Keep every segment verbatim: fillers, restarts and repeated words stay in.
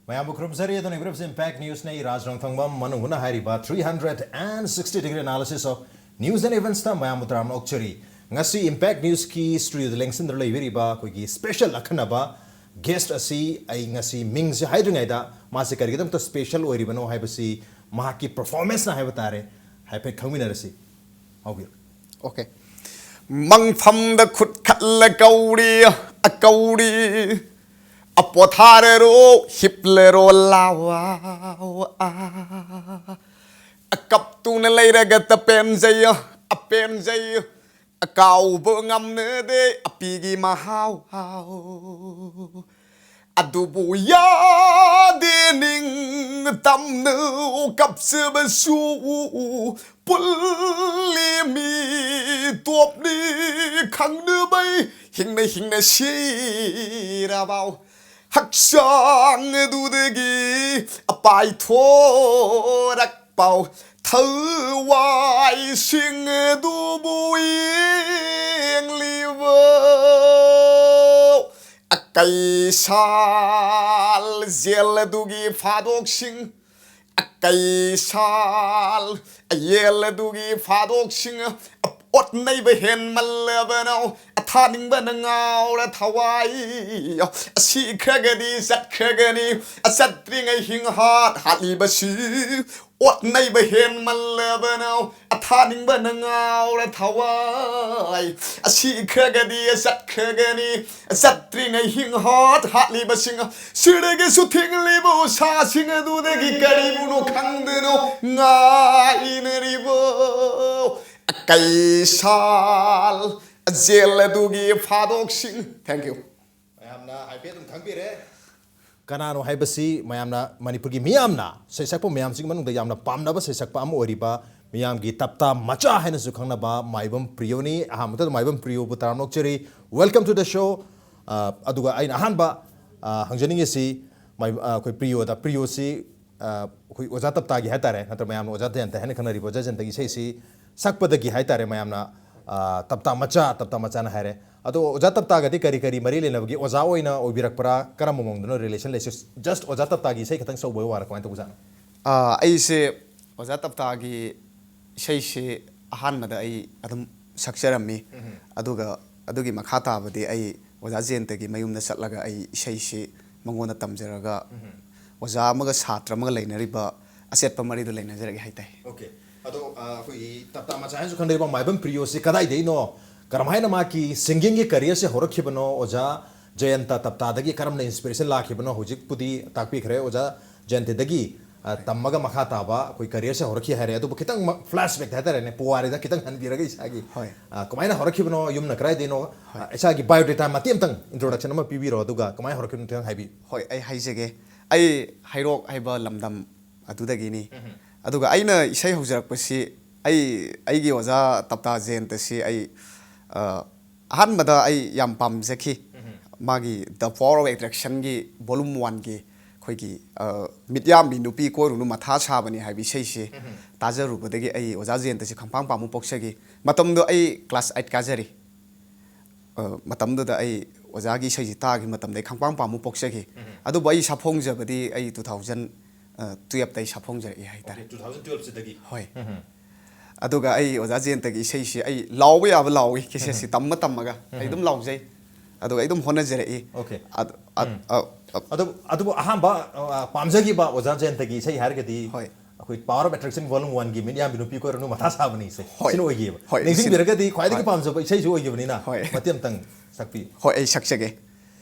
ꯃꯌꯥꯝꯕꯨ ꯈꯨꯔꯨꯝꯖꯔꯤ꯫ ꯑꯗꯨꯅ ꯏꯝꯄꯦꯛ ꯅ꯭ꯌꯨꯁꯅ ꯑꯩ ꯔꯥꯖ ꯔꯣꯡꯊꯣꯡꯕꯝ ꯃꯅꯨꯡ ꯍꯨꯠꯅ ꯍꯥꯏꯔꯤꯕ three hundred and sixty degree analysis of news and eventsꯇ ꯃꯌꯥꯝꯕꯨ ꯇꯔꯥꯝꯅ ꯑꯣꯛꯆꯔꯤ꯫ ꯉꯁꯤ ꯏꯝꯄꯦꯛ ꯅ꯭ꯌꯨꯁꯀꯤ ꯁ꯭ꯇꯨꯗꯤꯑꯣꯗ ꯂꯦꯡꯁꯤꯟꯗꯨꯅ ꯂꯩꯕꯤꯔꯤꯕ ꯑꯩꯈꯣꯏꯒꯤ ꯁ꯭ꯄꯦꯁꯦꯜ ꯑꯈꯟꯅꯕ ꯒꯦꯁ꯭ꯠ ꯑꯁꯤ ꯑꯩ ꯉꯁꯤ ꯃꯤꯡꯁꯦ ꯍꯥꯏꯗ꯭ꯔꯤꯉꯩꯗ ꯃꯥꯁꯦ ꯀꯔꯤꯒꯤꯗꯃꯛꯇ ꯁ꯭ꯄꯦꯁꯦꯜ ꯑꯣꯏꯔꯤꯕꯅꯣ ꯍꯥꯏꯕꯁꯤ ꯃꯍꯥꯛꯀꯤ ꯄꯔꯐꯣꯔꯃꯦꯟꯁꯅ ꯍꯥꯏꯕ ꯇꯥꯔꯦ ꯍꯥꯏꯐꯦꯠ ꯈꯪꯃꯤꯟꯅꯔꯁꯤ꯫ ꯍꯧꯕꯤꯔꯣ꯫ ꯑꯣꯀꯦ꯫ ꯃꯪꯐꯝꯗ ꯈꯨꯠ ꯈꯠꯂ ꯀꯧꯔꯤ, ꯑ ꯀꯧꯔꯤ꯫ ꯑ ꯄꯣꯊꯥꯔꯔꯣ, ꯍꯤꯞꯂꯔꯣ ꯂꯥꯎ꯫ ꯑ ꯀꯞꯇꯨꯅ ꯂꯩꯔꯒꯇ ꯄꯦꯟꯖꯩ, ꯑ ꯄꯦꯟꯖꯩ꯫ ꯑ ꯀꯥꯎꯕ ꯉꯝꯅꯗꯦ ꯑꯄꯤꯒꯤ ꯃꯍꯥꯎ꯫ ꯑꯗꯨꯕꯨ ꯌꯥꯗꯦ ꯅꯤꯡ ꯇꯝꯅ ꯀꯞꯆꯕꯁꯨ ꯄꯨꯜꯂꯤ ꯃꯤ ꯇꯣꯞꯅꯤ ꯈꯪꯅꯕꯩ ꯍꯤꯡꯅ ꯍꯤꯡꯅ ꯁꯤꯔꯕꯥꯎ ꯍꯛꯆꯥꯡ ꯑꯗꯨꯗꯒꯤ ꯄꯥꯏꯊꯣꯔꯛ ꯄꯥꯎ ꯊꯋꯥꯏꯁꯤꯡ ꯑꯗꯨꯕꯨ ꯌꯦꯡꯂꯤꯕ ꯑꯀꯩꯁꯥꯜ ꯖꯦꯜ ꯑꯗꯨꯒꯤ ꯐꯥꯗꯣꯛꯁꯤꯡ ꯑꯀꯩꯁꯥꯜ ꯌꯦꯜ ꯑꯗꯨꯒꯤ ꯐꯥꯗꯣꯛꯁꯤꯡ ꯑꯣꯠꯅꯩꯕ ꯍꯦꯟꯃꯜꯂꯕꯅ ꯑꯊꯥꯅꯤꯡꯕꯅ ꯉꯥꯎꯔ ꯊꯋꯥꯏ ꯑꯁꯤꯈ꯭ꯔꯒꯗꯤ ꯆꯠꯈ꯭ꯔꯒꯅꯤ ꯑꯆꯠꯇ꯭ꯔꯤꯉꯩ ꯍꯤꯡ ꯍꯥꯠ ꯍꯥꯠꯂꯤꯕꯁꯤ ꯑꯣꯠꯅꯩꯕ ꯍꯦꯟꯃꯜꯂꯕꯅ ꯑꯊꯥꯅꯤꯡꯕꯅ ꯉꯥꯎꯔ ꯊꯋꯥꯏ ꯑꯁꯤꯈ꯭ꯔꯒꯗꯤ ꯆꯠꯈ꯭ꯔꯒꯅꯤ ꯆꯠꯇ꯭ꯔꯤꯉꯩ ꯍꯤꯡ ꯍꯥꯠ ꯍꯥꯠꯂꯤꯕꯁꯤꯡ ꯁꯤꯗꯒꯤꯁꯨ ꯊꯤꯡꯂꯤꯕ ꯎꯁꯥꯁꯤꯡ ꯑꯗꯨꯗꯒꯤ ꯀꯔꯤꯕꯨꯅꯣ ꯈꯪꯗꯅꯣ ꯉꯥꯏꯅꯔꯤꯕ ꯀꯩꯁꯥꯜ ꯖꯦꯜ ꯑꯗꯨꯒꯤ ꯐꯥꯗꯣꯛꯁꯤꯡ thank you ꯃꯌꯥꯝꯅ ꯍꯥꯏꯐꯦꯠ ꯑꯗꯨꯝ ꯈꯪꯕꯤꯔꯦ꯫ ꯀꯅꯥꯅꯣ ꯍꯥꯏꯕꯁꯤ ꯃꯌꯥꯝꯅ ꯃꯅꯤꯄꯨꯔꯒꯤ ꯃꯤꯌꯥꯝꯅ ꯁꯩꯁꯛꯄ ꯃꯌꯥꯝꯁꯤꯒꯤ ꯃꯅꯨꯡꯗ ꯌꯥꯝꯅ ꯄꯥꯝꯅꯕ ꯁꯩꯁꯛꯄ ꯑꯃ ꯑꯣꯏꯔꯤꯕ ꯃꯤꯌꯥꯝꯒꯤ ꯇꯞꯇꯥ ꯃꯆꯥ ꯍꯥꯏꯅꯁꯨ ꯈꯪꯅꯕ ꯃꯥꯏꯕꯝ ꯄ꯭ꯔꯤꯌꯣꯅꯤ꯫ ꯑꯍꯥꯟꯕꯗ ꯃꯥꯏꯕꯝ ꯄ꯭ꯔꯤꯌꯣꯕꯨ ꯇꯔꯥꯝꯅ ꯑꯣꯛꯆꯔꯤ꯫ Welcome to the show꯫ ꯑ, ꯑꯗꯨꯒ ꯑꯩꯅ ꯑꯍꯥꯟꯕ ꯑ, ꯍꯪꯖꯅꯤꯡꯉꯤꯁꯤ ꯃꯥꯏ-, ꯑ, ꯑꯩꯈꯣꯏ ꯄ꯭ꯔꯤꯌꯣꯗ꯫ ꯄ꯭ꯔꯤꯌꯣꯁꯤ ꯑ, ꯑꯩꯈꯣꯏ ꯑꯣꯖꯥ ꯇꯞꯇꯥꯒꯤ ꯍꯥꯏꯇꯥꯔꯦ, ꯅꯠꯇ꯭ꯔꯒ ꯃꯌꯥꯝꯅ ꯑꯣꯖꯥ ꯖꯌꯟꯇ ꯍꯥꯏꯅ ꯈꯪꯅꯔꯤꯕ ꯑꯣꯖꯥ ꯖꯌꯟꯇꯒꯤ ꯏꯁꯩꯁꯤ ꯁꯛꯄꯗꯒꯤ ꯍꯥꯏꯇꯥꯔꯦ ꯃꯌꯥꯝꯅ ꯑ, ꯇꯞꯇꯥ ꯃꯆꯥ ꯇꯞꯇꯥ ꯃꯆꯥꯅ ꯍꯥꯏꯔꯦ꯫ ꯑꯗꯣ ꯑꯣꯖꯥ ꯇꯞꯇꯥꯒꯗꯤ ꯀꯔꯤ ꯀꯔꯤ ꯃꯔꯤ ꯂꯩꯅꯕꯒꯦ? ꯑꯣꯖꯥ ꯑꯣꯏꯅ ꯑꯣꯏꯕꯤꯔꯛꯄ꯭ꯔꯥ? ꯀꯔꯝꯕ ꯃꯑꯣꯡꯗꯅꯣ relation ꯂꯩꯁꯦ? Just ꯑꯣꯖꯥ ꯇꯞꯇꯥꯒꯤ ꯏꯁꯩ ꯈꯛꯇꯪ ꯁꯛꯎꯕꯒꯤ ꯋꯥꯔ, ꯀꯃꯥꯏꯅ ꯇꯧꯕꯖꯥꯠꯅꯣ? ꯑꯥ, ꯑꯩꯁꯦ ꯑꯣꯖꯥ ꯇꯞꯇꯥꯒꯤ ꯏꯁꯩꯁꯤ ꯑꯍꯥꯟꯕꯗ ꯑꯩ ꯑꯗꯨꯝ ꯁꯛꯆꯔꯝꯃꯤ꯫ ꯑꯗꯨꯒ ꯑꯗꯨꯒꯤ ꯃꯈꯥ ꯇꯥꯕꯗꯤ ꯑꯩ ꯑꯣꯖꯥ ꯖꯌꯟꯇꯒꯤ ꯃꯌꯨꯝꯗ ꯆꯠꯂꯒ ꯑꯩ ꯏꯁꯩꯁꯤ ꯃꯉꯣꯟꯗ ꯇꯝꯖꯔꯒ ꯑꯣꯖꯥ ꯑꯃꯒ ꯁꯥꯇ꯭ꯔ ꯑꯃꯒ ꯂꯩꯅꯔꯤꯕ ꯑꯆꯦꯠꯄ ꯃꯔꯤꯗꯨ ꯂꯩꯅꯖꯔꯛꯏ ꯍꯥꯏꯇꯥꯏ꯫ Okay, ꯑꯗꯣ ꯑ, ꯑꯩꯈꯣꯏꯒꯤ ꯇꯞꯇꯥ ꯃꯆꯥ ꯍꯥꯏꯅꯁꯨ ꯈꯪꯅꯔꯤꯕ ꯃꯥꯏꯕꯝ ꯄ꯭ꯔꯤꯌꯣꯁꯤ ꯀꯗꯥꯏꯗꯩꯅꯣ? ꯀꯔꯝꯍꯥꯏꯅ ꯃꯥꯒꯤ singingꯒꯤ careerꯁꯦ ꯍꯧꯔꯛꯈꯤꯕꯅꯣ? ꯑꯣꯖꯥ ꯖꯌꯟꯇ ꯇꯞꯇꯥꯗꯒꯤ ꯀꯔꯝꯅ inspiration ꯂꯥꯛꯈꯤꯕꯅꯣ? ꯍꯧꯖꯤꯛꯄꯨꯗꯤ ꯇꯥꯛꯄꯤꯈ꯭ꯔꯦ ꯑꯣꯖꯥ ꯖꯌꯟꯇꯗꯒꯤ, ꯑ, ꯇꯝꯃꯒ ꯃꯈꯥ ꯇꯥꯕ ꯑꯩꯈꯣꯏ careerꯁꯦ ꯍꯧꯔꯛꯈꯤ ꯍꯥꯏꯔꯦ꯫ ꯑꯗꯨꯕꯨ ꯈꯤꯇꯪ flashback ꯍꯥꯏꯇꯥꯔꯦꯅꯦ, ꯄꯨꯋꯥꯔꯤꯗ ꯈꯤꯇꯪ ꯍꯟꯕꯤꯔꯒ ꯏꯁꯥꯒꯤ, ꯍꯣꯏ꯫ ꯑ, ꯀꯃꯥꯏꯅ ꯍꯧꯔꯛꯈꯤꯕꯅꯣ, ꯌꯨꯝꯅ ꯀꯗꯥꯏꯗꯩꯅꯣ? ꯑ, ꯏꯁꯥꯒꯤ biodata ꯃꯇꯦꯛ ꯑꯃꯇꯪ introduction ꯑꯃ ꯄꯤꯕꯤꯔꯣ, ꯑꯗꯨꯒ ꯀꯃꯥꯏꯅ ꯍꯧꯔꯛꯈꯤꯕꯅꯣ ꯈꯤꯇꯪ ꯍꯥꯏꯕꯤꯌꯨ꯫ ꯍꯣꯏ, ꯑꯩ ꯍꯥꯏꯖꯒꯦ꯫ ꯑꯩ ꯍꯩꯔꯣꯛ ꯍꯥꯏꯕ ꯂꯝꯗꯝ ꯑꯗꯨꯗꯒꯤꯅꯤ꯫ ꯑꯗꯨꯒ ꯑꯩꯅ ꯏꯁꯩ ꯍꯧꯖꯔꯛꯄꯁꯤ ꯑꯩ, ꯑꯩꯒꯤ ꯑꯣꯖꯥ ꯇꯞꯇꯥ ꯖꯌꯟꯇꯁꯤ ꯑꯩ, ꯑ, ꯑꯍꯥꯟꯕꯗ ꯑꯩ ꯌꯥꯝ ꯄꯥꯝꯖꯈꯤ꯫ ꯃꯥꯒꯤ The Power of Attractionꯒꯤ volume oneꯒꯤ ꯑꯩꯈꯣꯏꯒꯤ, ꯑ, "ꯃꯤꯠꯌꯥꯝꯕꯤ ꯅꯨꯄꯤ ꯀꯣꯏꯔꯨꯅꯨ ꯃꯊꯥ ꯁꯥꯕꯅꯤ" ꯍꯥꯏꯕ ꯏꯁꯩꯁꯤ ꯇꯥꯖꯔꯨꯕꯗꯒꯤ ꯑꯩ ꯑꯣꯖꯥ ꯖꯌꯟꯇꯁꯤ ꯈꯪꯄꯥꯝ ꯄꯥꯝꯕ ꯄꯣꯛꯆꯈꯤ꯫ ꯃꯇꯝꯗꯨ ꯑꯩ class eight ꯀꯥꯖꯔꯤ꯫ ꯑ, ꯃꯇꯝꯗꯨꯗ ꯑꯩ ꯑꯣꯖꯥꯒꯤ ꯏꯁꯩꯁꯤ ꯇꯥꯈꯤꯕ ꯃꯇꯝꯗ ꯑꯩ ꯈꯪꯄꯥꯝ ꯄꯥꯝꯕ ꯄꯣꯛꯆꯈꯤ꯫ ꯑꯗꯨꯕꯨ ꯑꯩ ꯁꯥꯐꯣꯡꯖꯕꯗꯤ ꯑꯩ two thousand twelveꯇ ꯑꯩ ꯁꯥꯐꯣꯡꯖꯔꯛꯏ ꯍꯥꯏꯇꯥꯔꯦ꯫ Okay, two thousand twelveꯁꯤꯗꯒꯤ꯫ ꯍꯣꯏ꯫ ꯑꯗꯨꯒ ꯑꯩ ꯑꯣꯖꯥ ꯖꯌꯟꯇꯒꯤ ꯏꯁꯩꯁꯤ ꯑꯩ ꯂꯥꯎꯕ ꯌꯥꯕ ꯂꯥꯎꯏ, casetteꯁꯤ ꯇꯝꯃ ꯇꯝꯃꯒ ꯑꯩ ꯑꯗꯨꯝ ꯂꯥꯎꯖꯩ꯫ ꯑꯗꯨꯒ ꯑꯩ ꯑꯗꯨꯝ ꯍꯣꯠꯅꯖꯔꯛꯏ꯫ Okay. ꯑꯗ-, ꯑꯗ-, ꯑ-, ꯑ-, ꯑꯗꯨꯕꯨ, ꯑꯗꯨꯕꯨ ꯑꯍꯥꯟꯕ, ꯑ, ꯄꯥꯝꯖꯈꯤꯕ ꯑꯣꯖꯥ ꯖꯌꯟꯇꯒꯤ ꯏꯁꯩ ꯍꯥꯏꯔꯒꯗꯤ, ꯍꯣꯏ꯫ ꯑꯩꯈꯣꯏ Power of Attraction volume oneꯒꯤ "ꯃꯤꯠꯌꯥꯝꯕꯤ ꯅꯨꯄꯤ ꯀꯣꯏꯔꯨꯅꯨ ꯃꯊꯥ ꯁꯥꯕꯅꯤ" ꯏꯁꯩ, ꯍꯣꯏ꯫ ꯁꯤꯅ ꯑꯣꯏꯈꯤꯑꯕ꯫ ꯍꯣꯏ, ꯅꯤꯡꯁꯤꯡꯕꯤꯔꯒꯗꯤ ꯁꯤꯅ-, ꯈ꯭ꯋꯥꯏꯗꯒꯤ ꯍꯣꯏ꯫ ꯄꯥꯝꯖꯕ ꯏꯁꯩꯁꯨ ꯑꯣꯏꯈꯤꯕꯅꯤꯅ, ꯍꯣꯏ꯫ ꯃꯇꯦꯛ ꯑꯃꯇꯪ ꯁꯛꯄꯤꯌꯨ꯫ ꯍꯣꯏ, ꯑꯩ ꯁꯛꯆꯒꯦ꯫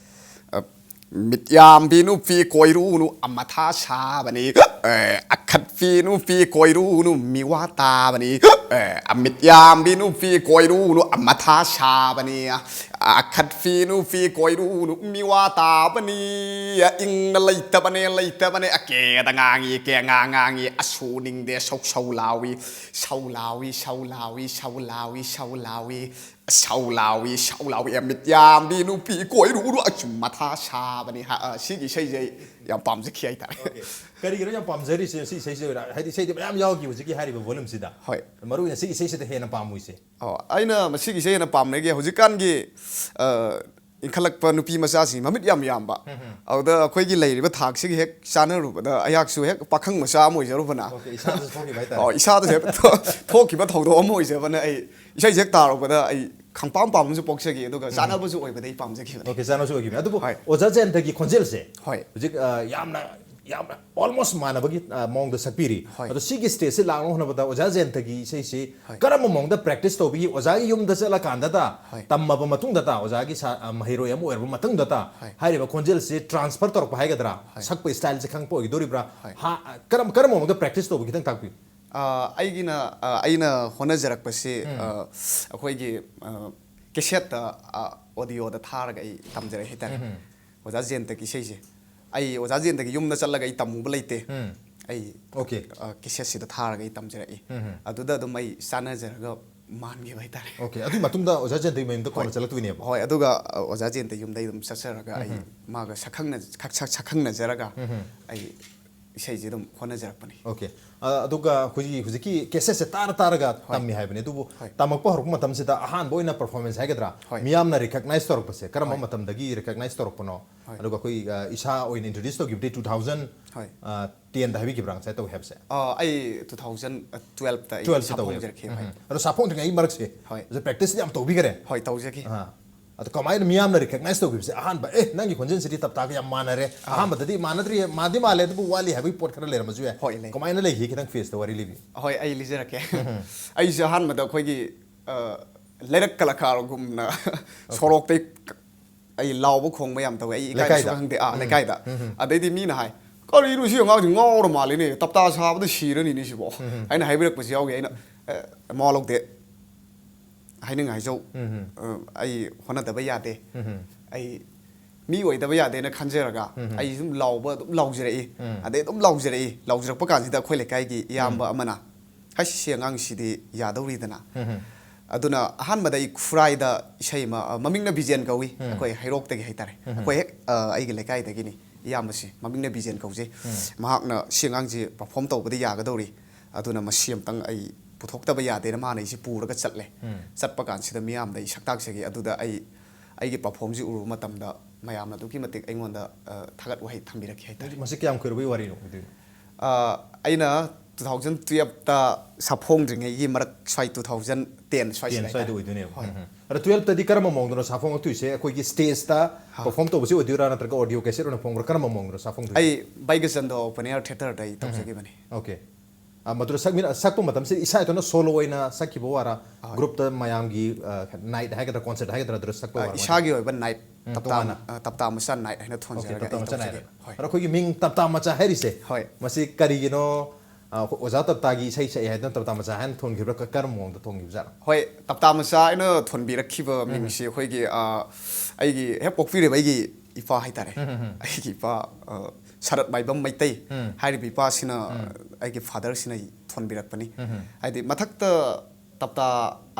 ꯑ, "ꯃꯤꯠꯌꯥꯝꯕꯤ ꯅꯨꯄꯤ ꯀꯣꯏꯔꯨꯅꯨ ꯑꯃꯊꯥ ꯁꯥꯕꯅꯤ꯫ ꯑꯦ, ꯑꯈꯠꯄꯤ ꯅꯨꯄꯤ ꯀꯣꯏꯔꯨꯅꯨ ꯃꯤꯋꯥ ꯇꯥꯕꯅꯤ꯫ ꯑꯦ, ꯑꯃꯤꯠꯌꯥꯝꯕꯤ ꯅꯨꯄꯤ ꯀꯣꯏꯔꯨꯅꯨ ꯑꯃꯊꯥ ꯁꯥꯕꯅꯤ꯫ ꯑꯈꯠꯄꯤ ꯅꯨꯄꯤ ꯀꯣꯏꯔꯨꯅꯨ ꯃꯤꯋꯥ ꯇꯥꯕꯅꯤ꯫ ꯏꯪꯅ ꯂꯩꯇꯕꯅꯦ, ꯂꯩꯇꯕꯅꯦ, ꯑꯀꯦꯗ ꯉꯥꯡꯉꯤ, ꯀꯦ ꯉꯥ ꯉꯥꯡꯉꯤ, ꯑꯁꯨꯅꯤꯡꯗꯦ, ꯁꯧ ꯁꯧ ꯂꯥꯎꯏ, ꯁꯧ ꯂꯥꯎꯏ, ꯁꯧ ꯂꯥꯎꯏ, ꯁꯧ ꯂꯥꯎꯏ, ꯁꯧ ꯂꯥꯎꯏ, ꯁꯧ ꯂꯥꯎꯏ, ꯁꯧ ꯂꯥꯎꯏ, ꯑꯃꯤꯠꯌꯥꯝꯕꯤ ꯅꯨꯄꯤ ꯀꯣꯏꯔꯨꯅꯨ ꯑꯆꯨꯝ ꯃꯊꯥ ꯁꯥꯕꯅꯤ"꯫ ꯍꯥ, ꯑ, ꯁꯤꯒꯤ ꯏꯁꯩꯁꯦ ꯑꯩ ꯌꯥꯝ ꯄꯥꯝꯖꯈꯤ ꯍꯥꯏꯇꯥꯔꯦ꯫ ꯀꯔꯤꯒꯤꯅꯣ ꯌꯥꯝ ꯄꯥꯝꯖꯔꯤꯁꯦ ꯁꯤ ꯏꯁꯩꯁꯤ ꯑꯣꯏꯅ? ꯍꯥꯏꯗꯤ ꯏꯁꯩꯗꯤ ꯃꯌꯥꯝ ꯌꯥꯎꯈꯤ ꯍꯧꯖꯤꯛꯀꯤ ꯍꯥꯏꯔꯤꯕ volume ꯁꯤꯗ꯫ ꯍꯣꯏ꯫ ꯃꯔꯨ ꯑꯣꯏꯅ ꯁꯤꯒꯤ ꯏꯁꯩꯁꯤꯗ ꯍꯦꯟꯅ ꯄꯥꯝꯃꯨꯏꯁꯦ꯫ ꯑꯣ, ꯑꯩꯅ ꯃꯁꯤꯒꯤ ꯏꯁꯩ ꯍꯦꯟꯅ ꯄꯥꯝꯅꯩꯒꯤ ꯍꯧꯖꯤꯛꯀꯥꯟꯒꯤ, ꯑ, ꯏꯟꯈꯠꯂꯛꯄ ꯅꯨꯄꯤ ꯃꯆꯥꯁꯤꯡ ꯃꯃꯤꯠ ꯌꯥꯝ ꯌꯥꯝꯕ꯫ ꯑꯗꯨꯗ ꯑꯩꯈꯣꯏꯒꯤ ꯂꯩꯔꯤꯕ ꯊꯥꯛꯁꯤꯒ ꯍꯦꯛ ꯆꯥꯟꯅꯔꯨꯕꯗ ꯑꯩꯍꯥꯛꯁꯨ ꯍꯦꯛ ꯄꯥꯈꯪ ꯃꯆꯥ ꯑꯃ ꯑꯣꯏꯖꯔꯨꯕꯅ꯫ Okay, ꯏꯁꯥꯗꯁꯨ ꯊꯣꯛꯈꯤꯕ ꯍꯥꯏꯇꯥꯔꯦ꯫ ꯑꯣ, ꯏꯁꯥꯗꯁꯨ ꯍꯦꯛ ꯊꯣꯛ-, ꯊꯣꯛꯈꯤꯕ ꯊꯧꯗꯣꯛ ꯑꯃ ꯑꯣꯏꯖꯕꯅ ꯑꯩ ꯏꯁꯩꯁꯦ ꯍꯦꯛ ꯇꯥꯔꯨꯕꯗ ꯑꯩ ꯈꯪꯄꯥꯝ ꯄꯥꯝꯕꯁꯨ ꯄꯣꯛꯆꯈꯤ, ꯑꯗꯨꯒ ꯆꯥꯟꯅꯕꯁꯨ ꯑꯣꯏꯕꯗ ꯑꯩ ꯄꯥꯝꯖꯈꯤꯕꯅꯤ꯫ Okay, ꯆꯥꯟꯅꯕꯁꯨ ꯑꯣꯏꯈꯤꯕꯅꯤ꯫ ꯑꯗꯨꯕꯨ ꯍꯣꯏ꯫ ꯑꯣꯖꯥ ꯖꯌꯟꯇꯒꯤ ꯈꯣꯟꯖꯦꯜꯁꯦ ꯍꯣꯏ꯫ ꯍꯧꯖꯤꯛ, ꯑ, ꯌꯥꯝꯅ, ꯌꯥꯝꯅ almost ꯃꯥꯟꯅꯕꯒꯤ, ꯑ, ꯃꯑꯣꯡꯗ ꯁꯛꯄꯤꯔꯤ꯫ ꯍꯣꯏ꯫ ꯑꯗꯣ ꯁꯤꯒꯤ stage ꯁꯦ ꯂꯥꯛꯅꯕ ꯍꯣꯠꯅꯕꯗ ꯑꯣꯖꯥ ꯖꯌꯟꯇꯒꯤ ꯏꯁꯩꯁꯤ ꯍꯣꯏ꯫ ꯀꯔꯝꯕ ꯃꯑꯣꯡꯗ practice ꯇꯧꯕꯤꯈꯤ? ꯑꯣꯖꯥꯒꯤ ꯌꯨꯝꯗ ꯆꯠꯂꯀꯥꯟꯗꯗ, ꯍꯣꯏ꯫ ꯇꯝꯃꯕ ꯃꯇꯨꯡꯗꯇ, ꯑꯣꯖꯥꯒꯤ ꯁꯥ-, ꯑ, ꯃꯍꯩꯔꯣꯏ ꯑꯃ ꯑꯣꯏꯔꯕ ꯃꯇꯨꯡꯗꯇ ꯍꯣꯏ꯫ ꯍꯥꯏꯔꯤꯕ ꯈꯣꯟꯖꯦꯜꯁꯤ transfer ꯇꯧꯔꯛꯄ ꯍꯥꯏꯒꯗ꯭ꯔꯥ? ꯍꯣꯏ꯫ ꯁꯛꯄ style ꯁꯦ ꯈꯪꯉꯛꯄ ꯑꯣꯏꯒꯗꯣꯔꯤꯕ꯭ꯔꯥ? ꯍꯣꯏ꯫ ꯍꯥ-, ꯀꯔꯝ-, ꯀꯔꯝꯕ ꯃꯑꯣꯡꯗ practice ꯇꯧꯕ ꯈꯤꯇꯪ ꯇꯥꯛꯄꯤꯌꯨ꯫ ꯑ, ꯑꯩꯒꯤꯅ, ꯑ, ꯑꯩꯅ ꯍꯣꯠꯅꯖꯔꯛꯄꯁꯤ, ꯑ, ꯑꯩꯈꯣꯏꯒꯤ, ꯑ, cassette ꯇ, ꯑ, audio ꯗ ꯊꯥꯔꯒ ꯑꯩ ꯇꯝꯖꯔꯛꯏ ꯍꯥꯏꯇꯥꯔꯦ꯫ ꯑꯣꯖꯥ ꯖꯌꯟꯇꯒꯤ ꯏꯁꯩꯁꯦ ꯑꯩ ꯑꯣꯖꯥ ꯖꯌꯟꯇꯒꯤ ꯌꯨꯝꯗ ꯆꯠꯂꯒ ꯑꯩ ꯇꯝꯃꯨꯕ ꯂꯩꯇꯦ꯫ ꯑꯩ, Okay꯫ ꯑ, cassette ꯁꯤꯗ ꯊꯥꯔꯒ ꯑꯩ ꯇꯝꯖꯔꯛꯏ꯫ ꯑꯗꯨꯗ ꯑꯗꯨꯝ ꯑꯩ ꯆꯥꯟꯅꯖꯔꯒ ꯃꯥꯟꯈꯤꯕ ꯍꯥꯏꯇꯥꯔꯦ꯫ Okay, ꯑꯗꯨꯒꯤ ꯃꯇꯨꯡꯗ ꯑꯣꯖꯥ ꯖꯌꯟꯇꯒꯤ ꯃꯌꯨꯝꯗ ꯀꯣꯟꯅ ꯍꯣꯏ꯫ ꯆꯠꯂꯛꯇꯣꯏꯅꯦꯕ꯫ ꯍꯣꯏ, ꯑꯗꯨꯒ, ꯑ, ꯑꯣꯖꯥ ꯖꯌꯟꯇ ꯌꯨꯝꯗ ꯑꯩ ꯑꯗꯨꯝ ꯆꯠꯆꯔꯒ ꯑꯩ ꯃꯥꯒ ꯁꯛꯈꯪꯅ-, ꯁꯛ-, ꯁꯛ-, ꯁꯛꯈꯪꯅꯖꯔꯒ ꯑꯩ ꯏꯁꯩꯁꯦ ꯑꯗꯨꯝ ꯍꯣꯠꯅꯖꯔꯛꯄꯅꯤ꯫ Okay꯫ ꯑ, ꯑꯗꯨꯒ ꯑꯩꯈꯣꯏꯒꯤ ꯍꯧꯖꯤꯛꯀꯤ cassette ꯁꯦ ꯇꯥꯔ ꯇꯥꯔꯒ ꯍꯣꯏ꯫ ꯇꯝꯃꯤ ꯍꯥꯏꯕꯅꯤ, ꯑꯗꯨꯕꯨ ꯍꯣꯏ꯫ ꯇꯝꯃꯛꯄ ꯍꯧꯔꯛꯄ ꯃꯇꯝꯁꯤꯗ ꯑꯍꯥꯟꯕ ꯑꯣꯏꯅ performance ꯍꯥꯏꯒꯗ꯭ꯔꯥ, ꯍꯣꯏ꯫ ꯃꯤꯌꯥꯝꯅ recognize ꯇꯧꯔꯛꯄꯁꯦ ꯀꯔꯝꯕ ꯍꯣꯏ꯫ ꯃꯇꯝꯗꯒꯤ recognize ꯇꯧꯔꯛꯄꯅꯣ? ꯍꯣꯏ꯫ ꯑꯗꯨꯒ ꯑꯩꯈꯣꯏ, ꯑ, ꯏꯁꯥ ꯑꯣꯏꯅ introduce ꯇꯧꯈꯤꯕꯗꯤ two thousand, ꯍꯣꯏ꯫ ꯑ, ten ꯗ ꯍꯥꯏꯕꯤꯈꯤꯕ꯭ꯔꯥ ꯉꯁꯥꯏ ꯇꯧꯏ ꯍꯥꯏꯕꯁꯦ? ꯑ, ꯑꯩ two thousand twelve ꯇ ꯑꯩ Twelve ꯇ ꯁꯥꯐꯣꯡ ꯇꯧꯋꯦ꯫ ꯍꯧꯖꯔꯛꯈꯤꯕ꯫ ꯍꯣꯏ꯫ ꯎꯝ꯫ ꯑꯗꯣ ꯁꯥꯐꯣꯡꯗ꯭ꯔꯤꯉꯩ ꯃꯔꯛꯁꯦ ꯍꯣꯏ꯫ practice ꯇꯤ ꯌꯥꯝ ꯇꯧꯕꯤꯈꯔꯦ? ꯍꯣꯏ, ꯇꯧꯖꯈꯤ꯫ ꯑꯥ꯫ ꯑꯗꯣ ꯀꯃꯥꯏꯅ ꯃꯤꯌꯥꯝꯅ recognize ꯇꯧꯈꯤꯕꯁꯦ? ꯑꯍꯥꯟꯕ, "ꯑꯦ, ꯅꯪꯒꯤ ꯈꯣꯟꯖꯦꯜꯁꯤꯗꯤ ꯇꯞꯇꯥꯒ ꯌꯥꯝ ꯃꯥꯟꯅꯔꯦ"? ꯑꯍꯥꯟꯕꯗꯗꯤ ꯃꯥꯟꯅꯗ꯭ꯔꯤ, ꯃꯥꯟꯗꯤ ꯃꯥꯜꯂꯦ, ꯑꯗꯨꯕꯨ ꯋꯥꯠꯂꯤ ꯍꯥꯏꯕꯒꯤ ꯄꯣꯠ ꯈꯔ ꯂꯩꯔꯝꯕꯁꯨ ꯌꯥꯏ꯫ ꯍꯣꯏ, ꯂꯩ꯫ ꯀꯃꯥꯏꯅ ꯂꯩꯈꯤ? ꯈꯤꯇꯪ phase ꯇꯣ ꯋꯥꯔꯤ ꯂꯤꯕꯤꯌꯨ꯫ ꯍꯣꯏ, ꯑꯩ ꯂꯤꯖꯔꯛꯀꯦ꯫ ꯑꯩꯁꯦ ꯑꯍꯥꯟꯕꯗ ꯑꯩꯈꯣꯏꯒꯤ, ꯑ, ꯂꯩꯔꯛ ꯀꯂꯥꯀꯥꯔꯒꯨꯝꯅ ꯁꯣꯔꯣꯛꯇꯩ ꯀ-, ꯑꯩ ꯂꯥꯎꯕ ꯈꯣꯡꯕ ꯌꯥꯝ ꯇꯧꯋꯦ꯫ ꯑꯩ ꯏꯀꯥꯏꯕꯁꯨ ꯂꯩꯀꯥꯏꯗ? ꯈꯪꯗꯦ꯫ ꯑꯥ, ꯂꯩꯀꯥꯏꯗ꯫ ꯑꯗꯩꯗꯤ ꯃꯤꯅ ꯍꯥꯏ, "ꯀꯔꯤꯅꯣ ꯁꯤ ꯑꯉꯥꯡꯁꯤ ꯉꯥꯎꯔ ꯃꯥꯜꯂꯤꯅꯦ, ꯇꯞꯇꯥ ꯁꯥꯕꯗ ꯁꯤꯔꯅꯤꯅꯦ ꯁꯤꯕꯣ?" ꯍꯥꯏꯅ ꯍꯥꯏꯕꯤꯔꯛꯄꯁꯨ ꯌꯥꯎꯈꯤ꯫ ꯑꯩꯅ, "ꯑꯦ, ꯃꯋꯥ ꯂꯧꯗꯦ꯫ ꯍꯥꯏꯅꯤꯡ ꯍꯥꯏꯖꯧ꯫ ꯑ, ꯑꯩ ꯍꯣꯠꯅꯗꯕ ꯌꯥꯗꯦ꯫ ꯑꯩ ꯃꯤ ꯑꯣꯏꯗꯕ ꯌꯥꯗꯦꯅ ꯈꯟꯖꯔꯒ ꯑꯩ ꯁꯨꯝ ꯂꯥꯎꯕ ꯑꯗꯨꯝ ꯂꯥꯎꯖꯔꯛꯏ꯫ ꯑꯗꯩ ꯑꯗꯨꯝ ꯂꯥꯎꯖꯔꯛꯏ꯫ ꯂꯥꯎꯖꯔꯛꯄ ꯀꯥꯟꯁꯤꯗ ꯑꯩꯈꯣꯏ ꯂꯩꯀꯥꯏꯒꯤ ꯏꯌꯥꯝꯕ ꯑꯃꯅ, "ꯍꯩꯁ, ꯁꯤ ꯑꯉꯥꯡꯁꯤꯗꯤ ꯌꯥꯗꯧꯔꯤꯗꯅ"꯫ ꯑꯗꯨꯅ ꯑꯍꯥꯟꯕꯗ ꯑꯩ ꯈꯨꯔꯥꯏꯗ ꯏꯁꯩ ꯑꯃ, ꯑ, ꯃꯃꯤꯡꯅ ꯕꯤꯖꯦꯟ ꯀꯧꯏ꯫ ꯑꯩꯈꯣꯏ ꯍꯩꯔꯣꯛꯇꯒꯤ ꯍꯥꯏꯇꯥꯔꯦ꯫ ꯑꯩꯈꯣꯏ ꯍꯦꯛ, ꯑ, ꯑꯩꯒꯤ ꯂꯩꯀꯥꯏꯗꯒꯤꯅꯤ꯫ ꯏꯌꯥꯝꯕꯁꯦ, ꯃꯃꯤꯡꯅ ꯕꯤꯖꯦꯟ ꯀꯧꯖꯩ꯫ ꯃꯍꯥꯛꯅ ꯁꯤ ꯑꯉꯥꯡꯁꯤ perform ꯇꯧꯕꯗ ꯌꯥꯒꯗꯧꯔꯤ, ꯑꯗꯨꯅ ꯃꯁꯤ ꯑꯝꯇꯪ ꯑꯩ ꯄꯨꯊꯣꯛꯇꯕ ꯌꯥꯗꯦꯅ ꯃꯥꯅ ꯑꯩꯁꯦ ꯄꯨꯔꯒ ꯆꯠꯂꯦ꯫ ꯆꯠꯄ ꯀꯥꯟꯁꯤꯗ ꯃꯤꯌꯥꯝꯗ ꯑꯩ ꯁꯛ ꯇꯥꯛꯆꯈꯤ꯫ ꯑꯗꯨꯗ ꯑꯩ ꯑꯩꯒꯤ performꯁꯤ ꯎꯔꯨꯕ ꯃꯇꯝꯗ ꯃꯌꯥꯝꯅ ꯑꯗꯨꯛꯀꯤ ꯃꯇꯤꯛ ꯑꯩꯉꯣꯟꯗ, ꯑ, ꯊꯥꯒꯠ ꯋꯥꯍꯩ ꯊꯝꯕꯤꯔꯛꯈꯤ ꯍꯥꯏꯇꯥꯔꯦ꯫ ꯃꯁꯤ ꯀꯌꯥꯝ ꯀꯨꯏꯔꯕꯒꯤ ꯋꯥꯔꯤꯅꯣ ꯑꯣꯏꯗꯣꯏꯅꯣ? ꯑ, ꯑꯩꯅ two thousand twelveꯇ ꯁꯥꯐꯣꯡꯗ꯭ꯔꯤꯉꯩꯒꯤ ꯃꯔꯛ ꯁ꯭ꯋꯥꯏ, two thousand ten ꯁ꯭ꯋꯥꯏꯁꯤꯗ ꯇꯦꯟ ꯁ꯭ꯋꯥꯏꯗ ꯍꯥꯏꯇꯥꯔꯦ꯫ ꯑꯣꯏꯗꯣꯏꯅꯦꯕ꯫ ꯍꯣꯏ꯫ ꯎꯝ, ꯎꯝ꯫ ꯑꯗꯣ twelveꯇꯗꯤ ꯀꯔꯝꯕ ꯃꯑꯣꯡꯗꯅꯣ ꯁꯥꯐꯣꯡꯉꯛꯇꯣꯏꯁꯦ? ꯑꯩꯈꯣꯏꯒꯤ stageꯇ ꯍꯥ꯫ Perform ꯇꯧꯕꯁꯤ ꯑꯣꯏꯗꯣꯏꯔꯥ, ꯅꯠꯇ꯭ꯔꯒ audio cassette ꯑꯣꯏꯅ ꯐꯣꯡꯕ꯭ꯔꯥ? ꯀꯔꯝꯕ ꯃꯑꯣꯡꯗꯅꯣ ꯁꯥꯐꯣꯡꯗꯣꯏꯁꯦ? ꯑꯩ ꯕꯩꯒꯆꯟꯗ open air theaterꯗ ꯑꯩ ꯎꯝ, ꯎꯝ꯫ ꯇꯧꯖꯈꯤꯕꯅꯤ꯫ Okay꯫ ꯑ, ꯃꯗꯨꯗ ꯁꯛꯃꯤꯟꯅ-, ꯁꯛꯄ ꯃꯇꯝꯁꯤ ꯏꯁꯥ ꯏꯊꯟꯇ solo ꯑꯣꯏꯅ ꯁꯛꯈꯤꯕ ꯑꯣꯏꯔꯥ? ꯍꯣꯏ꯫ Groupꯇ ꯃꯌꯥꯝꯒꯤ, ꯑ, night ꯍꯥꯏꯒꯗ꯭ꯔꯥ, concert ꯍꯥꯏꯒꯗ꯭ꯔꯥ, ꯑꯗꯨꯗ ꯁꯛꯄ ꯑ, ꯑꯣꯏꯔꯥ? ꯏꯁꯥꯒꯤ ꯑꯣꯏꯕ night, ꯎꯝ, ꯇꯞꯇꯥ, ꯇꯣꯉꯥꯟꯅ? ꯑ, ꯇꯞꯇꯥ ꯃꯆꯥ night ꯍꯥꯏꯅ Okay, ꯊꯣꯟꯖꯔꯒ ꯇꯞꯇꯥ ꯑꯩ ꯃꯆꯥ ꯇꯧꯖꯒꯦ꯫ Night꯫ ꯍꯣꯏ꯫ ꯑꯗꯣ ꯑꯩꯈꯣꯏꯒꯤ ꯃꯤꯡ ꯇꯞꯇꯥ ꯃꯆꯥ ꯍꯥꯏꯔꯤꯁꯦ, ꯍꯣꯏ꯫ ꯃꯁꯤ ꯀꯔꯤꯒꯤꯅꯣ? ꯑ, ꯑꯩꯈꯣꯏ ꯑꯣꯖꯥ ꯇꯞꯇꯥꯒꯤ ꯏꯁꯩ ꯁꯛꯑꯦ ꯍꯥꯏꯗꯅ ꯇꯞꯇꯥ ꯃꯆꯥ ꯍꯥꯏꯅ ꯊꯣꯟꯈꯤꯕ꯭ꯔꯥ? ꯀ-, ꯀꯔꯝꯕ ꯃꯑꯣꯡꯗ ꯊꯣꯟꯈꯤꯕꯖꯥꯠꯅꯣ? ꯍꯣꯏ, ꯇꯞꯇꯥ ꯃꯆꯥ ꯍꯥꯏꯅ ꯊꯣꯟꯕꯤꯔꯛꯈꯤꯕ ꯎꯝ꯫ ꯃꯤꯡꯁꯤ ꯑꯩꯈꯣꯏꯒꯤ, ꯑ, ꯑꯩꯒꯤ ꯍꯦꯛ ꯄꯣꯛꯄꯤꯔꯤꯕ ꯑꯩꯒꯤ ꯏꯄꯥ ꯍꯥꯏꯇꯥꯔꯦ꯫ ꯎꯝ, ꯎꯝ, ꯎꯝ꯫ ꯑꯩꯒꯤ ꯏꯄꯥ, ꯑ, ꯁꯔꯠ ꯃꯥꯏꯕꯝ ꯃꯩꯇꯩ ꯎꯝ꯫ ꯍꯥꯏꯔꯤꯕ ꯏꯄꯥꯁꯤꯅ, ꯎꯝ꯫ ꯑꯩꯒꯤ fatherꯁꯤꯅ ꯊꯣꯟꯕꯤꯔꯛꯄꯅꯤ꯫ ꯎꯝ, ꯎꯝ꯫ ꯍꯥꯏꯗꯤ ꯃꯊꯛꯇ ꯇꯞꯇꯥ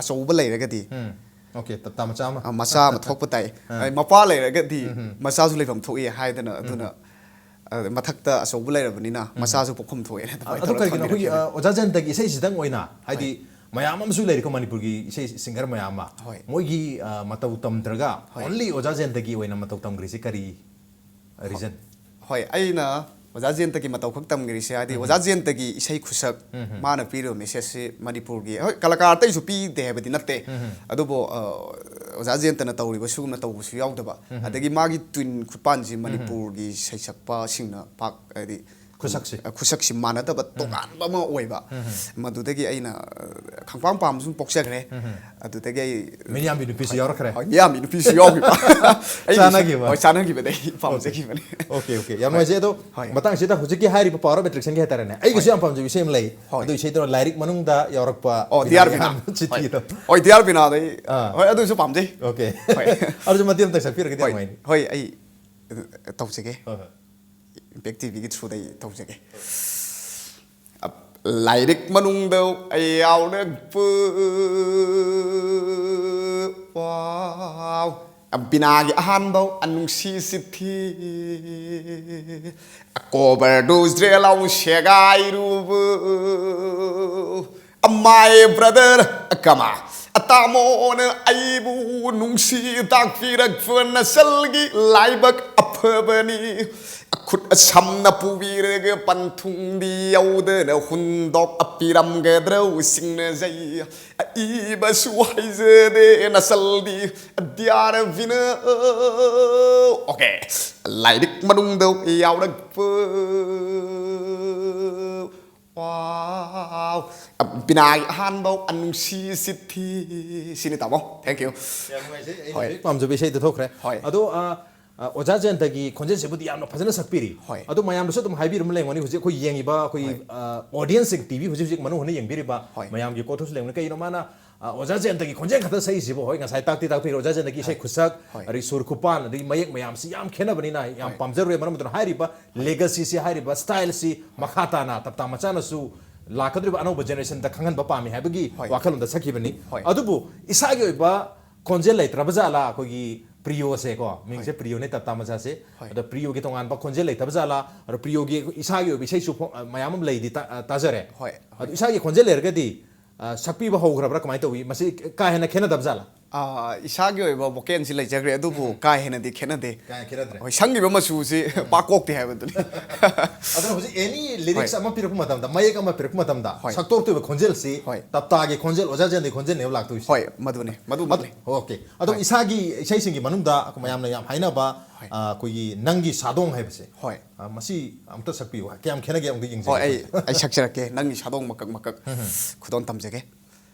ꯑꯆꯧꯕ ꯂꯩꯔꯒꯗꯤ, ꯎꯝ꯫ Okay, ꯇꯞꯇꯥ ꯃꯆꯥ ꯑꯃ꯫ ꯑ, ꯃꯆꯥ ꯑꯃ ꯊꯣꯛꯄ ꯇꯥꯏ꯫ ꯑꯥ꯫ ꯑ, ꯃꯄꯥ ꯂꯩꯔꯒꯗꯤ ꯎꯝ, ꯎꯝ꯫ ꯃꯆꯥꯁꯨ ꯂꯩꯐꯝ ꯊꯣꯛꯏ ꯍꯥꯏꯗꯅ, ꯎꯝ, ꯑꯗꯨꯅ, ꯎꯝ꯫ ꯑ, ꯃꯊꯛꯇ ꯑꯆꯧꯕ ꯂꯩꯔꯕꯅꯤꯅ ꯎꯝ꯫ ꯃꯆꯥꯁꯨ ꯄꯣꯛꯐꯝ ꯊꯣꯛꯑꯦꯅ ꯑ-, ꯑꯗꯨꯃꯥꯏꯅ ꯑꯗꯨ ꯇꯧꯔꯒ ꯀꯔꯤꯒꯤꯅꯣ? ꯑꯩꯈꯣꯏꯒꯤ, ꯊꯣꯟꯕꯤꯔꯛꯈꯤꯕꯅꯤ꯫ ꯑ, ꯑꯣꯖꯥ ꯖꯌꯟꯇꯒꯤ ꯏꯁꯩꯁꯤꯗꯪ ꯑꯣꯏꯅ, ꯍꯥꯏꯗꯤ, ꯍꯣꯏ꯫ ꯃꯌꯥꯝ ꯑꯃꯁꯨ ꯂꯩꯔꯤꯀꯣ ꯃꯅꯤꯄꯨꯔꯒꯤ ꯏꯁꯩ singer ꯃꯌꯥꯝ ꯑꯃ꯫ ꯍꯣꯏ꯫ ꯃꯣꯏꯒꯤ, ꯑ, ꯃꯇꯧ ꯇꯝꯗ꯭ꯔꯒ ꯍꯣꯏ꯫ Only ꯑꯣꯖꯥ ꯖꯌꯟꯇꯒꯤ ꯑꯣꯏꯅ ꯃꯇꯧ ꯇꯝꯈ꯭ꯔꯤꯁꯤ ꯀꯔꯤ reason? ꯍꯣꯏ, ꯑꯩꯅ ꯑꯣꯖꯥ ꯖꯌꯟꯇꯒꯤ ꯃꯇꯧ ꯈꯛ ꯇꯝꯈ꯭ꯔꯤꯁꯦ, ꯍꯥꯏꯗꯤ, ꯎꯝ꯫ ꯑꯣꯖꯥ ꯖꯌꯟꯇꯒꯤ ꯏꯁꯩ ꯈꯨꯁꯛ, ꯎꯝ꯫ ꯃꯥꯅ ꯄꯤꯔꯤꯕ messageꯁꯤ ꯃꯅꯤꯄꯨꯔꯒꯤ, ꯍꯣꯏ, ꯀꯂꯥꯀꯥꯔ ꯑꯇꯩꯁꯨ ꯄꯤꯗꯦ ꯍꯥꯏꯕꯗꯤ ꯅꯠꯇꯦ, ꯎꯝ꯫ ꯑꯗꯨꯕꯨ, ꯑ, ꯑꯣꯖꯥ ꯖꯌꯟꯇꯅ ꯇꯧꯔꯤꯕ ꯁꯤꯒꯨꯝꯅ ꯇꯧꯕꯁꯨ ꯌꯥꯎꯗꯕ, ꯎꯝ꯫ ꯑꯗꯒꯤ ꯃꯥꯒꯤ tune ꯈꯨꯄꯥꯟꯁꯤ ꯎꯝ꯫ ꯃꯅꯤꯄꯨꯔꯒꯤ ꯁꯩꯁꯛꯄꯁꯤꯡꯅ ꯄꯥꯛ, ꯍꯥꯏꯗꯤ, ꯈꯨꯁꯛꯁꯦ꯫ ꯑ, ꯈꯨꯁꯛꯁꯤ ꯃꯥꯟꯅꯗꯕ ꯎꯝ꯫ ꯇꯣꯉꯥꯟꯕ ꯑꯃ ꯑꯣꯏꯕ, ꯎꯝ꯫ ꯃꯗꯨꯗꯒꯤ ꯑꯩꯅ, ꯑ, ꯈꯪꯄꯥꯝ ꯄꯥꯝꯕ ꯁꯨꯝ ꯄꯣꯛꯆꯈ꯭ꯔꯦ꯫ ꯎꯝ꯫ ꯑꯗꯨꯗꯒꯤ ꯑꯩ ꯃꯤꯌꯥꯝꯒꯤ ꯅꯨꯄꯤꯁꯨ ꯍꯣꯏ, ꯌꯥꯎꯔꯛꯈ꯭ꯔꯦ꯫ ꯍꯣꯏ, ꯃꯤꯌꯥꯝꯒꯤ ꯅꯨꯄꯤꯁꯨ ꯌꯥꯎꯈꯤꯕ꯫ ꯑꯩꯒꯤ ꯆꯥꯟꯅꯈꯤꯕ꯫ ꯍꯣꯏ, ꯆꯥꯟꯅꯈꯤꯕꯗ ꯑꯩ ꯄꯥꯝꯖꯈꯤꯕꯅꯤ꯫ Okay, okay, ꯌꯥꯝ ꯍꯣꯏ꯫ ꯅꯨꯡꯉꯥꯏꯖꯩ꯫ ꯑꯗꯣ ꯍꯣꯏ꯫ ꯃꯇꯥꯡꯁꯤꯗ ꯍꯧꯖꯤꯛꯀꯤ ꯍꯥꯏꯔꯤꯕ Power of Attractionꯒꯤ ꯍꯥꯏꯇꯥꯔꯦꯅꯦ, ꯑꯩꯒꯤꯁꯨ ꯍꯣꯏ꯫ ꯌꯥꯝ ꯄꯥꯝꯖꯕ ꯏꯁꯩ ꯑꯃ ꯂꯩ꯫ ꯍꯣꯏ꯫ ꯑꯗꯨ ꯏꯁꯩꯗꯨꯅ ꯂꯥꯏꯔꯤꯛ ꯃꯅꯨꯡꯗ ꯌꯥꯎꯔꯛꯄ ꯑꯣ, ꯕꯤꯅꯥ ꯗꯤꯌꯥꯔ ꯕꯤꯅꯥ꯫ ꯌꯥꯝ ꯍꯣꯏ꯫ ꯆꯤꯊꯤꯗꯣ꯫ ꯍꯣꯏ, ꯗꯤꯌꯥꯔ ꯕꯤꯅꯥꯗ ꯑꯩ, ꯑꯥ꯫ ꯍꯣꯏ, ꯑꯗꯨꯁꯨ ꯄꯥꯝꯖꯩ꯫ Okay꯫ ꯍꯣꯏ꯫ ꯑꯗꯨꯁꯨ ꯃꯇꯦꯛ ꯑꯃꯇꯪ ꯁꯛꯄꯤꯔꯒꯗꯤ ꯍꯣꯏ꯫ ꯌꯥꯝ ꯅꯨꯡꯉꯥꯏꯅꯤ꯫ ꯍꯣꯏ, ꯑꯩ, ꯑ, ꯇꯧꯖꯒꯦ꯫ ꯍꯣꯏ, ꯍꯣꯏ꯫ Impact TVꯒꯤ throughꯗ ꯑꯩ ꯇꯧꯖꯒꯦ꯫ ꯑꯞ-, ꯂꯥꯏꯔꯤꯛ ꯃꯅꯨꯡꯗ ꯑꯩ ꯌꯥꯎꯔꯛꯄ ꯄꯥꯎ꯫ ꯕꯤꯅꯥꯒꯤ ꯑꯍꯥꯟꯕ ꯅꯨꯡꯁꯤ ꯆꯤꯊꯤ꯫ ꯀꯣꯕꯔꯗꯨ ꯖ꯭ꯔꯦ ꯂꯥꯎ ꯁꯦꯒꯥꯏꯔꯨꯕ꯫ My brother, ꯀꯃꯥ, ꯇꯥꯃꯣꯅ ꯑꯩꯕꯨ ꯅꯨꯡꯁꯤ ꯇꯥꯛꯄꯤꯔꯛꯄ ꯅꯆꯜꯒꯤ ꯂꯥꯏꯕꯛ ꯑꯐꯕꯅꯤ꯫ ꯈꯨꯠ ꯁꯝꯅ ꯄꯨꯕꯤꯔꯒ ꯄꯟꯊꯨꯡꯗꯤ ꯌꯧꯗꯅ ꯍꯨꯟꯗꯣꯛꯄꯤꯔꯝꯒꯗ꯭ꯔꯣ ꯆꯤꯡꯅꯖꯩ꯫ ꯏꯕꯁꯨ ꯍꯩꯖꯗꯦ ꯅꯆꯜꯗꯤ ꯗꯤꯌꯥꯔ ꯕꯤꯅ꯫ ꯑꯣꯀꯦ, ꯂꯥꯏꯔꯤꯛ ꯃꯅꯨꯡꯗ ꯌꯥꯎꯔꯛꯄ꯫ ꯋꯥꯎ꯫ ꯕꯤꯅꯥꯒꯤ ꯑꯍꯥꯟꯕ ꯅꯨꯡꯁꯤ ꯆꯤꯊꯤ꯫ ꯁꯤꯅꯤ ꯇꯥꯃꯣ꯫ Thank you꯫ ꯌꯥꯝ ꯅꯨꯡꯉꯥꯏꯖꯩ꯫ ꯑꯩꯅ ꯍꯣꯏ꯫ ꯍꯧꯖꯤꯛ ꯄꯥꯝꯖꯕ ꯏꯁꯩꯗꯣ ꯊꯣꯛꯈ꯭ꯔꯦ꯫ ꯍꯣꯏ꯫ ꯑꯗꯣ, ꯑ, ꯑ, ꯑꯣꯖꯥ ꯖꯌꯟꯇꯒꯤ ꯈꯣꯟꯖꯦꯜꯁꯤꯕꯨꯗꯤ ꯌꯥꯝꯅ ꯐꯖꯅ ꯁꯛꯄꯤꯔꯤ꯫ ꯍꯣꯏ꯫ ꯑꯗꯣ ꯃꯌꯥꯝꯗꯁꯨ ꯑꯗꯨꯝ ꯍꯥꯏꯕꯤꯔꯝꯕ ꯂꯩꯔꯝꯒꯅꯤ, ꯍꯧꯖꯤꯛ ꯑꯩꯈꯣꯏ ꯌꯦꯡꯉꯤꯕ, ꯑꯩꯈꯣꯏ, ꯍꯣꯏ꯫ ꯑ, audience ꯁꯤꯡ, ꯇꯤ ꯚꯤ ꯍꯧꯖꯤꯛ ꯍꯧꯖꯤꯛ ꯃꯅꯨꯡ ꯍꯨꯠꯅ ꯌꯦꯡꯕꯤꯔꯤꯕ ꯍꯣꯏ꯫ ꯃꯌꯥꯝꯒꯤ ꯀꯣꯛꯇꯁꯨ ꯂꯩꯔꯝꯒꯅꯤ꯫ ꯀꯩꯅꯣ ꯃꯥꯅ, ꯑ, ꯑꯣꯖꯥ ꯖꯌꯟꯇꯒꯤ ꯈꯣꯟꯖꯦꯜ ꯈꯛꯇ ꯁꯛꯏꯁꯤꯕꯨ? ꯍꯣꯏ, ꯉꯁꯥꯏ ꯇꯥꯛꯇꯤ ꯇꯥꯛꯄꯤꯔꯦ ꯑꯣꯖꯥ ꯖꯌꯟꯇꯒꯤ ꯏꯁꯩ ꯍꯣꯏ꯫ ꯈꯨꯠꯁꯛ, ꯍꯣꯏ꯫ ꯑꯗꯒꯤ ꯁꯨꯔ ꯈꯨꯄꯥꯟ, ꯑꯗꯒꯤ ꯃꯌꯦꯛ ꯃꯌꯥꯝꯁꯤ ꯌꯥꯝ ꯈꯦꯠꯅꯕꯅꯤꯅ ꯌꯥꯝ ꯍꯣꯏ꯫ ꯄꯥꯝꯖꯔꯨꯔꯦ꯫ ꯃꯔꯝ ꯑꯗꯨꯅ ꯍꯥꯏꯔꯤꯕ legacy ꯁꯤ, ꯍꯥꯏꯔꯤꯕ style ꯁꯤ ꯃꯈꯥ ꯇꯥꯅ ꯇꯞꯇꯥ ꯃꯆꯥꯅꯁꯨ ꯂꯥꯛꯀꯗꯧꯔꯤꯕ ꯑꯅꯧꯕ generation ꯗ ꯈꯪꯍꯟꯕ ꯄꯥꯝꯃꯤ ꯍꯥꯏꯕꯒꯤ ꯍꯣꯏ꯫ ꯋꯥꯈꯜꯂꯣꯟꯗ ꯁꯛꯈꯤꯕꯅꯤ꯫ ꯍꯣꯏ꯫ ꯑꯗꯨꯕꯨ ꯏꯁꯥꯒꯤ ꯑꯣꯏꯕ ꯈꯣꯟꯖꯦꯜ ꯂꯩꯇ꯭ꯔꯕ ꯖꯥꯠꯂꯥ? ꯑꯩꯈꯣꯏꯒꯤ ꯄ꯭ꯔꯤꯌꯣꯁꯦꯀꯣ, ꯃꯤꯡꯁꯦ ꯍꯣꯏ꯫ ꯄ꯭ꯔꯤꯌꯣꯅꯦ, ꯇꯞꯇꯥ ꯃꯆꯥꯁꯦ꯫ ꯍꯣꯏ꯫ ꯑꯗꯣ ꯄ꯭ꯔꯤꯌꯣꯒꯤ ꯇꯣꯉꯥꯟꯕ ꯈꯣꯟꯖꯦꯜ ꯂꯩꯇꯕ ꯖꯥꯠꯂꯥ? ꯑꯗꯣ ꯄ꯭ꯔꯤꯌꯣꯒꯤ ꯏꯁꯥꯒꯤ ꯑꯣꯏꯕ ꯏꯁꯩꯁꯨ ꯐꯣ-, ꯃꯌꯥꯝ ꯑꯃ ꯂꯩꯗꯤ ꯇꯥ-, ꯇꯥꯖꯔꯦ꯫ ꯍꯣꯏ, ꯍꯣꯏ꯫ ꯑꯗꯣ ꯏꯁꯥꯒꯤ ꯈꯣꯟꯖꯦꯜ ꯂꯩꯔꯒꯗꯤ, ꯑ, ꯁꯛꯄꯤꯕ ꯍꯧꯈ꯭ꯔꯕ꯭ꯔꯥ? ꯀꯃꯥꯏꯅ ꯇꯧꯏ? ꯃꯁꯤ ꯀꯥ ꯍꯦꯟꯅ ꯈꯦꯠꯅꯗꯕ ꯖꯥꯠꯂꯥ? ꯑ, ꯏꯁꯥꯒꯤ ꯑꯣꯏꯕ vocal ꯁꯤ ꯂꯩꯖꯈ꯭ꯔꯦ, ꯑꯗꯨꯕꯨ ꯎꯝ꯫ ꯀꯥ ꯍꯦꯟꯅꯗꯤ ꯈꯦꯠꯅꯗꯦ꯫ ꯀꯥ ꯍꯦꯟꯅ ꯈꯦꯠꯅꯗ꯭ꯔꯦ꯫ ꯍꯣꯏ, ꯁꯪꯉꯤꯕ ꯃꯆꯨꯁꯤ ꯎꯝ꯫ ꯄꯥꯛ ꯀꯣꯛꯇꯦ ꯍꯥꯏꯕꯗꯨꯅꯤ꯫ ꯑꯗꯨꯅ ꯍꯧꯖꯤꯛ any lyrics ꯍꯣꯏ꯫ ꯑꯃ ꯄꯤꯔꯛꯄ ꯃꯇꯝꯗ, ꯃꯌꯦꯛ ꯑꯃ ꯄꯤꯔꯛꯄ ꯃꯇꯝꯗ, ꯍꯣꯏ꯫ ꯁꯛꯇꯣꯛꯇꯣꯏꯕ ꯈꯣꯟꯖꯦꯜꯁꯤ ꯍꯣꯏ꯫ ꯇꯞꯇꯥꯒꯤ ꯈꯣꯟꯖꯦꯜ, ꯑꯣꯖꯥ ꯖꯌꯟꯇꯒꯤ ꯈꯣꯟꯖꯦꯜꯅꯦꯕ ꯂꯥꯛꯇꯣꯏꯁꯦ꯫ ꯍꯣꯏ, ꯃꯗꯨꯅꯤ, ꯃꯗꯨꯃꯛꯅꯤ꯫ ꯑꯗꯨ, okay꯫ ꯑꯗꯣ ꯍꯣꯏ꯫ ꯏꯁꯥꯒꯤ ꯏꯁꯩꯁꯤꯡꯒꯤ ꯃꯅꯨꯡꯗ ꯃꯌꯥꯝꯅ ꯌꯥꯝ ꯍꯥꯏꯅꯕ, ꯍꯣꯏ꯫ ꯑ, ꯑꯩꯈꯣꯏꯒꯤ ꯅꯪꯒꯤ ꯁꯥꯗꯣꯡ ꯍꯥꯏꯕꯁꯦ, ꯍꯣꯏ꯫ ꯑ, ꯃꯁꯤ ꯑꯝꯇ ꯁꯛꯄꯤꯌꯨ꯫ ꯀꯌꯥꯝ ꯈꯦꯠꯅꯒꯦ ꯑꯃꯨꯛꯇ ꯌꯦꯡꯖꯒꯦ ꯍꯣꯏ, ꯑꯩ, ꯑꯩꯈꯣꯏ꯫ ꯑꯩ ꯁꯛꯆꯔꯛꯀꯦ, ꯅꯪꯒꯤ ꯁꯥꯗꯣꯡ ꯃꯀꯛ ꯃꯀꯛ ꯎꯝ, ꯎꯝ꯫ ꯈꯨꯗꯣꯟ ꯇꯝꯖꯒꯦ꯫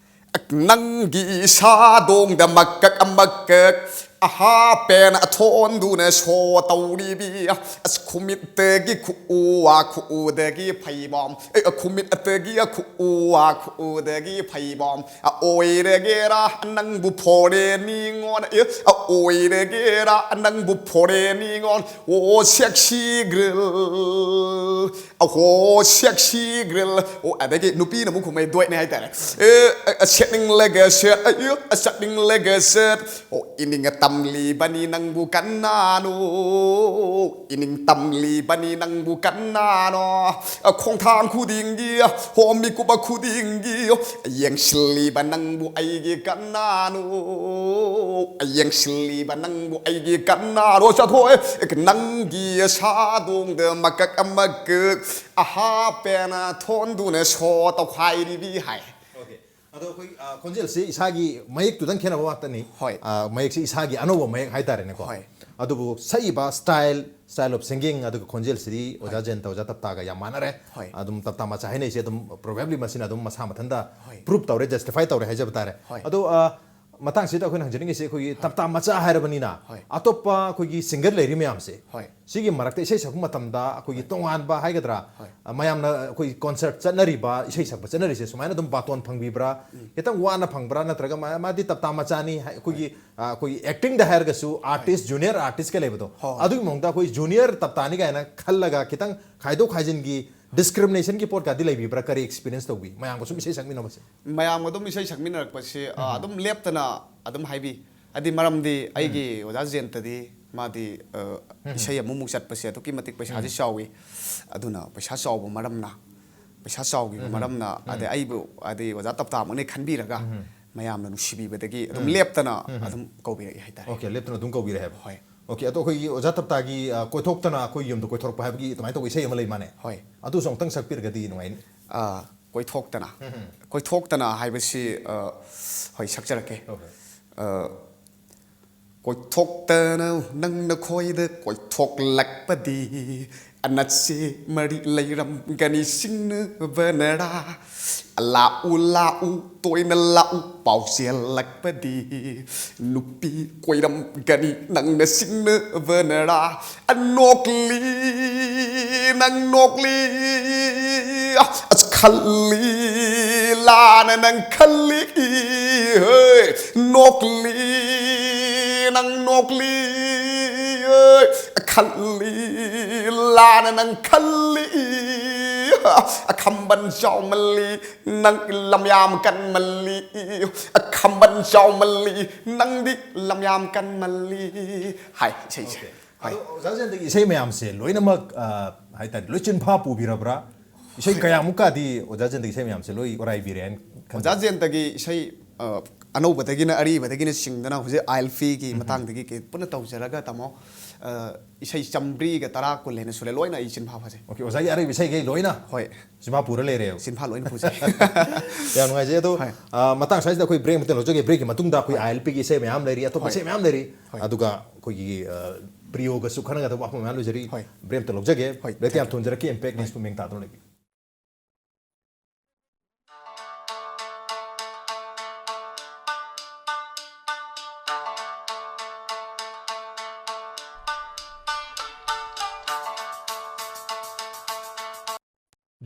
ꯅꯪꯒꯤ ꯁꯥꯗꯣꯡꯗ ꯃꯀꯛ ꯃꯀꯛ ꯑꯍꯥꯄꯦꯟ ꯑꯊꯣꯟꯗꯨꯅ ꯁꯣ ꯇꯧꯔꯤꯕꯤ꯫ ꯑꯁ, ꯈꯨꯃꯤꯠꯇꯒꯤ ꯈꯨꯎ, ꯈꯨꯎꯗꯒꯤ ꯐꯩꯕꯣꯝ, ꯑꯦ, ꯈꯨꯃꯤꯠꯇꯒꯤ ꯈꯨꯎ, ꯈꯨꯎꯗꯒꯤ ꯐꯩꯕꯣꯝ, ꯑꯣꯏꯔꯒꯦꯔꯥ ꯅꯪꯕꯨ ꯐꯣꯔꯦ ꯅꯤꯉꯣꯟ, ꯑꯦ, ꯑꯣꯏꯔꯒꯦꯔꯥ ꯅꯪꯕꯨ ꯐꯣꯔꯦ ꯅꯤꯉꯣꯟ꯫ ꯑꯣ, sexy girl꯫ ꯑꯍꯣ, sexy girl꯫ ꯑꯣ, ꯑꯗꯒꯤ ꯅꯨꯄꯤꯅ ꯑꯃꯨꯛ ꯈꯨꯝꯃꯩ, ꯗꯣꯏꯠꯅꯦ ꯍꯥꯏꯇꯥꯔꯦ꯫ ꯑꯦ, ꯑ, ꯑ, ꯁꯦꯠꯅꯤꯡꯂꯒ ꯁꯦꯠ, ꯑ, ꯑ, ꯆꯠꯅꯤꯡꯂꯒ ꯆꯠ꯫ ꯑꯣ, ꯏꯅꯤꯡ ꯇꯝꯂꯤꯕꯅꯤ ꯅꯪꯕꯨ ꯀꯟꯅꯅꯣ, ꯏꯅꯤꯡ ꯇꯝꯂꯤꯕꯅꯤ ꯅꯪꯕꯨ ꯀꯟꯅꯅꯣ꯫ ꯈꯣꯡꯊꯥꯡ ꯈꯨꯗꯤꯡꯒꯤ, ꯍꯣ ꯃꯤꯀꯨꯞ ꯈꯨꯗꯤꯡꯒꯤ, ꯌꯦꯡꯁꯤꯜꯂꯤꯕ ꯅꯪꯕꯨ ꯑꯩꯒꯤ ꯀꯟꯅꯅꯣ, ꯌꯦꯡꯁꯤꯜꯂꯤꯕ ꯅꯪꯕꯨ ꯑꯩꯒꯤ ꯀꯟꯅꯅꯣ꯫ ꯆꯠꯊꯣꯛꯑꯦ ꯅꯪꯒꯤ ꯁꯥꯗꯣꯡꯗ ꯃꯀꯛ ꯑꯃꯀꯛ ꯑꯍꯥꯞꯄꯦꯅ ꯊꯣꯟꯗꯨꯅ ꯁꯣ ꯇꯧꯈꯥꯏꯔꯤꯕꯤ ꯍꯥꯏ꯫ ꯑꯣꯀꯦ꯫ ꯑꯗꯣ ꯑꯩꯈꯣꯏ, ꯑ, ꯈꯣꯟꯖꯦꯜꯁꯤ ꯏꯁꯥꯒꯤ ꯃꯌꯦꯛꯇꯨꯗꯪ ꯈꯦꯠꯅꯕ ꯉꯥꯛꯇꯅꯤ꯫ ꯍꯣꯏ꯫ ꯑ, ꯃꯌꯦꯛꯁꯤ ꯏꯁꯥꯒꯤ ꯑꯅꯧꯕ ꯃꯌꯦꯛ ꯍꯥꯏꯇꯥꯔꯦꯅꯦꯀꯣ꯫ ꯍꯣꯏ꯫ ꯑꯗꯨꯕꯨ ꯁꯛꯏꯕ style, style of singing, ꯑꯗꯨꯒ ꯈꯣꯟꯖꯦꯜꯁꯤꯗꯤ ꯑꯣꯖꯥ ꯍꯣꯏ꯫ ꯖꯌꯟꯇ, ꯑꯣꯖꯥ ꯇꯞꯇꯥꯒ ꯌꯥꯝ ꯃꯥꯟꯅꯔꯦ꯫ ꯍꯣꯏ꯫ ꯑꯗꯨꯝ ꯇꯞꯇꯥ ꯃꯆꯥ ꯍꯥꯏꯅꯩꯁꯦ ꯑꯗꯨꯝ probably ꯃꯁꯤꯅ ꯑꯗꯨꯝ ꯃꯁꯥ ꯃꯊꯟꯇ ꯍꯣꯏ꯫ Prove ꯇꯧꯔꯦ, justify ꯇꯧꯔꯦ ꯍꯥꯏꯖꯕ ꯇꯥꯔꯦ꯫ ꯍꯣꯏ꯫ ꯑꯗꯣ, ꯑ, ꯃꯇꯥꯡꯁꯤꯗ ꯑꯩꯈꯣꯏꯅ ꯍꯪꯖꯅꯤꯡꯉꯤꯁꯦ, ꯑꯩꯈꯣꯏꯒꯤ ꯍꯣꯏ꯫ ꯇꯞꯇꯥ ꯃꯆꯥ ꯍꯥꯏꯔꯕꯅꯤꯅ ꯍꯣꯏ꯫ ꯑꯇꯣꯞꯄ ꯑꯩꯈꯣꯏꯒꯤ singer ꯂꯩꯔꯤ ꯃꯌꯥꯝꯁꯦ, ꯍꯣꯏ꯫ ꯁꯤꯒꯤ ꯃꯔꯛꯇ ꯏꯁꯩ ꯁꯛꯄ ꯃꯇꯝꯗ ꯑꯩꯈꯣꯏꯒꯤ ꯍꯣꯏ꯫ ꯇꯣꯉꯥꯟꯕ ꯍꯥꯏꯒꯗ꯭ꯔꯥ, ꯍꯣꯏ꯫ ꯑ, ꯃꯌꯥꯝꯅ ꯑꯩꯈꯣꯏ concert ꯆꯠꯅꯔꯤꯕ ꯏꯁꯩ ꯁꯛꯄ ꯆꯠꯅꯔꯤꯁꯦ ꯁꯨꯃꯥꯏꯅ ꯑꯗꯨꯝ ꯕꯥꯇꯣꯟ ꯐꯪꯕꯤꯕ꯭ꯔꯥ? ꯎꯝ꯫ ꯈꯤꯇꯪ ꯋꯥꯅ ꯐꯪꯕ꯭ꯔꯥ? ꯅꯠꯇ꯭ꯔꯒ ꯃꯥ-, ꯃꯥꯗꯤ ꯇꯞꯇꯥ ꯃꯆꯥꯅꯤ ꯍꯥꯏ-, ꯑꯩꯈꯣꯏꯒꯤ, ꯍꯣꯏ꯫ ꯑ, ꯑꯩꯈꯣꯏꯒꯤ acting ꯗ ꯍꯥꯏꯔꯒꯁꯨ ꯍꯣꯏ꯫ Artist, junior artist ꯀ ꯂꯩꯕꯗꯣ, ꯍꯣꯏ, ꯍꯣꯏ꯫ ꯑꯗꯨꯒꯤ ꯃꯑꯣꯡꯗ ꯑꯩꯈꯣꯏ junior ꯇꯞꯇꯥꯅꯤ ꯀꯥꯏꯅ ꯈꯜꯂꯒ ꯈꯤꯇꯪ ꯈꯥꯏꯗꯣꯛ ꯈꯥꯏꯖꯤꯟꯒꯤ discrimination ꯒꯤ ꯄꯣꯠꯀꯗꯤ ꯂꯩꯕꯤꯕ꯭ꯔꯥ? ꯀꯔꯤ experience ꯇꯧꯕꯤ ꯃꯌꯥꯝꯒ ꯁꯨꯝ ꯏꯁꯩ ꯁꯛꯃꯤꯟꯅꯕꯁꯦ? ꯃꯌꯥꯝꯒ ꯑꯗꯨꯝ ꯏꯁꯩ ꯁꯛꯃꯤꯟꯅꯔꯛꯄꯁꯤ, ꯑ, ꯎꯝ꯫ ꯑꯗꯨꯝ ꯂꯦꯞꯇꯅ ꯑꯗꯨꯝ ꯍꯥꯏꯕꯤ꯫ ꯍꯥꯏꯗꯤ ꯃꯔꯝꯗꯤ ꯎꯝ꯫ ꯑꯩꯒꯤ ꯑꯣꯖꯥ ꯖꯌꯟꯇꯗꯤ ꯃꯥꯗꯤ, ꯑ, ꯎꯝ꯫ ꯏꯁꯩ ꯑꯃꯨꯛꯃꯨꯛ ꯆꯠꯄꯁꯦ ꯑꯗꯨꯛꯀꯤ ꯃꯇꯤꯛ ꯄꯩꯁꯥꯁꯦ ꯎꯝ꯫ ꯆꯥꯎꯋꯤ꯫ ꯑꯗꯨꯅ ꯄꯩꯁꯥ ꯆꯥꯎꯕ ꯃꯔꯝꯅ, ꯄꯩꯁꯥ ꯆꯥꯎꯈꯤꯕ ꯎꯝ꯫ ꯃꯔꯝꯅ, ꯎꯝ꯫ ꯑꯗꯩ ꯑꯩꯕꯨ, ꯑꯗꯩ ꯑꯣꯖꯥ ꯇꯞꯇꯥꯃꯛꯅꯦ ꯈꯟꯕꯤꯔꯒ ꯎꯝ꯫ ꯃꯌꯥꯝꯅ ꯅꯨꯡꯁꯤꯕꯤꯕꯗꯒꯤ ꯑꯗꯨꯝ ꯎꯝ꯫ ꯂꯦꯞꯇꯅ ꯎꯝ꯫ ꯑꯗꯨꯝ ꯀꯧꯕꯤꯔꯛꯏ ꯍꯥꯏꯇꯥꯔꯦ꯫ ꯑꯣꯀꯦ, ꯂꯦꯞꯇꯅ ꯑꯗꯨꯝ ꯀꯧꯕꯤꯔꯦ ꯍꯥꯏꯕ꯫ ꯍꯣꯏ꯫ ꯑꯣꯀꯦ, ꯑꯗꯣ ꯑꯩꯈꯣꯏꯒꯤ ꯑꯣꯖꯥ ꯇꯞꯇꯥꯒꯤ, ꯑ, ꯀꯣꯏꯊꯣꯛꯇꯅ ꯑꯩꯈꯣꯏ ꯌꯨꯝꯗ ꯀꯣꯏꯊꯣꯔꯛꯄ ꯍꯥꯏꯕꯒꯤ ꯑꯗꯨꯃꯥꯏꯅ ꯇꯧꯕ ꯏꯁꯩ ꯑꯃ ꯂꯩ ꯃꯥꯅꯦ? ꯍꯣꯏ꯫ ꯑꯗꯨꯁꯨ ꯑꯃꯨꯛꯇꯪ ꯁꯛꯄꯤꯔꯒꯗꯤ ꯅꯨꯡꯉꯥꯏꯅꯤ꯫ ꯑ, ꯀꯣꯏꯊꯣꯛꯇꯅ꯫ ꯎꯝ꯫ ꯀꯣꯏꯊꯣꯛꯇꯅ ꯍꯥꯏꯕꯁꯤ, ꯑ, ꯍꯣꯏ, ꯁꯛꯆꯔꯛꯀꯦ꯫ ꯍꯣꯏ, ꯍꯣꯏ꯫ ꯑ, ꯀꯣꯏꯊꯣꯛꯇꯅ ꯅꯪꯅ ꯈꯣꯏꯗ ꯀꯣꯏꯊꯣꯛꯂꯛꯄꯗꯤ, ꯑꯅꯠꯁꯦ ꯃꯔꯤ ꯂꯩꯔꯝꯒꯅꯤ ꯁꯤꯡꯅꯕꯅꯔꯥ? ꯂꯥꯛꯎ, ꯂꯥꯛꯎ, ꯇꯣꯏꯅ ꯂꯥꯛꯎ, ꯄꯥꯎꯖꯦꯜꯂꯛꯄꯗꯤ, ꯅꯨꯄꯤ ꯀꯣꯏꯔꯝꯒꯅꯤ ꯅꯪꯅ ꯁꯤꯡꯅꯕꯅꯔꯥ? ꯅꯣꯛꯂꯤ ꯅꯪ ꯅꯣꯛꯂꯤ, ꯑꯁ ꯈꯜꯂꯤ ꯂꯥꯟꯅ ꯅꯪ ꯈꯜꯂꯤ, ꯍꯦ, ꯅꯣꯛꯂꯤ ꯅꯪ ꯅꯣꯛꯂꯤ꯫ ꯈꯜꯂꯤ, ꯂꯥꯟꯅ ꯅꯪ ꯈꯜꯂꯤ, ꯑꯈꯝꯕꯟ ꯆꯥꯎꯃꯜꯂꯤ, ꯅꯪ ꯂꯝ ꯌꯥꯝ ꯀꯟꯃꯜꯂꯤ, ꯑꯈꯝꯕꯟ ꯆꯥꯎꯃꯜꯂꯤ, ꯅꯪꯗꯤ ꯂꯝ ꯌꯥꯝ ꯀꯟꯃꯜꯂꯤ꯫ ꯍꯥꯏ, ꯏꯁꯩꯁꯦ꯫ ꯍꯥꯏ꯫ ꯑꯗꯣ ꯑꯣꯖꯥ ꯖꯌꯟꯇꯒꯤ ꯏꯁꯩ ꯃꯌꯥꯝꯁꯦ ꯂꯣꯏꯅꯃꯛ, ꯑ, ꯍꯥꯏꯇꯥꯔꯦ, ꯂꯣꯏ ꯆꯤꯟꯐꯥ ꯄꯨꯕꯤꯔꯕ꯭ꯔꯥ? ꯏꯁꯩ ꯀꯌꯥꯃꯨꯛꯀꯗꯤ ꯑꯣꯖꯥ ꯖꯌꯟꯇꯒꯤ ꯏꯁꯩ ꯃꯌꯥꯝꯁꯦ ꯂꯣꯏ ꯑꯣꯔꯥꯏꯕꯤꯔꯦꯅ ꯈꯟꯖꯩ꯫ ꯑꯣꯖꯥ ꯖꯌꯟꯇꯒꯤ ꯏꯁꯩ, ꯑ, ꯑꯅꯧꯕꯗꯒꯤ, ꯑꯔꯤꯕꯗꯒꯤꯅ ꯆꯤꯡꯗꯅ ꯍꯧꯖꯤꯛ ꯑꯥꯏ ꯑꯦꯜ ꯄꯤꯒꯤ ꯃꯇꯥꯡꯗꯒꯤ ꯀꯩ ꯄꯨꯟꯅ ꯇꯧꯖꯔꯒ, ꯇꯥꯃꯣ, ꯑ, ꯏꯁꯩ ꯆꯥꯝꯃꯔꯤꯒ ꯇꯔꯥ, ꯀꯨꯟ ꯍꯦꯟꯅ ꯁꯨꯔꯦ, ꯂꯣꯏꯅ ꯑꯩ ꯆꯤꯟꯐꯥ ꯐꯖꯩ꯫ ꯑꯣꯀꯦ, ꯑꯣꯖꯥꯒꯤ ꯑꯔꯤꯕ ꯏꯁꯩꯈꯩ ꯂꯣꯏꯅ ꯍꯣꯏ꯫ ꯆꯤꯟꯐꯥ ꯄꯨꯔ ꯂꯩꯔꯦꯕ꯫ ꯆꯤꯟꯐꯥ ꯂꯣꯏꯅ ꯄꯨꯖꯩ꯫ ꯌꯥꯝ ꯅꯨꯡꯉꯥꯏꯖꯩ꯫ ꯑꯗꯣ, ꯍꯣꯏ꯫ ꯑ, ꯃꯇꯥꯡ ꯁ꯭ꯋꯥꯏꯁꯤꯗ ꯑꯩꯈꯣꯏ ꯕ꯭ꯔꯦꯛ ꯑꯃꯇꯪ ꯂꯧꯖꯒꯦ꯫ ꯕ꯭ꯔꯦꯛꯀꯤ ꯃꯇꯨꯡꯗ ꯑꯩꯈꯣꯏ ꯍꯣꯏ꯫ ꯑꯥꯏ ꯑꯦꯜ ꯄꯤꯒꯤ ꯏꯁꯩ ꯃꯌꯥꯝ ꯂꯩꯔꯤ, ꯑꯇꯣꯞꯄ ꯍꯣꯏ꯫ ꯏꯁꯩ ꯃꯌꯥꯝ ꯂꯩꯔꯤ꯫ ꯍꯣꯏ꯫ ꯑꯗꯨꯒ ꯑꯩꯈꯣꯏꯒꯤ, ꯑ, ꯄ꯭ꯔꯤꯌꯣꯒꯁꯨ ꯈꯟꯅꯒꯗꯕ ꯋꯥꯐꯝ ꯃꯌꯥꯝ ꯂꯩꯖꯔꯤ꯫ ꯍꯣꯏ꯫ ꯕ꯭ꯔꯦꯛ ꯑꯃꯇ ꯂꯧꯖꯒꯦ꯫ ꯍꯣꯏ, ꯕ꯭ꯔꯦꯛꯇ ꯌꯥꯝ thank you꯫ ꯊꯨꯅ ꯖꯔꯛꯀꯦ, ꯏꯝꯄꯦꯛ ꯍꯣꯏ꯫ ꯅ꯭ꯌꯨꯁꯄꯨ ꯃꯤꯡ ꯇꯥꯗꯨꯅ ꯂꯩꯕꯤꯌꯨ꯫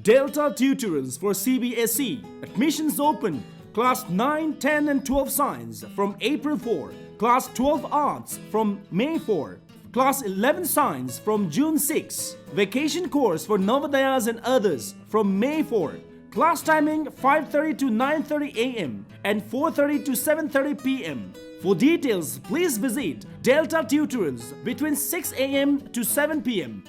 Delta Tutorials for C B S E. Admissions open. Class nine, ten and twelve Science from April four. Class twelve Arts from May four. Class eleven Science from June six. Vacation course for Navodayas and others from May four. Class timing five thirty to nine thirty a m and four thirty to seven thirty p m. For details, please visit Delta Tutorials between six a m to seven p m.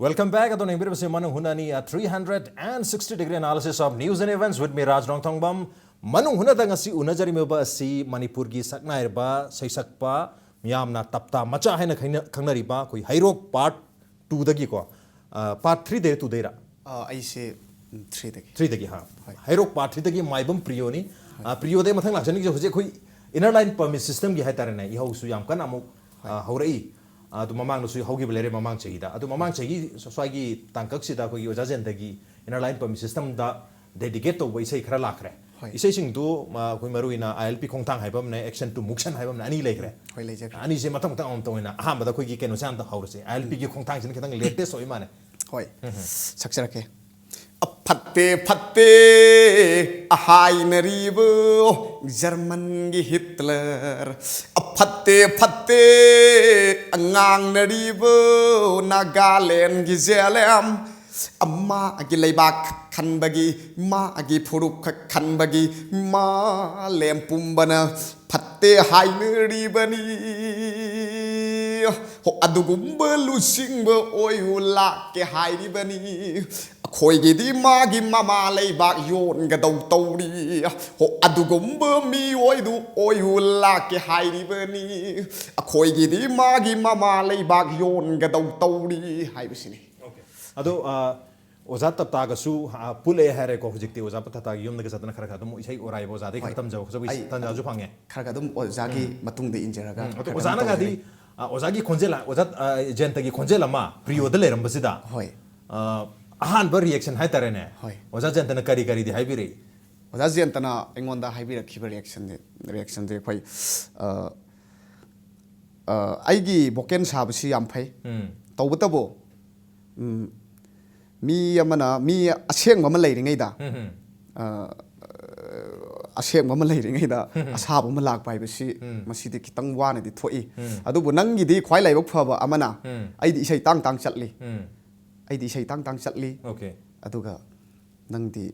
Welcome back. ꯑꯗꯣ ꯌꯦꯡꯕꯤꯔꯤꯕꯁꯤ ꯃꯅꯨꯡ ꯍꯨꯠꯅꯅꯤ, a three hundred and sixty degree analysis of news and events with me, ꯔꯥꯖ ꯔꯣꯡꯊꯣꯡꯕꯝ꯫ ꯃꯅꯨꯡ ꯍꯨꯠꯅꯗ ꯉꯁꯤ ꯎꯅꯖꯔꯤꯕ ꯑꯁꯤ ꯃꯅꯤꯄꯨꯔꯒꯤ ꯁꯛꯅꯥꯏꯔꯕ ꯁꯩꯁꯛꯄ, ꯃꯤꯌꯥꯝꯅ ꯇꯞꯇꯥ ꯃꯆꯥ ꯍꯥꯏꯅ ꯈꯪꯅ-, ꯈꯪꯅꯔꯤꯕ ꯑꯩꯈꯣꯏ ꯍꯩꯔꯣꯛ part two ꯗꯒꯤꯀꯣ, ꯑ, part three ꯗꯩꯔ two ꯗꯩꯔ? ꯑ, ꯑꯩꯁꯦ, ꯎꯝ, three ꯗꯒꯤ꯫ Three ꯗꯒꯤ, ꯍꯥ꯫ ꯍꯣꯏ꯫ ꯍꯩꯔꯣꯛ part three ꯗꯒꯤ ꯃꯥꯏꯕꯝ ꯄ꯭ꯔꯤꯌꯣꯅꯤ꯫ ꯍꯣꯏ꯫ ꯑ, ꯄ꯭ꯔꯤꯌꯣꯗꯩ ꯃꯊꯪ ꯂꯥꯛꯆꯅꯤꯡꯉꯤꯁꯦ ꯍꯧꯖꯤꯛ ꯑꯩꯈꯣꯏ inner line permit system ꯒꯤ ꯍꯥꯏꯇꯥꯔꯦꯅꯦ, ꯏꯍꯧꯁꯨ ꯌꯥꯝ ꯀꯟꯅ ꯑꯃꯨꯛ, ꯍꯣꯏ꯫ ꯑ, ꯍꯧꯔꯛꯏ꯫ ꯑꯗꯨ ꯃꯃꯥꯡꯗꯁꯨ ꯍꯧꯈꯤꯕ ꯂꯩꯔꯦ, ꯃꯃꯥꯡ ꯆꯍꯤꯗ꯫ ꯑꯗꯨ ꯃꯃꯥꯡ ꯆꯍꯤ ꯁ꯭ꯋꯥꯏꯒꯤ ꯇꯥꯡꯀꯛꯁꯤꯗ ꯑꯩꯈꯣꯏꯒꯤ ꯑꯣꯖꯥ ꯖꯌꯟꯇꯒꯤ inner line permit system ꯗ ꯗꯦꯗꯤꯀꯦꯠ ꯇꯧꯕ ꯏꯁꯩ ꯈꯔ ꯂꯥꯛꯈ꯭ꯔꯦ꯫ ꯍꯣꯏ꯫ ꯏꯁꯩꯁꯤꯡꯗꯨ ꯑ, ꯑꯩꯈꯣꯏ ꯃꯔꯨ ꯑꯣꯏꯅ ꯑꯥꯏ ꯑꯦꯜ ꯄꯤ ꯈꯣꯡꯊꯥꯡ ꯍꯥꯏꯕ ꯑꯃꯅꯦ, ꯑꯦꯛꯁꯟ ꯇꯨ ꯃꯨꯛꯁꯟ ꯍꯥꯏꯕ ꯑꯃꯅꯦ, ꯑꯅꯤ ꯂꯩꯈ꯭ꯔꯦ꯫ ꯍꯣꯏ, ꯂꯩꯖꯈ꯭ꯔꯦ꯫ ꯑꯅꯤꯁꯦ ꯃꯊꯪ ꯃꯊꯪ ꯑꯃꯃꯝꯇ ꯑꯣꯏꯅ ꯑꯍꯥꯟꯕꯗ ꯑꯩꯈꯣꯏꯒꯤ ꯀꯩꯅꯣꯁꯦ ꯍꯥꯟꯅ ꯍꯧꯔꯁꯦ, ꯑꯥꯏ ꯑꯦꯜ ꯄꯤꯒꯤ ꯈꯣꯡꯊꯥꯡꯁꯤꯅ ꯈꯤꯇꯪ ꯂꯦꯇꯦꯁ ꯑꯣꯏ ꯃꯥꯜꯂꯦ꯫ ꯍꯣꯏ꯫ ꯁꯛꯆꯔꯛꯀꯦ꯫ ꯑꯐꯠꯇꯦ ꯐꯠꯇꯦ ꯑꯍꯥꯏꯅꯔꯤꯕ ꯖꯔꯃꯟꯒꯤ ꯍꯤꯠꯂꯔ, ꯑꯐꯠꯇꯦ ꯐꯠꯇꯦ ꯑꯉꯥꯡꯅꯔꯤꯕ ꯅꯥꯒꯥꯂꯦꯟꯒꯤ ꯖꯦꯂꯦꯝ, ꯃꯥꯒꯤ ꯂꯩꯕꯥꯛ ꯈꯟꯕꯒꯤ, ꯃꯥꯒꯤ ꯐꯨꯔꯨꯞ ꯈꯛ ꯈꯟꯕꯒꯤ ꯃꯥꯂꯦꯝ ꯄꯨꯝꯕꯅ ꯐꯠꯇꯦ ꯍꯥꯏꯅꯔꯤꯕꯅꯤ꯫ ꯍꯣ, ꯑꯗꯨꯒꯨꯝꯕ ꯂꯨꯆꯤꯡꯕ ꯑꯣꯏꯌꯨ ꯂꯥꯛꯀꯦ ꯍꯥꯏꯔꯤꯕꯅꯤ꯫ ꯑꯩꯈꯣꯏꯒꯤꯗꯤ ꯃꯥꯒꯤ ꯃꯃꯥ ꯂꯩꯕꯥꯛ ꯌꯣꯟꯒꯗꯧ ꯇꯧꯔꯤ꯫ ꯍꯣ, ꯑꯗꯨꯒꯨꯝꯕ ꯃꯤꯑꯣꯏꯗꯨ ꯑꯣꯏꯌꯨ ꯂꯥꯛꯀꯦ ꯍꯥꯏꯔꯤꯕꯅꯤ꯫ ꯑꯩꯈꯣꯏꯒꯤꯗꯤ ꯃꯥꯒꯤ ꯃꯃꯥ ꯂꯩꯕꯥꯛ ꯌꯣꯟꯒꯗꯧ ꯇꯧꯔꯤ ꯍꯥꯏꯕꯁꯤꯅꯤ꯫ ꯑꯗꯣ ꯑ, ꯑꯣꯖꯥ ꯇꯞꯇꯥꯒꯁꯨ ꯑ, ꯄꯨꯜꯂꯛꯑꯦ ꯍꯥꯏꯔꯦꯀꯣ꯫ ꯍꯧꯖꯤꯛꯇꯤ ꯑꯣꯖꯥ ꯇꯞꯇꯥꯒ ꯌꯨꯝꯗꯒ ꯆꯠꯇꯅ ꯈꯔ ꯈꯔ ꯑꯗꯨꯝ ꯏꯁꯩ ꯑꯣꯔꯥꯏꯕ, ꯑꯣꯖꯥꯗꯒꯤ ꯈꯔ ꯍꯣꯏ꯫ ꯇꯝꯖꯕ ꯈꯣꯠꯆꯕꯒꯤ ꯑꯩ ꯇꯥꯟꯖꯥꯁꯨ ꯐꯪꯉꯦ꯫ ꯈꯔ ꯈꯔ ꯑꯗꯨꯝ ꯑꯣꯖꯥꯒꯤ ꯃꯇꯨꯡꯗ ꯏꯟꯖꯔꯒ ꯎꯝ, ꯑꯗꯣ ꯈꯔ ꯑꯣꯖꯥꯅꯒꯗꯤ ꯇꯧꯖꯩ꯫ ꯑ, ꯑꯣꯖꯥꯒꯤ ꯈꯣꯟꯖꯦꯜ, ꯑꯣꯖꯥ ꯑ, ꯖꯌꯟꯇꯒꯤ ꯈꯣꯟꯖꯦꯜ ꯑꯃ ꯄ꯭ꯔꯤꯌꯣꯗ ꯂꯩꯔꯝꯕꯁꯤꯗ ꯍꯣꯏ꯫ ꯑ, ꯑꯍꯥꯟꯕ ꯔꯤꯌꯦꯛꯁꯟ ꯍꯥꯏꯇꯥꯔꯦꯅꯦ꯫ ꯍꯣꯏ꯫ ꯑꯣꯖꯥ ꯖꯌꯟꯇꯅ ꯀꯔꯤ ꯀꯔꯤꯗꯤ ꯍꯥꯏꯕꯤꯔꯛꯏ? ꯑꯣꯖꯥ ꯖꯌꯟꯇꯅ ꯑꯩꯉꯣꯟꯗ ꯍꯥꯏꯕꯤꯔꯛꯈꯤꯕ ꯔꯤꯌꯦꯛꯁꯟꯗꯤ ꯔꯤꯌꯦꯛꯁꯟꯗꯤ ꯑꯩꯈꯣꯏ ꯑ, ꯑ, ꯑꯩꯒꯤ ꯚꯣꯀꯦꯜ ꯁꯥꯕꯁꯤ ꯌꯥꯝ ꯐꯩ꯫ ꯎꯝ꯫ ꯇꯧꯕꯇꯕꯨ ꯎꯝ, ꯃꯤ ꯑꯃꯅ ꯃꯤ ꯑꯁꯦꯡꯕ ꯑꯃ ꯂꯩꯔꯤꯉꯩꯗ ꯎꯝ, ꯎꯝ꯫ ꯑ, ꯑꯁꯦꯡꯕ ꯑꯃ ꯂꯩꯔꯤꯉꯩꯗ ꯑꯁꯥꯕ ꯑꯃ ꯂꯥꯛꯄ ꯍꯥꯏꯕꯁꯤ ꯎꯝ꯫ ꯃꯁꯤꯗꯤ ꯈꯤꯇꯪ ꯋꯥꯅꯗꯤ ꯊꯣꯛꯏ꯫ ꯎꯝ꯫ ꯑꯗꯨꯕꯨ ꯅꯪꯒꯤꯗꯤ ꯈ꯭ꯋꯥꯏ ꯂꯥꯏꯕꯛ ꯐꯕ ꯑꯃꯅ ꯎꯝ꯫ ꯑꯩꯗꯤ ꯏꯁꯩ ꯇꯥꯡ ꯇꯥꯡ ꯆꯠꯂꯤ꯫ ꯎꯝ꯫ ꯑꯩꯗꯤ ꯏꯁꯩ ꯇꯥꯡ ꯇꯥꯡ ꯆꯠꯂꯤ꯫ ꯑꯣꯀꯦ꯫ ꯑꯗꯨꯒ ꯅꯪꯗꯤ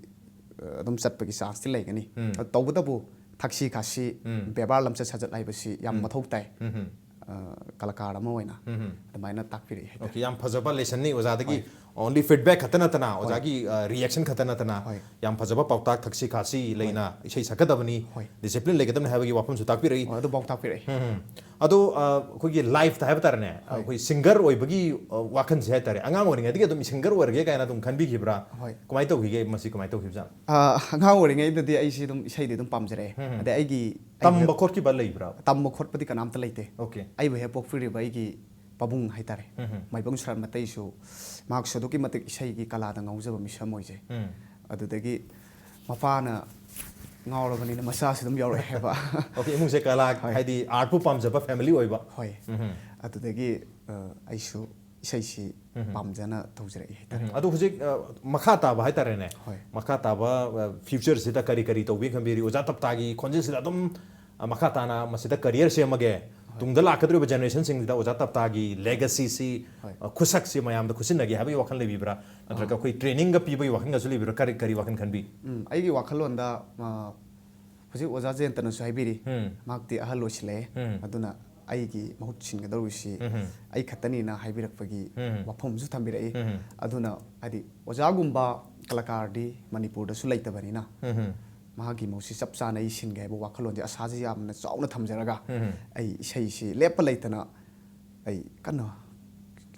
ꯑ, ꯑꯗꯨꯝ ꯆꯠꯄꯒꯤ ꯆꯥꯟꯁꯇꯤ ꯂꯩꯒꯅꯤ꯫ ꯎꯝ꯫ ꯑꯗꯨ ꯇꯧꯕꯇꯕꯨ ꯊꯛꯁꯤ ꯈꯥꯁꯤ ꯎꯝ꯫ ꯕꯦꯕꯥꯔ ꯂꯝꯆꯠ ꯁꯥꯖꯠ ꯍꯥꯏꯕꯁꯤ ꯌꯥꯝ ꯎꯝ꯫ ꯃꯊꯧ ꯇꯥꯏ꯫ ꯎꯝ, ꯎꯝ꯫ ꯑ, ꯀꯂꯥꯀꯥꯔ ꯑꯃ ꯑꯣꯏꯅ ꯎꯝ, ꯎꯝ꯫ ꯑꯗꯨꯃꯥꯏꯅ ꯇꯥꯛꯄꯤꯔꯛꯏ ꯍꯥꯏꯇꯥꯔꯦ꯫ ꯑꯣꯀꯦ, ꯌꯥꯝ ꯐꯖꯕ ꯂꯦꯁꯟꯅꯤ ꯑꯣꯖꯥꯗꯒꯤ꯫ ꯑꯣꯟꯂꯤ ꯐꯤꯗꯕꯦꯛ ꯈꯛꯇ ꯅꯠꯇꯅ, ꯍꯣꯏ꯫ ꯑꯣꯖꯥꯒꯤ ꯔꯤꯌꯦꯛꯁꯟ ꯈꯛꯇ ꯅꯠꯇꯅ ꯍꯣꯏ꯫ ꯌꯥꯝ ꯐꯖꯕ ꯄꯥꯎꯇꯥꯛ, ꯊꯛꯁꯤ ꯈꯥꯁꯤ ꯂꯩꯅ ꯏꯁꯩ ꯁꯛꯀꯗꯕꯅꯤ, ꯍꯣꯏ꯫ ꯗꯤꯁꯤꯄ꯭ꯂꯤꯟ ꯂꯩꯒꯗꯕꯅꯤ ꯍꯥꯏꯕꯒꯤ ꯋꯥꯐꯝꯁꯨ ꯇꯥꯛꯄꯤꯔꯛꯏ꯫ ꯍꯣꯏ, ꯑꯗꯨꯐꯥꯎ ꯇꯥꯛꯄꯤꯔꯛꯏ꯫ ꯎꯝ, ꯎꯝ꯫ ꯑꯗꯣ ꯑ, ꯑꯩꯈꯣꯏꯒꯤ ꯂꯥꯏꯐꯇ ꯍꯥꯏꯕ ꯇꯥꯔꯦꯅꯦ, ꯍꯣꯏ꯫ ꯑꯩꯈꯣꯏ ꯁꯤꯡꯒꯔ ꯑꯣꯏꯕꯒꯤ ꯑ, ꯋꯥꯈꯜꯁꯦ ꯍꯥꯏꯇꯥꯔꯦ, ꯑꯉꯥꯡ ꯑꯣꯏꯔꯤꯉꯩꯗꯒꯤ ꯑꯗꯨꯝ ꯁꯤꯡꯒꯔ ꯑꯣꯏꯔꯒꯦ ꯀꯥꯏꯅ ꯑꯗꯨꯝ ꯈꯟꯕꯤꯈꯤꯕ꯭ꯔꯥ? ꯍꯣꯏ꯫ ꯀꯃꯥꯏꯅ ꯇꯧꯈꯤꯒꯦ? ꯃꯁꯤ ꯀꯃꯥꯏꯅ ꯇꯧꯈꯤꯕꯖꯥꯠꯅꯣ? ꯑ, ꯑꯉꯥꯡ ꯑꯣꯏꯔꯤꯉꯩꯗꯗꯤ ꯑꯩꯁꯤ ꯑꯗꯨꯝ ꯏꯁꯩꯗꯤ ꯑꯗꯨꯝ ꯄꯥꯝꯖꯔꯛꯑꯦ꯫ ꯎꯝ, ꯎꯝ꯫ ꯑꯗꯩ ꯑꯩꯒꯤ ꯇꯝꯕ ꯈꯣꯠꯈꯤꯕ ꯂꯩꯕ꯭ꯔꯥ? ꯇꯝꯕ ꯈꯣꯠꯄꯗꯤ ꯀꯅꯥꯝꯇ ꯂꯩꯇꯦ꯫ ꯑꯣꯀꯦ꯫ ꯑꯩꯕꯨ ꯍꯦꯛ ꯄꯣꯛꯄꯤꯔꯤꯕ ꯑꯩꯒꯤ ꯄꯥꯕꯨꯡ ꯍꯥꯏꯇꯥꯔꯦ, ꯎꯝ, ꯎꯝ꯫ ꯃꯥꯏꯕꯝ ꯁꯣꯔꯥꯠ ꯃꯇꯩꯁꯨ ꯃꯍꯥꯛꯁꯨ ꯑꯗꯨꯛꯀꯤ ꯃꯇꯤꯛ ꯏꯁꯩꯒꯤ ꯀꯂꯥꯗ ꯉꯥꯎꯖꯕ ꯃꯤꯁꯛ ꯑꯃ ꯑꯣꯏꯖꯩ꯫ ꯎꯝ꯫ ꯑꯗꯨꯗꯒꯤ ꯃꯄꯥꯅ ꯉꯥꯎꯔꯕꯅꯤꯅ ꯃꯆꯥꯁꯨ ꯑꯗꯨꯝ ꯌꯥꯎꯔꯛꯑꯦ ꯍꯥꯏꯕ꯫ ꯑꯣꯀꯦ, ꯏꯃꯨꯡꯁꯦ ꯀꯂꯥ, ꯍꯥꯏꯗꯤ ꯑꯥꯔꯠꯄꯨ ꯄꯥꯝꯖꯕ ꯐꯦꯃꯤꯂꯤ ꯑꯣꯏꯕ꯫ ꯍꯣꯏ꯫ ꯑꯗꯨꯗꯒꯤ ꯑ, ꯑꯩꯁꯨ ꯏꯁꯩꯁꯤ ꯄꯥꯝꯖꯅ ꯇꯧꯖꯔꯛꯏ ꯍꯥꯏꯇꯥꯔꯦ꯫ ꯎꯝ, ꯑꯗꯨ ꯍꯧꯖꯤꯛ ꯑ, ꯃꯈꯥ ꯇꯥꯕ ꯍꯥꯏꯇꯥꯔꯦꯅꯦ꯫ ꯍꯣꯏ꯫ ꯃꯈꯥ ꯇꯥꯕ ꯐ꯭ꯌꯨꯆꯔꯁꯤꯗ ꯀꯔꯤ ꯀꯔꯤ ꯇꯧꯒꯦ ꯈꯟꯕꯤꯔꯤ? ꯑꯣꯖꯥ ꯇꯞꯇꯥꯒꯤ ꯈꯣꯟꯖꯦꯜꯁꯤꯗ ꯑꯗꯨꯝ ꯑ, ꯃꯈꯥ ꯇꯥꯅ ꯃꯁꯤꯗ ꯀꯔꯤꯌꯔ ꯁꯦꯝꯃꯒꯦ, ꯇꯨꯡꯗ ꯂꯥꯛꯀꯗꯧꯔꯤꯕ ꯖꯦꯅꯦꯔꯦꯁꯟꯁꯤꯡꯁꯤꯗ ꯑꯣꯖꯥ ꯇꯞꯇꯥꯒꯤ ꯂꯦꯒꯥꯁꯤꯁꯤ, ꯍꯣꯏ꯫ ꯑ, ꯈꯨꯠꯁꯛꯁꯤ ꯃꯌꯥꯝꯗ ꯈꯨꯠꯁꯤꯟꯅꯒꯦ ꯍꯥꯏꯕꯒꯤ ꯋꯥꯈꯜ ꯂꯩꯕꯤꯕ꯭ꯔꯥ? ꯅꯠꯇ꯭ꯔꯒ ꯑꯩꯈꯣꯏ ꯇ꯭ꯔꯦꯅꯤꯡꯒ ꯄꯤꯕꯒꯤ ꯋꯥꯈꯜꯒꯁꯨ ꯂꯩꯕꯤꯕ꯭ꯔꯥ? ꯀꯔꯤ ꯀꯔꯤ ꯋꯥꯈꯜ ꯈꯟꯕꯤ? ꯎꯝ, ꯑꯩꯒꯤ ꯋꯥꯈꯜꯂꯣꯟꯗ, ꯑ, ꯍꯧꯖꯤꯛ ꯑꯣꯖꯥ ꯖꯌꯟꯇꯅꯁꯨ ꯍꯥꯏꯕꯤꯔꯤ, ꯎꯝ꯫ ꯃꯍꯥꯛꯇꯤ ꯑꯍꯜ ꯑꯣꯏꯁꯤꯜꯂꯛꯑꯦ, ꯎꯝ꯫ ꯑꯗꯨꯅ ꯑꯩꯒꯤ ꯃꯍꯨꯠ ꯁꯤꯟꯒꯗꯧꯔꯤꯁꯤ ꯎꯝ꯫ ꯑꯩ ꯈꯛꯇꯅꯤꯅ ꯍꯥꯏꯕꯤꯔꯛꯄꯒꯤ ꯎꯝ꯫ ꯋꯥꯐꯝꯁꯨ ꯊꯝꯕꯤꯔꯛꯏ꯫ ꯎꯝ꯫ ꯑꯗꯨꯅ ꯍꯥꯏꯗꯤ ꯑꯣꯖꯥꯒꯨꯝꯕ ꯀꯂꯥꯀꯥꯔꯗꯤ ꯃꯅꯤꯄꯨꯔꯗꯁꯨ ꯂꯩꯇꯕꯅꯤꯅ ꯎꯝ꯫ ꯃꯍꯥꯛꯀꯤ ꯃꯍꯨꯠꯁꯤ ꯆꯞ ꯆꯥꯅ ꯑꯩ ꯁꯤꯟꯒꯦ ꯍꯥꯏꯕ ꯋꯥꯈꯜꯂꯣꯟꯁꯦ, ꯑꯁꯥꯁꯦ ꯌꯥꯝꯅ ꯆꯥꯎꯅ ꯊꯝꯖꯔꯒ ꯎꯝ꯫ ꯑꯩ ꯏꯁꯩꯁꯤ ꯂꯦꯞꯄ ꯂꯩꯇꯅ ꯑꯩ ꯀꯟꯅ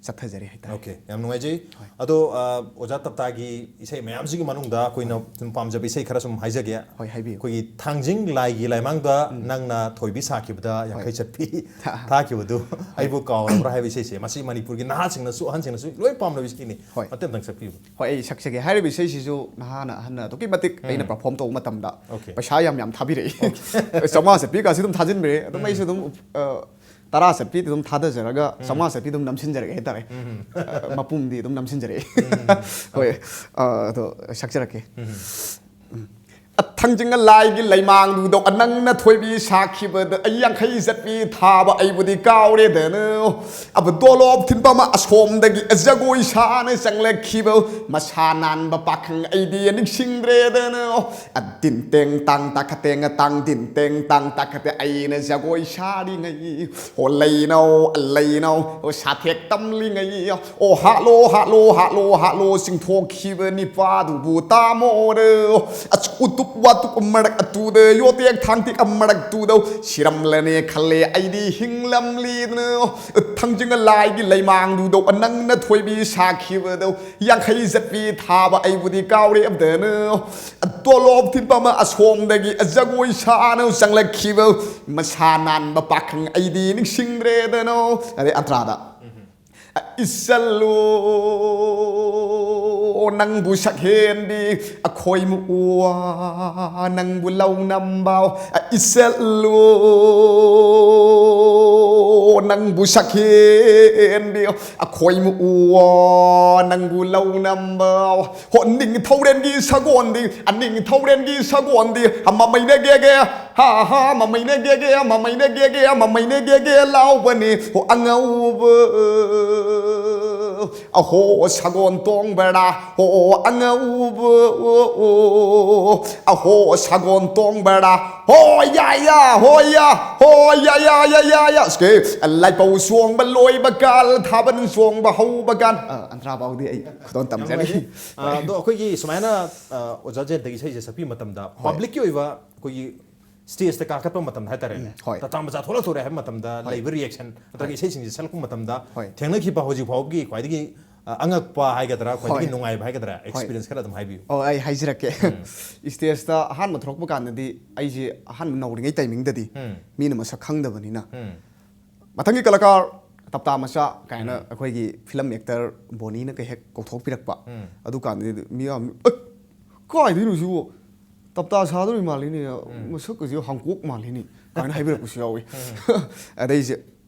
ꯆꯠꯊꯖꯔꯤ ꯍꯥꯏꯇꯥꯔꯦ꯫ ꯑꯣꯀꯦ, ꯌꯥꯝ ꯅꯨꯡꯉꯥꯏꯖꯩ꯫ ꯍꯣꯏ꯫ ꯑꯗꯣ ꯑ, ꯑꯣꯖꯥ ꯇꯞꯇꯥꯒꯤ ꯏꯁꯩ ꯃꯌꯥꯝꯁꯤꯒꯤ ꯃꯅꯨꯡꯗ ꯑꯩꯈꯣꯏꯅ ꯁꯨꯝ ꯄꯥꯝꯖꯕ ꯏꯁꯩ ꯈꯔ ꯁꯨꯝ ꯍꯥꯏꯖꯒꯦ꯫ ꯍꯣꯏ, ꯍꯥꯏꯕꯤꯌꯨ꯫ ꯑꯩꯈꯣꯏꯒꯤ ꯊꯥꯡꯖꯤꯡ ꯂꯥꯏꯒꯤ ꯂꯥꯏꯃꯥꯡꯗ ꯅꯪꯅ ꯊꯣꯏꯕꯤ ꯁꯥꯈꯤꯕꯗ ꯌꯥꯡꯈꯩ ꯆꯠꯄꯤ ꯊꯥꯈꯤꯕꯗꯨ ꯑꯩꯕꯨ ꯀꯥꯎꯔꯕ꯭ꯔꯥ ꯍꯥꯏꯕ ꯏꯁꯩꯁꯦ, ꯃꯁꯤ ꯃꯅꯤꯄꯨꯔꯒꯤ ꯅꯍꯥꯁꯤꯡꯅꯁꯨ ꯑꯍꯟꯁꯤꯡꯅꯁꯨ ꯂꯣꯏ ꯄꯥꯝꯅꯕ ꯏꯁꯩꯅꯤ꯫ ꯍꯣꯏ꯫ ꯃꯇꯦꯛ ꯑꯝꯇꯪ ꯁꯛꯄꯤꯌꯨ꯫ ꯍꯣꯏ, ꯑꯩ ꯁꯛꯆꯒꯦ꯫ ꯍꯥꯏꯔꯤꯕ ꯏꯁꯩꯁꯤꯁꯨ ꯅꯍꯥꯅ ꯑꯍꯟꯅ ꯑꯗꯨꯛꯀꯤ ꯃꯇꯤꯛ ꯑꯩꯅ ꯄꯔꯐꯣꯝ ꯇꯧꯕ ꯃꯇꯝꯗ ꯑꯣꯀꯦ꯫ ꯄꯩꯁꯥ ꯌꯥꯝ ꯌꯥꯝ ꯊꯥꯕꯤꯔꯛꯏ꯫ ꯆꯥꯝꯃꯉꯥ ꯆꯠꯄꯤꯒꯁꯨ ꯑꯗꯨꯝ ꯊꯥꯖꯤꯟꯕꯤꯔꯛꯑꯦ꯫ ꯑꯗꯨꯝ ꯑꯩꯁꯨ ꯑꯗꯨꯝ, ꯑ, ꯇꯔꯥ ꯆꯠꯄꯤꯗ ꯑꯗꯨꯝ ꯊꯥꯗꯖꯔꯒ ꯆꯥꯝꯃꯉꯥ ꯆꯠꯄꯤ ꯑꯗꯨꯝ ꯅꯝꯁꯤꯟꯖꯔꯛꯑꯦ ꯍꯥꯏꯇꯥꯔꯦ꯫ ꯑ, ꯃꯄꯨꯝꯗꯤ ꯑꯗꯨꯝ ꯅꯝꯁꯤꯟꯖꯔꯛꯑꯦ꯫ ꯍꯣꯏ꯫ ꯑ, ꯑꯗꯣ ꯁꯛꯆꯔꯛꯀꯦ꯫ ꯎꯝ꯫ ꯊꯥꯡꯖꯤꯡ ꯂꯥꯏꯒꯤ ꯂꯩꯃꯥꯡꯗꯨꯗ ꯅꯪꯅ ꯊꯣꯏꯕꯤ ꯁꯥꯈꯤꯕꯗ ꯑꯩ ꯌꯥꯡꯈꯩ ꯆꯠꯄꯤ ꯊꯥꯕ ꯑꯩꯕꯨꯗꯤ ꯀꯥꯎꯔꯦꯗꯅ꯫ ꯑꯕ ꯗꯣꯂꯣꯞ ꯊꯤꯟꯕ ꯑꯃ ꯑꯁꯣꯝꯗꯒꯤ ꯖꯒꯣꯏ ꯁꯥꯅ ꯆꯪꯂꯛꯈꯤꯕ ꯃꯁꯥ ꯅꯥꯟꯕ ꯄꯥꯈꯪ ꯑꯩꯗꯤ ꯅꯤꯡꯁꯤꯡꯗ꯭ꯔꯦꯗꯅ꯫ ꯑ ꯗꯤꯟ ꯇꯦꯡ ꯇꯥꯡ ꯇꯥꯈ ꯇꯦꯡ ꯇꯥꯡ ꯗꯤꯟ ꯇꯦꯡ ꯇꯥꯡ ꯇꯥꯈ ꯇꯦ ꯑꯩꯅ ꯖꯒꯣꯏ ꯁꯥꯔꯤꯉꯩ꯫ ꯑꯣ ꯂꯩꯅꯧ, ꯂꯩꯅꯧ, ꯑꯣ ꯁꯥꯊꯦꯛ ꯇꯝꯂꯤꯉꯩ꯫ ꯑꯣ ꯍꯥꯠꯂꯣ, ꯍꯥꯠꯂꯣ, ꯍꯥꯠꯂꯣ, ꯍꯥꯠꯂꯣ, ꯆꯤꯡꯊꯣꯛꯈꯤꯕ ꯅꯤꯄꯥꯗꯨꯕꯨ ꯇꯥꯃꯣꯔ꯫ ꯑꯁ ꯎꯇꯨꯞ ꯋꯥꯇꯨꯞ ꯃꯔꯛ ꯑꯇꯨꯗ, ꯌꯣꯇꯦꯛ ꯊꯥꯡꯇꯦꯛ ꯃꯔꯛꯇꯨꯗ ꯁꯤꯔꯝꯂꯅꯦ ꯈꯜꯂꯦ ꯑꯩꯗꯤ ꯍꯤꯡꯂꯝꯂꯤꯗꯅ꯫ ꯊꯥꯡꯖꯤꯡ ꯂꯥꯏꯒꯤ ꯂꯩꯃꯥꯡꯗꯨꯗ ꯅꯪꯅ ꯊꯣꯏꯕꯤ ꯁꯥꯈꯤꯕꯗꯣ ꯌꯥꯡꯈꯩ ꯆꯠꯄꯤ ꯊꯥꯕ ꯑꯩꯕꯨꯗꯤ ꯀꯥꯎꯔꯦ ꯑꯝꯇꯅ꯫ ꯇꯣꯂꯣꯞ ꯊꯤꯟꯕ ꯑꯃ ꯑꯁꯣꯝꯗꯒꯤ ꯖꯒꯣꯏ ꯁꯥꯅ ꯆꯪꯂꯛꯈꯤꯕ ꯃꯁꯥ ꯅꯥꯟꯕ ꯄꯥꯈꯪ ꯑꯩꯗꯤ ꯅꯤꯡꯁꯤꯡꯗ꯭ꯔꯦꯗꯅꯣ꯫ ꯑꯗꯩ ꯑꯟꯇ꯭ꯔꯥꯗ꯫ ꯏꯁꯜꯂꯣ ꯅꯪꯕꯨ ꯁꯛꯍꯦꯟꯕꯤ ꯑꯩꯈꯣꯏ ꯃꯨꯛ ꯎ ꯅꯪꯕꯨ ꯂꯧ ꯅꯝꯕ ꯏꯁꯠꯂꯨ ꯅꯪꯕꯨ ꯁꯛꯍꯦꯟꯕꯤ ꯑꯩꯈꯣꯏ ꯃꯨꯛ ꯎ ꯅꯪꯕꯨ ꯂꯧ ꯅꯝꯕ ꯍꯣ ꯅꯤꯡꯊꯧꯔꯦꯟꯒꯤ ꯁꯒꯣꯜꯗꯤ ꯑꯅꯤꯡꯊꯧꯔꯦꯟꯒꯤ ꯁꯒꯣꯜꯗꯤ ꯃꯃꯩꯅ ꯒꯦꯒꯦ ꯍꯥ ꯍꯥ ꯃꯃꯩꯅ ꯒꯦꯒꯦ ꯃꯃꯩꯅ ꯒꯦꯒꯦ ꯃꯃꯩꯅ ꯒꯦꯒꯦ ꯂꯥꯎꯕꯅꯤ ꯍꯣ ꯑꯉꯧꯕ ꯑꯍꯣ ꯁꯒꯣꯜ ꯇꯣꯡꯕꯔꯥ ꯍꯣ ꯑꯉꯧꯕ ꯑꯍꯣ ꯁꯒꯣꯜ ꯇꯣꯡꯕꯔꯥ ꯍꯣ ꯌꯥ ꯌꯥ ꯍꯣ ꯌꯥ ꯍꯣ ꯌꯥ ꯌꯥ ꯌꯥ ꯌꯥ ꯌꯥ ꯑꯁꯀꯦ ꯂꯥꯏꯄꯧ ꯆꯣꯡꯕ ꯂꯣꯏꯕ ꯀꯥꯟ ꯊꯥꯕꯜ ꯆꯣꯡꯕ ꯍꯧꯕ ꯀꯥꯟ ꯑꯟꯇ꯭ꯔꯥ ꯐꯥꯎꯗꯤ ꯑꯩ ꯈꯨꯗꯣꯜ ꯇꯝꯖꯔꯤ꯫ ꯑꯗꯣ ꯑꯩꯈꯣꯏꯒꯤ ꯁꯨꯃꯥꯏꯅ ꯑꯣꯖꯥ ꯖꯌꯟꯇꯒꯤ ꯏꯁꯩꯁꯦ ꯁꯛꯄꯤ ꯃꯇꯝꯗ ꯄꯕ꯭ꯂꯤꯛꯀꯤ ꯑꯣꯏꯕ ꯑꯩꯈꯣꯏꯒꯤ ꯁ꯭ꯇꯦꯖꯇ ꯀꯥꯈꯠꯄ ꯃꯇꯝꯗ ꯍꯥꯏꯇꯥꯔꯦꯅꯦ, ꯎꯝ, ꯍꯣꯏ꯫ ꯇꯥꯇꯥ ꯃꯆꯥ ꯊꯣꯛꯂꯛꯇꯣꯔꯦ ꯍꯥꯏꯕ ꯃꯇꯝꯗ ꯍꯣꯏ꯫ ꯂꯩꯕ ꯔꯤꯌꯦꯛꯁꯟ ꯅꯠꯇ꯭ꯔꯒ ꯍꯣꯏ꯫ ꯏꯁꯩꯁꯤꯡꯁꯦ ꯁꯛꯂꯛꯄ ꯃꯇꯝꯗ ꯍꯣꯏ꯫ ꯊꯦꯡꯅꯈꯤꯕ ꯍꯧꯖꯤꯛ ꯐꯥꯎꯕꯒꯤ ꯈ꯭ꯋꯥꯏꯗꯒꯤ ꯑ, ꯑꯉꯛꯄ ꯍꯥꯏꯒꯗ꯭ꯔꯥ, ꯈ꯭ꯋꯥꯏꯗꯒꯤ ꯍꯣꯏ꯫ ꯅꯨꯡꯉꯥꯏꯕ ꯍꯥꯏꯒꯗ꯭ꯔꯥ, ꯍꯣꯏ꯫ ꯑꯦꯛꯁꯄꯤꯔꯤꯌꯟꯁ ꯈꯔ ꯑꯗꯨꯝ ꯍꯥꯏꯕꯤꯌꯨ꯫ ꯑꯣ, ꯑꯩ ꯍꯥꯏꯖꯔꯛꯀꯦ꯫ ꯎꯝ꯫ ꯁ꯭ꯇꯦꯖꯇ ꯑꯍꯥꯟꯕ ꯊꯣꯛꯂꯛꯄ ꯀꯥꯟꯗꯗꯤ ꯑꯩꯁꯦ ꯑꯍꯥꯟꯕ ꯅꯧꯔꯤꯉꯩ ꯇꯥꯏꯃꯤꯡꯗꯗꯤ ꯎꯝ꯫ ꯃꯤꯅ ꯃꯁꯛ ꯈꯪꯗꯕꯅꯤꯅ ꯎꯝ꯫ ꯃꯊꯪꯒꯤ ꯀꯂꯥꯀꯥꯔ ꯇꯞꯇꯥ ꯃꯆꯥ ꯀꯥꯏꯅ ꯎꯝ꯫ ꯑꯩꯈꯣꯏꯒꯤ ꯐꯤꯂꯝ ꯑꯦꯛꯇꯔ ꯕꯣꯅꯤꯅꯒ ꯍꯦꯛ ꯀꯧꯊꯣꯛꯄꯤꯔꯛꯄ꯫ ꯎꯝ꯫ ꯑꯗꯨꯀꯥꯟꯗꯗꯤ ꯃꯤ ꯌꯥꯝ, "ꯑꯦ, ꯀꯥꯏꯗꯩꯅꯣ ꯁꯤꯕꯨ? ꯇꯞꯇꯥ ꯁꯥꯗꯧꯔꯤ ꯃꯥꯜꯂꯤꯅꯦ, ꯎꯝ꯫ ꯃꯁꯛꯀꯁꯦ ꯍꯥꯡꯀꯣꯛ ꯃꯥꯜꯂꯤꯅꯦ" ꯀꯥꯏꯅ ꯍꯥꯏꯕꯤꯔꯛꯄꯁꯨ ꯌꯥꯎꯏ꯫ ꯎꯝ꯫ ꯑꯗꯩꯁꯦ,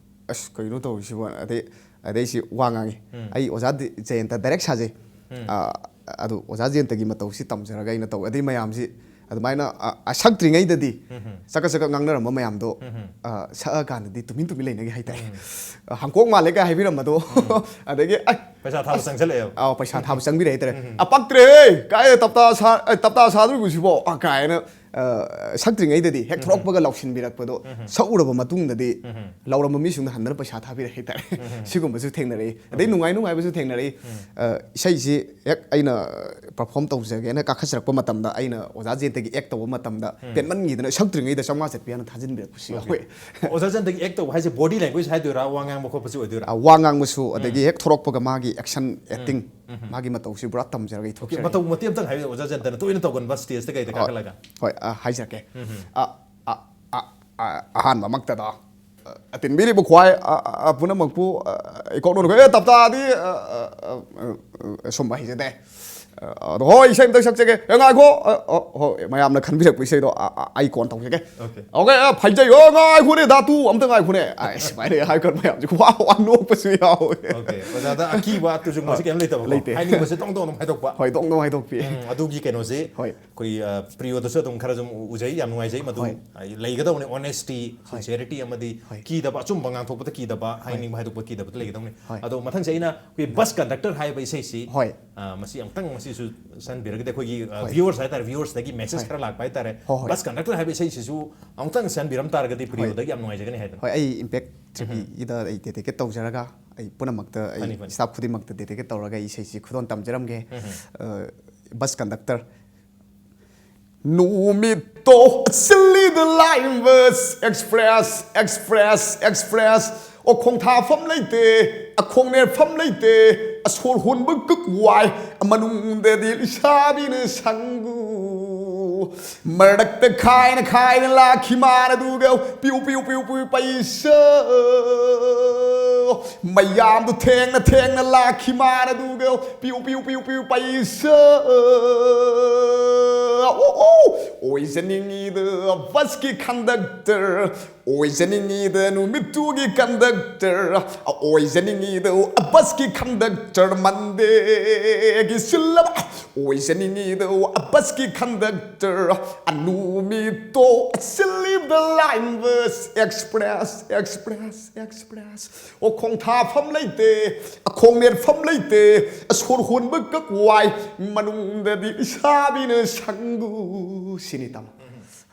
"ꯑꯁ, ꯀꯩꯅꯣ ꯇꯧꯔꯤꯁꯤꯕꯣ?" ꯑꯗꯩ, ꯑꯗꯩꯁꯦ ꯋꯥ ꯉꯥꯡꯉꯤ꯫ ꯎꯝ꯫ "ꯑꯩ ꯑꯣꯖꯥ ꯗꯤ-, ꯖꯌꯟꯇ ꯗꯥꯏꯔꯦꯛ ꯁꯥꯖꯩ꯫ ꯎꯝ꯫ ꯑ, ꯑꯗꯨ ꯑꯣꯖꯥ ꯖꯌꯟꯇꯒꯤ ꯃꯇꯧꯁꯤ ꯇꯝꯖꯔꯒ ꯑꯩꯅ ꯇꯧꯋꯦ꯫" ꯑꯗꯩ ꯃꯌꯥꯝꯁꯤ ꯑꯗꯨꯃꯥꯏꯅ, ꯑ, ꯑ, ꯁꯛꯇ꯭ꯔꯤꯉꯩꯗꯗꯤ ꯎꯝ꯫ ꯆꯀꯠ ꯆꯀꯠ ꯉꯥꯡꯅꯔꯝꯕ ꯃꯌꯥꯝꯗꯣ, ꯎꯝ꯫ ꯑ, ꯁꯛꯑꯀꯥꯟꯗꯗꯤ ꯇꯨꯃꯤꯟ ꯇꯨꯃꯤꯟ ꯂꯩꯅꯈꯤ ꯍꯥꯏꯇꯥꯔꯦ꯫ ꯎꯝ꯫ ꯑ, "ꯍꯥꯡꯀꯣꯛ ꯃꯥꯜꯂꯦ" ꯀꯥꯏ ꯍꯥꯏꯕꯤꯔꯝꯕꯗꯣ꯫ ꯎꯝ꯫ ꯑꯗꯒꯤ, "ꯑꯁ, ꯄꯩꯁꯥ ꯊꯥꯕ ꯑꯁ, ꯆꯪꯁꯜꯂꯛꯑꯦꯕ꯫ ꯑꯥꯎ, ꯄꯩꯁꯥ ꯊꯥꯕ ꯆꯪꯕꯤꯔꯦ ꯍꯥꯏꯇꯥꯔꯦ꯫ ꯎꯝ꯫ "ꯑ, ꯄꯛꯇ꯭ꯔꯦꯍꯦ! ꯀꯥꯏ ꯇꯞꯇꯥ ꯁꯥ-, ꯑ, ꯇꯞꯇꯥ ꯁꯥꯗꯣꯔꯤꯕꯁꯤꯕꯣ?" ꯑ, ꯀꯥꯏꯅ, ꯑ, ꯁꯛꯇ꯭ꯔꯤꯉꯩꯗꯗꯤ ꯍꯦꯛ ꯎꯝ꯫ ꯊꯣꯛꯂꯛꯄꯒ ꯂꯥꯎꯁꯤꯟꯕꯤꯔꯛꯄꯗꯣ, ꯎꯝ꯫ ꯁꯛꯎꯔꯕ ꯃꯇꯨꯡꯗꯗꯤ ꯎꯝ꯫ ꯂꯥꯎꯔꯝꯕ ꯃꯤꯁꯤꯡꯗꯣ ꯍꯟꯗꯅ ꯄꯩꯁꯥ ꯊꯥꯕꯤꯔꯦ ꯍꯥꯏꯇꯥꯔꯦ꯫ ꯎꯝ꯫ ꯁꯤꯒꯨꯝꯕꯁꯨ ꯊꯦꯡꯅꯔꯛꯏ꯫ ꯑꯗꯩ ꯑꯣꯀꯦ꯫ ꯅꯨꯡꯉꯥꯏ ꯅꯨꯡꯉꯥꯏꯕꯁꯨ ꯊꯦꯡꯅꯔꯛꯏ꯫ ꯎꯝ꯫ ꯑ, ꯏꯁꯩꯁꯤ ꯍꯦꯛ ꯑꯩꯅ ꯄꯔꯐꯣꯔꯝ ꯇꯧꯖꯒꯦꯅ ꯀꯥꯈꯠꯆꯔꯛꯄ ꯃꯇꯝꯗ ꯑꯩꯅ ꯑꯣꯖꯥ ꯖꯌꯟꯇꯒꯤ ꯑꯦꯛ ꯇꯧꯕ ꯃꯇꯝꯗ ꯎꯝ꯫ ꯄꯦꯟꯃꯟꯈꯤꯗꯅ ꯁꯛꯇ꯭ꯔꯤꯉꯩꯗ ꯆꯥꯝꯃꯉꯥ ꯆꯠꯄꯤ ꯍꯥꯏꯅ ꯊꯥꯖꯤꯟꯕꯤꯔꯛꯄꯁꯨ ꯑꯣꯀꯦ꯫ ꯌꯥꯎꯋꯦ꯫ ꯑꯣꯖꯥ ꯖꯌꯟꯇꯒꯤ ꯑꯦꯛ ꯇꯧꯕ ꯍꯥꯏꯁꯦ ꯕꯣꯗꯤ ꯂꯦꯡꯒ꯭ꯋꯦꯖ ꯍꯥꯏꯗꯣꯏꯔꯥ, ꯋꯥ ꯉꯥꯡꯕ ꯈꯣꯠꯄꯁꯤ ꯑꯣꯏꯗꯣꯏꯔꯥ? ꯑ, ꯋꯥ ꯉꯥꯡꯕꯁꯨ, ꯎꯝ꯫ ꯑꯗꯒꯤ ꯍꯦꯛ ꯊꯣꯔꯛꯄꯒ ꯃꯥꯒꯤ ꯑꯦꯛꯁꯟ, ꯎꯝ꯫ ꯑꯦꯛꯇꯤꯡ, ꯎꯝ꯫ ꯃꯥꯒꯤ ꯃꯇꯧꯁꯤ ꯄꯨꯔꯥ ꯇꯝꯖꯔꯒ ꯑꯩ ꯑꯣꯀꯦ, ꯊꯣꯛꯆꯔꯛꯏ꯫ ꯃꯇꯧ ꯃꯇꯦꯛ ꯑꯝꯇꯪ ꯍꯥꯏꯕꯤꯌꯨ, ꯑꯣꯖꯥ ꯖꯌꯟꯇꯅ ꯇꯣꯏꯅ ꯇꯧꯒꯟꯕ ꯁ꯭ꯇꯦꯖꯇ ꯀꯩꯗ ꯑ, ꯀꯥꯈꯠꯂꯒ꯫ ꯍꯣꯏ, ꯑ, ꯍꯥꯏꯖꯔꯛꯀꯦ꯫ ꯎꯝ꯫ ꯑ, ꯑ, ꯑ, ꯑ, ꯑꯍꯥꯟꯕꯃꯛꯇꯗ ꯑꯇꯤꯟꯕꯤꯔꯤꯕ ꯈ꯭ꯋꯥꯏ ꯑ, ꯑ, ꯑ, ꯄꯨꯝꯅꯃꯛꯄꯨ ꯑ, ꯏꯀꯣꯛ ꯅꯣꯟꯅꯈꯣꯏ, "ꯑꯦ, ꯇꯞꯇꯥꯗꯤ ꯑ, ꯑ, ꯑ, ꯑ, ꯑ, ꯁꯨꯝꯕ ꯍꯩꯖꯗꯦ꯫ ꯑ, ꯑꯗꯣ ꯍꯣꯏ, ꯏꯁꯩ ꯑꯝꯇꯪ ꯁꯛꯆꯒꯦ꯫ ꯑꯦ, ꯉꯥꯏꯈꯣ꯫ ꯑ, ꯑ, ꯍꯣꯏ, ꯃꯌꯥꯝꯅ ꯈꯟꯕꯤꯔꯛꯄ ꯏꯁꯩꯗꯣ ꯑ, ꯑ, ꯑꯩ ꯀꯣꯟ ꯇꯧꯖꯒꯦ꯫ ꯑꯣꯀꯦ꯫ ꯑꯣꯀꯦ, ꯑ, ꯐꯩꯖꯩ꯫ ꯑꯣ, ꯉꯥꯏꯈꯣꯅꯦ, ꯙꯥꯇꯨ, ꯑꯝꯇ ꯉꯥꯏꯈꯣꯅꯦ꯫ ꯑ, ꯁꯨꯃꯥꯏꯅ ꯍꯥꯏꯔꯒ ꯃꯌꯥꯝꯁꯦ ꯋꯥ ꯋꯥ ꯅꯣꯛꯄꯁꯨ ꯌꯥꯎꯋꯦ꯫ ꯑꯣꯀꯦ꯫ ꯑꯣꯖꯥꯗ ꯑꯀꯤꯕ ꯇꯨꯖꯨꯡꯕꯁꯤ ꯍꯣꯏ꯫ ꯀꯩꯝ ꯂꯩꯇꯕꯀꯣ꯫ ꯂꯩꯇꯦ꯫ ꯍꯥꯏꯅꯤꯡꯕꯁꯦ ꯇꯣꯡ ꯇꯣꯡ ꯑꯗꯨꯝ ꯍꯥꯏꯗꯣꯛꯄ꯫ ꯍꯣꯏ, ꯗꯣꯡ ꯗꯣꯡ ꯍꯥꯏꯗꯣꯛꯄꯤ꯫ ꯎꯝ, ꯑꯗꯨꯒꯤ ꯀꯩꯅꯣꯁꯦ ꯍꯣꯏ꯫ ꯑꯩꯈꯣꯏ, ꯑ, ꯄ꯭ꯔꯤꯌꯣꯗꯁꯨ ꯑꯗꯨꯝ ꯈꯔ ꯁꯨꯝ ꯎꯖꯩ, ꯌꯥꯝ ꯅꯨꯡꯉꯥꯏꯖꯩ꯫ ꯃꯗꯨ, ꯍꯣꯏ꯫ ꯑ, ꯂꯩꯒꯗꯧꯕꯅꯤ, honesty, ꯍꯣꯏ꯫ Sincerity ꯑꯃꯗꯤ ꯍꯣꯏ꯫ ꯀꯤꯗꯕ, ꯑꯆꯨꯝꯕ ꯉꯥꯡꯊꯣꯛꯄꯗ ꯀꯤꯗꯕ, ꯍꯣꯏ꯫ ꯍꯥꯏꯅꯤꯡꯕ ꯍꯥꯏꯗꯣꯛꯄ ꯀꯤꯗꯕꯗ ꯂꯩꯒꯗꯧꯅꯤ꯫ ꯍꯣꯏ꯫ ꯑꯗꯣ ꯃꯊꯪꯁꯦ ꯑꯩꯅ ꯑꯩꯈꯣꯏ Bus Conductor ꯍꯥꯏꯕ ꯏꯁꯩꯁꯤ, ꯍꯣꯏ꯫ ꯑ, ꯃꯁꯤ ꯑꯃꯨꯛꯇꯪ ꯃꯁꯤꯁꯨ ꯁꯟꯕꯤꯔꯒꯗꯤ ꯑꯩꯈꯣꯏꯒꯤ, ꯑ, ꯍꯣꯏ꯫ Viewers ꯍꯥꯏꯇꯥꯔꯦ, Viewers ꯇꯒꯤ message ꯍꯣꯏ꯫ ꯈꯔ ꯂꯥꯛꯄ ꯍꯥꯏꯇꯥꯔꯦ꯫ ꯍꯣꯏ, ꯍꯣꯏ꯫ Bus Conductor ꯍꯥꯏꯕ ꯏꯁꯩꯁꯤꯁꯨ ꯑꯃꯨꯛꯇꯪ ꯁꯟꯕꯤꯔꯝ ꯇꯥꯔꯒꯗꯤ ꯍꯣꯏ꯫ ꯄ꯭ꯔꯤꯌꯣꯗꯒꯤ ꯌꯥꯝ ꯅꯨꯡꯉꯥꯏꯖꯒꯅꯤ ꯍꯥꯏꯗꯅ꯫ ꯍꯣꯏ, ꯑꯩ Impact ꯎꯝ꯫ ꯇꯤꯚꯤꯒꯤꯗ ꯑꯩ dedicate ꯇꯧꯖꯔꯒ ꯑꯩ ꯄꯨꯝꯅꯃꯛꯇ ꯑꯩ ꯐꯅꯤ, ꯐꯅꯤ꯫ Staff ꯈꯨꯗꯤꯡꯃꯛꯇ dedicate ꯇꯧꯔꯒ ꯑꯩ ꯏꯁꯩꯁꯤ ꯈꯨꯗꯣꯜ ꯇꯝꯖꯔꯝꯒꯦ꯫ ꯎꯝ꯫ ꯑ, Bus Conductor꯫ ꯅꯨꯃꯤꯠꯇꯣ ꯆꯤꯜꯂꯤꯗ line bus express, express, express꯫ ꯑꯣ, ꯈꯣꯡꯊꯥꯐꯝ ꯂꯩꯇꯦ, ꯑꯈꯣꯡ ꯅꯦꯠꯐꯝ ꯂꯩꯇꯦ, ꯑꯁꯣꯔ ꯍꯣꯟꯕ ꯀꯛ ꯋꯥꯏ, ꯃꯅꯨꯡꯗꯗꯤ ꯂꯩꯁꯥꯕꯤꯅ ꯁꯪꯒꯨ꯫ ꯃꯔꯛꯇ ꯈꯥꯏꯅ ꯈꯥꯏꯅ ꯂꯥꯛꯈꯤ ꯃꯥꯅ ꯑꯗꯨꯒ ꯄꯤꯌꯨ, ꯄꯤꯌꯨ, ꯄꯤꯌꯨ, ꯄꯤꯌꯨ, ꯄꯩꯁꯥ꯫ ꯃꯌꯥꯝꯗꯨ ꯊꯦꯡꯅ ꯊꯦꯡꯅ ꯂꯥꯛꯈꯤ ꯃꯥꯅ ꯑꯗꯨꯒ ꯄꯤꯌꯨ, ꯄꯤꯌꯨ, ꯄꯤꯌꯨ, ꯄꯤꯌꯨ, ꯄꯩꯁꯥ꯫ ꯑꯣ, ꯑꯣ, ꯑꯣꯏꯖꯅꯤꯡꯉꯤꯗ bus ꯀꯤ conductor, ꯑꯣꯏꯖꯅꯤꯡꯉꯤꯗ ꯅꯨꯃꯤꯠꯇꯨꯒꯤ conductor, ꯑꯣꯏꯖꯅꯤꯡꯉꯤꯗ bus ꯀꯤ conductor, Monday ꯒꯤ ꯁꯤꯜꯂꯕ꯫ ꯑꯣꯏꯖꯅꯤꯡꯉꯤꯗ bus ꯀꯤ conductor, ꯅꯨꯃꯤꯠꯇꯣ ꯆꯤꯜꯂꯤꯕ line bus express, express, express꯫ ꯑꯣ, ꯈꯣꯡꯊꯥꯐꯝ ꯂꯩꯇꯦ, ꯑꯈꯣꯡ ꯅꯦꯠꯐꯝ ꯂꯩꯇꯦ, ꯑꯁꯣꯔ ꯍꯣꯟꯕ ꯀꯛ ꯋꯥꯏ, ꯃꯅꯨꯡꯗꯗꯤ ꯂꯩꯁꯥꯕꯤꯅ ꯁꯪꯒꯨ꯫ ꯁꯤꯅꯤ, ꯇꯥꯃꯣ꯫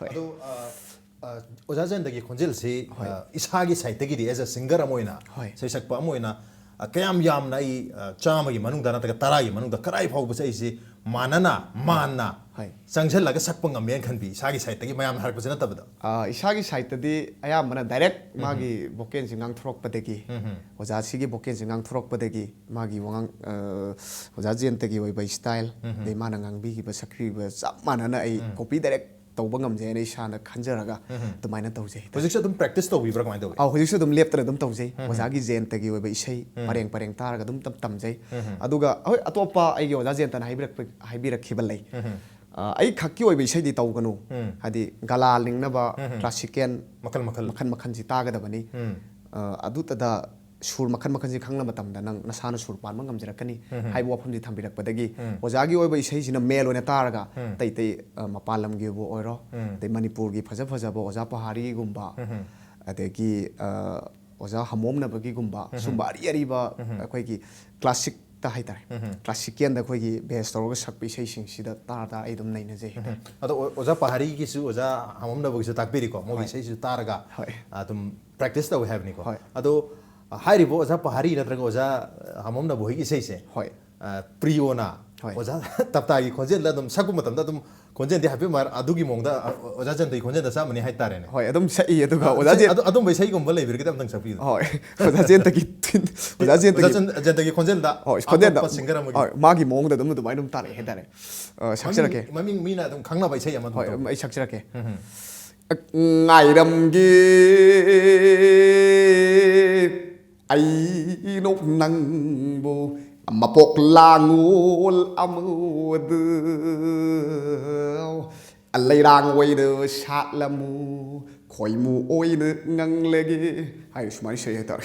ꯍꯣꯏ꯫ ꯑꯗꯨ, ꯑ, ꯑ, ꯑꯣꯖꯥ ꯖꯌꯟꯇꯒꯤ ꯈꯣꯟꯖꯦꯜꯁꯤ, ꯍꯣꯏ꯫ ꯑ, ꯏꯁꯥꯒꯤ side ꯇꯒꯤꯗꯤ as a singer ꯑꯃ ꯑꯣꯏꯅ, ꯍꯣꯏ꯫ ꯏꯁꯩ ꯁꯛꯄ ꯑꯃ ꯑꯣꯏꯅ, ꯑ, ꯀꯌꯥꯝ ꯌꯥꯝꯅ ꯑꯩ, ꯑ, ꯆꯥꯝꯃꯒꯤ ꯃꯅꯨꯡꯗ ꯅꯠꯇ꯭ꯔꯒ ꯇꯔꯥꯒꯤ ꯃꯅꯨꯡꯗ ꯀꯗꯥꯏ ꯐꯥꯎꯕꯁꯦ ꯑꯩꯁꯤ ꯃꯥꯟꯅꯅ, ꯃꯥꯟꯅ ꯍꯣꯏ꯫ ꯆꯪꯁꯤꯜꯂꯒ ꯁꯛꯄ ꯉꯝꯃꯦꯅ ꯈꯟꯕꯤ, ꯏꯁꯥꯒꯤ side ꯇꯒꯤ ꯃꯌꯥꯝꯅ ꯍꯥꯏꯔꯛꯄꯁꯦ ꯅꯠꯇꯕꯗ? ꯑ, ꯏꯁꯥꯒꯤ side ꯇꯗꯤ ꯑꯌꯥꯝꯕꯅ direct ꯎꯝ꯫ ꯃꯥꯒꯤ vocal ꯁꯦ ꯉꯥꯡꯊꯣꯔꯛꯄꯗꯒꯤ, ꯎꯝ꯫ ꯑꯣꯖꯥꯁꯤꯒꯤ vocal ꯁꯦ ꯉꯥꯡꯊꯣꯔꯛꯄꯗꯒꯤ, ꯃꯥꯒꯤ ꯋꯥꯉꯥꯡ, ꯑ, ꯑꯣꯖꯥ ꯖꯌꯟꯇꯒꯤ ꯑꯣꯏꯕ style, ꯎꯝ꯫ ꯑꯗꯩ ꯃꯥꯅ ꯉꯥꯡꯕꯤꯈꯤꯕ, ꯁꯛꯈꯤꯕ ꯆꯞ ꯃꯥꯟꯅꯅ ꯑꯩ ꯎꯝ꯫ Copy direct ꯇꯧꯕ ꯉꯝꯖꯩ ꯍꯥꯏꯅ ꯏꯁꯥꯅ ꯈꯟꯖꯔꯒ ꯑꯗꯨꯃꯥꯏꯅ ꯇꯧꯖꯩ ꯍꯥꯏꯇꯥꯔꯦ꯫ ꯍꯧꯖꯤꯛꯁꯨ ꯑꯗꯨꯝ ꯄ꯭ꯔꯦꯛꯇꯤꯁ ꯇꯧꯕꯤꯕ꯭ꯔꯥ ꯀꯃꯥꯏꯅ ꯇꯧꯒꯦ? ꯑꯧ, ꯍꯧꯖꯤꯛꯁꯨ ꯑꯗꯨꯝ ꯂꯦꯞꯇꯅ ꯑꯗꯨꯝ ꯇꯧꯖꯩ꯫ ꯑꯣꯖꯥꯒꯤ ꯖꯌꯟꯇꯒꯤ ꯑꯣꯏꯕ ꯏꯁꯩ ꯄꯔꯦꯡ ꯄꯔꯦꯡ ꯇꯥꯔꯒ ꯑꯗꯨꯝ ꯇꯝ ꯇꯝꯖꯩ꯫ ꯑꯗꯨꯒ ꯍꯣꯏ, ꯑꯇꯣꯞꯄ ꯑꯩꯒꯤ ꯑꯣꯖꯥ ꯖꯌꯟꯇꯅ ꯍꯥꯏꯕꯤꯔꯛꯄ ꯍꯥꯏꯕꯤꯔꯛꯈꯤꯕ ꯂꯩ꯫ ꯑ, ꯑꯩ ꯈꯛꯀꯤ ꯑꯣꯏꯕ ꯏꯁꯩꯗꯤ ꯇꯧꯒꯅꯨ, ꯍꯥꯏꯗꯤ ꯒꯂꯥ ꯂꯤꯡꯅꯕ ꯀ꯭ꯂꯥꯁꯤꯀꯦꯜ ꯃꯈꯜ ꯃꯈꯜ꯫ ꯃꯈꯜ ꯃꯈꯜꯁꯤ ꯇꯥꯒꯗꯕꯅꯤ꯫ ꯑ, ꯑꯗꯨꯇꯗ ꯁꯨꯔ ꯃꯈꯜ ꯃꯈꯜꯁꯤ ꯈꯪꯂ ꯃꯇꯝꯗ ꯅꯪ ꯅꯁꯥꯅ ꯁꯨꯔ ꯄꯥꯟꯕ ꯉꯝꯖꯔꯛꯀꯅꯤ ꯍꯥꯏꯕ ꯋꯥꯐꯝꯁꯤ ꯊꯝꯕꯤꯔꯛꯄꯗꯒꯤ ꯑꯣꯖꯥꯒꯤ ꯑꯣꯏꯕ ꯏꯁꯩꯁꯤꯅ ꯃꯦꯟ ꯑꯣꯏꯅ ꯇꯥꯔꯒ ꯑꯇꯩ ꯑꯇꯩ, ꯑ, ꯃꯄꯥꯟ ꯂꯝꯒꯤꯕꯨ ꯑꯣꯏꯔꯣ, ꯑꯗꯩ ꯃꯅꯤꯄꯨꯔꯒꯤ ꯐꯖ ꯐꯖꯕ ꯑꯣꯖꯥ ꯄꯍꯥꯔꯤꯒꯨꯝꯕ, ꯑꯗꯒꯤ, ꯑ, ꯑꯣꯖꯥ ꯍꯃꯣꯝꯅꯕꯒꯤꯒꯨꯝꯕ, ꯁꯨꯝꯕ ꯑꯔꯤ ꯑꯔꯤꯕ ꯑꯩꯈꯣꯏꯒꯤ ꯀ꯭ꯂꯥꯁꯤꯛꯇ ꯍꯥꯏꯇꯥꯔꯦ, ꯀ꯭ꯂꯥꯁꯤꯀꯦꯜꯗ ꯑꯩꯈꯣꯏꯒꯤ ꯕꯦꯁ ꯇꯧꯔꯒ ꯁꯛꯄ ꯏꯁꯩꯁꯤꯡꯁꯤꯗ ꯇꯥꯔ ꯇꯥꯔ ꯑꯩ ꯑꯗꯨꯝ ꯅꯩꯅꯖꯩ ꯍꯥꯏꯇꯥꯔꯦ꯫ ꯑꯗꯣ ꯑꯣ-, ꯑꯣꯖꯥ ꯄꯍꯥꯔꯤꯒꯤꯁꯨ, ꯑꯣꯖꯥ ꯍꯃꯣꯝꯅꯕꯒꯤꯁꯨ ꯇꯥꯛꯄꯤꯔꯤꯀꯣ, ꯃꯣꯏꯒꯤ ꯍꯣꯏ꯫ ꯏꯁꯩꯁꯤꯁꯨ ꯇꯥꯔꯒ ꯍꯣꯏ꯫ ꯑꯗꯨꯝ ꯄ꯭ꯔꯦꯛꯇꯤꯁ ꯇꯧꯋꯦ ꯍꯥꯏꯕꯅꯤꯀꯣ꯫ ꯍꯣꯏ꯫ ꯑꯗꯣ ꯍꯥꯏꯔꯤꯕ ꯑꯣꯖꯥ ꯄꯍꯥꯔꯤ ꯅꯠꯇ꯭ꯔꯒ ꯑꯣꯖꯥ ꯍꯃꯣꯝꯅꯕ ꯍꯣꯏꯒꯤ ꯏꯁꯩꯁꯦ, ꯍꯣꯏ꯫ ꯑ, ꯄ꯭ꯔꯤꯌꯣꯅ ꯍꯣꯏ꯫ ꯑꯣꯖꯥ ꯇꯞꯇꯥꯒꯤ ꯈꯣꯟꯖꯦꯜꯗ ꯑꯗꯨꯝ ꯁꯛꯄ ꯃꯇꯝꯗ ꯑꯗꯨꯝ ꯈꯣꯟꯖꯦꯜꯗꯤ ꯍꯥꯏꯐꯦꯠ ꯃꯥ-, ꯑꯗꯨꯒꯤ ꯃꯑꯣꯡꯗ, ꯑ, ꯑꯣꯖꯥ ꯖꯌꯟꯇꯒꯤ ꯈꯣꯟꯖꯦꯜꯗ ꯆꯞ ꯃꯥꯟꯅꯩ ꯍꯥꯏꯇꯥꯔꯦꯅꯦ꯫ ꯍꯣꯏ, ꯑꯗꯨꯝ ꯁꯛꯏ꯫ ꯑꯗꯨꯒ ꯑ, ꯑꯣꯖꯥ ꯏꯁꯩ-, ꯖꯦꯟ- ꯑꯗꯨ-, ꯑꯗꯨꯝꯕ ꯏꯁꯩꯒꯨꯝꯕ ꯂꯩꯕꯤꯔꯒꯗꯤ ꯑꯝꯇꯪ ꯁꯛꯄꯤꯌꯨ꯫ ꯍꯣꯏ, ꯑꯣꯖꯥ ꯖꯦꯟꯇꯒꯤ ꯑꯣꯖꯥ ꯖꯦꯟꯇꯒꯤ ꯑꯣꯖꯥ ꯖꯦꯟ-, ꯖꯦꯟꯇꯒꯤ ꯈꯣꯟꯖꯦꯜꯗ ꯍꯣꯏ, ꯈꯣꯟꯖꯦꯜꯗ꯫ ꯑꯇꯣꯞꯄ ꯁꯤꯡꯒꯔ ꯑꯃꯒꯤ ꯍꯣꯏ, ꯃꯥꯒꯤ ꯃꯑꯣꯡꯗ ꯑꯗꯨꯝ ꯑꯗꯨꯃꯥꯏꯅ ꯑꯗꯨꯝ ꯇꯥꯔꯛꯑꯦ ꯍꯥꯏꯇꯥꯔꯦ꯫ ꯑ, ꯁꯛꯆꯔꯛꯀꯦ꯫ ꯃꯃꯤꯡ, ꯃꯃꯤꯡ ꯃꯤꯅ ꯑꯗꯨꯝ ꯈꯪꯅꯕ ꯏꯁꯩ ꯑꯃ ꯑꯗꯨꯝ ꯍꯣꯏ, ꯇꯧꯕꯤꯌꯨ꯫ ꯑꯩ ꯁꯛꯆꯔꯛꯀꯦ꯫ ꯉꯥꯏꯔꯝꯒꯤ ꯑꯩꯅꯣ ꯅꯪꯕꯨ ꯃꯄꯣꯛ ꯂꯥꯡꯉꯣꯜ ꯑꯃꯗ ꯂꯩꯔꯥꯡ ꯑꯣꯏꯅ ꯁꯥꯠꯂꯝꯃꯨ, ꯈꯣꯏꯃꯨ ꯑꯣꯏꯅ ꯉꯪꯂꯒꯦ ꯍꯥꯏ ꯁꯨꯃꯥꯏꯅ ꯁꯛꯏ ꯍꯥꯏꯇꯥꯔꯦ꯫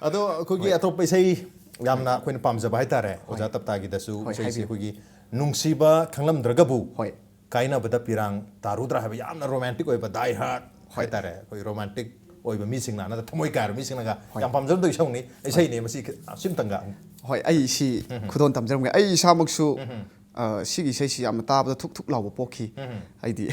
ꯑꯗꯣ ꯑꯩꯈꯣꯏꯒꯤ ꯑꯇꯣꯞꯄ ꯏꯁꯩ ꯌꯥꯝꯅ ꯑꯩꯈꯣꯏꯅ ꯄꯥꯝꯖꯕ ꯍꯥꯏꯇꯥꯔꯦ, ꯑꯣꯖꯥ ꯇꯞꯇꯥꯒꯤꯗꯁꯨ ꯍꯣꯏ, ꯏꯁꯩꯁꯦ ꯍꯥꯏꯕꯤꯌꯨ꯫ ꯑꯩꯈꯣꯏꯒꯤ ꯅꯨꯡꯁꯤꯕ ꯈꯪꯂꯝꯗ꯭ꯔꯒꯕꯨ ꯍꯣꯏ꯫ ꯀꯥꯏꯅꯕꯗ ꯄꯤꯔꯥꯡ ꯇꯥꯔꯨꯗ꯭ꯔꯥ ꯍꯥꯏꯕ ꯌꯥꯝꯅ ꯔꯣꯃꯥꯟꯇꯤꯛ ꯑꯣꯏꯕ, ꯗꯥꯏ ꯍꯥꯔꯠ ꯍꯥꯏꯇꯥꯔꯦ, ꯑꯩꯈꯣꯏ ꯔꯣꯃꯥꯟꯇꯤꯛ ꯑꯣꯏꯕ ꯃꯤꯁꯤꯡꯅ ꯅꯠꯇ꯭ꯔ ꯊꯃꯣꯏ ꯀꯥꯏꯔꯕ ꯃꯤꯁꯤꯡꯅꯒ ꯍꯣꯏ꯫ ꯌꯥꯝ ꯄꯥꯝꯖꯔꯝꯗꯣꯏ ꯏꯁꯩꯅꯤ, ꯏꯁꯩꯅꯦ ꯃꯁꯤ ꯁꯤꯝꯇꯪꯒ꯫ ꯍꯣꯏ, ꯑꯩ ꯁꯤ ꯈꯨꯗꯣꯟ ꯇꯝꯖꯔꯝꯒꯦ꯫ ꯑꯩ ꯏꯁꯥꯃꯛꯁꯨ, ꯑ, ꯁꯤꯒꯤ ꯏꯁꯩꯁꯤ ꯌꯥꯝꯅ ꯇꯥꯕꯗ ꯊꯨꯛ ꯊꯨꯛ ꯂꯥꯎꯕ ꯄꯣꯛꯈꯤ꯫ ꯍꯥꯏꯗꯤ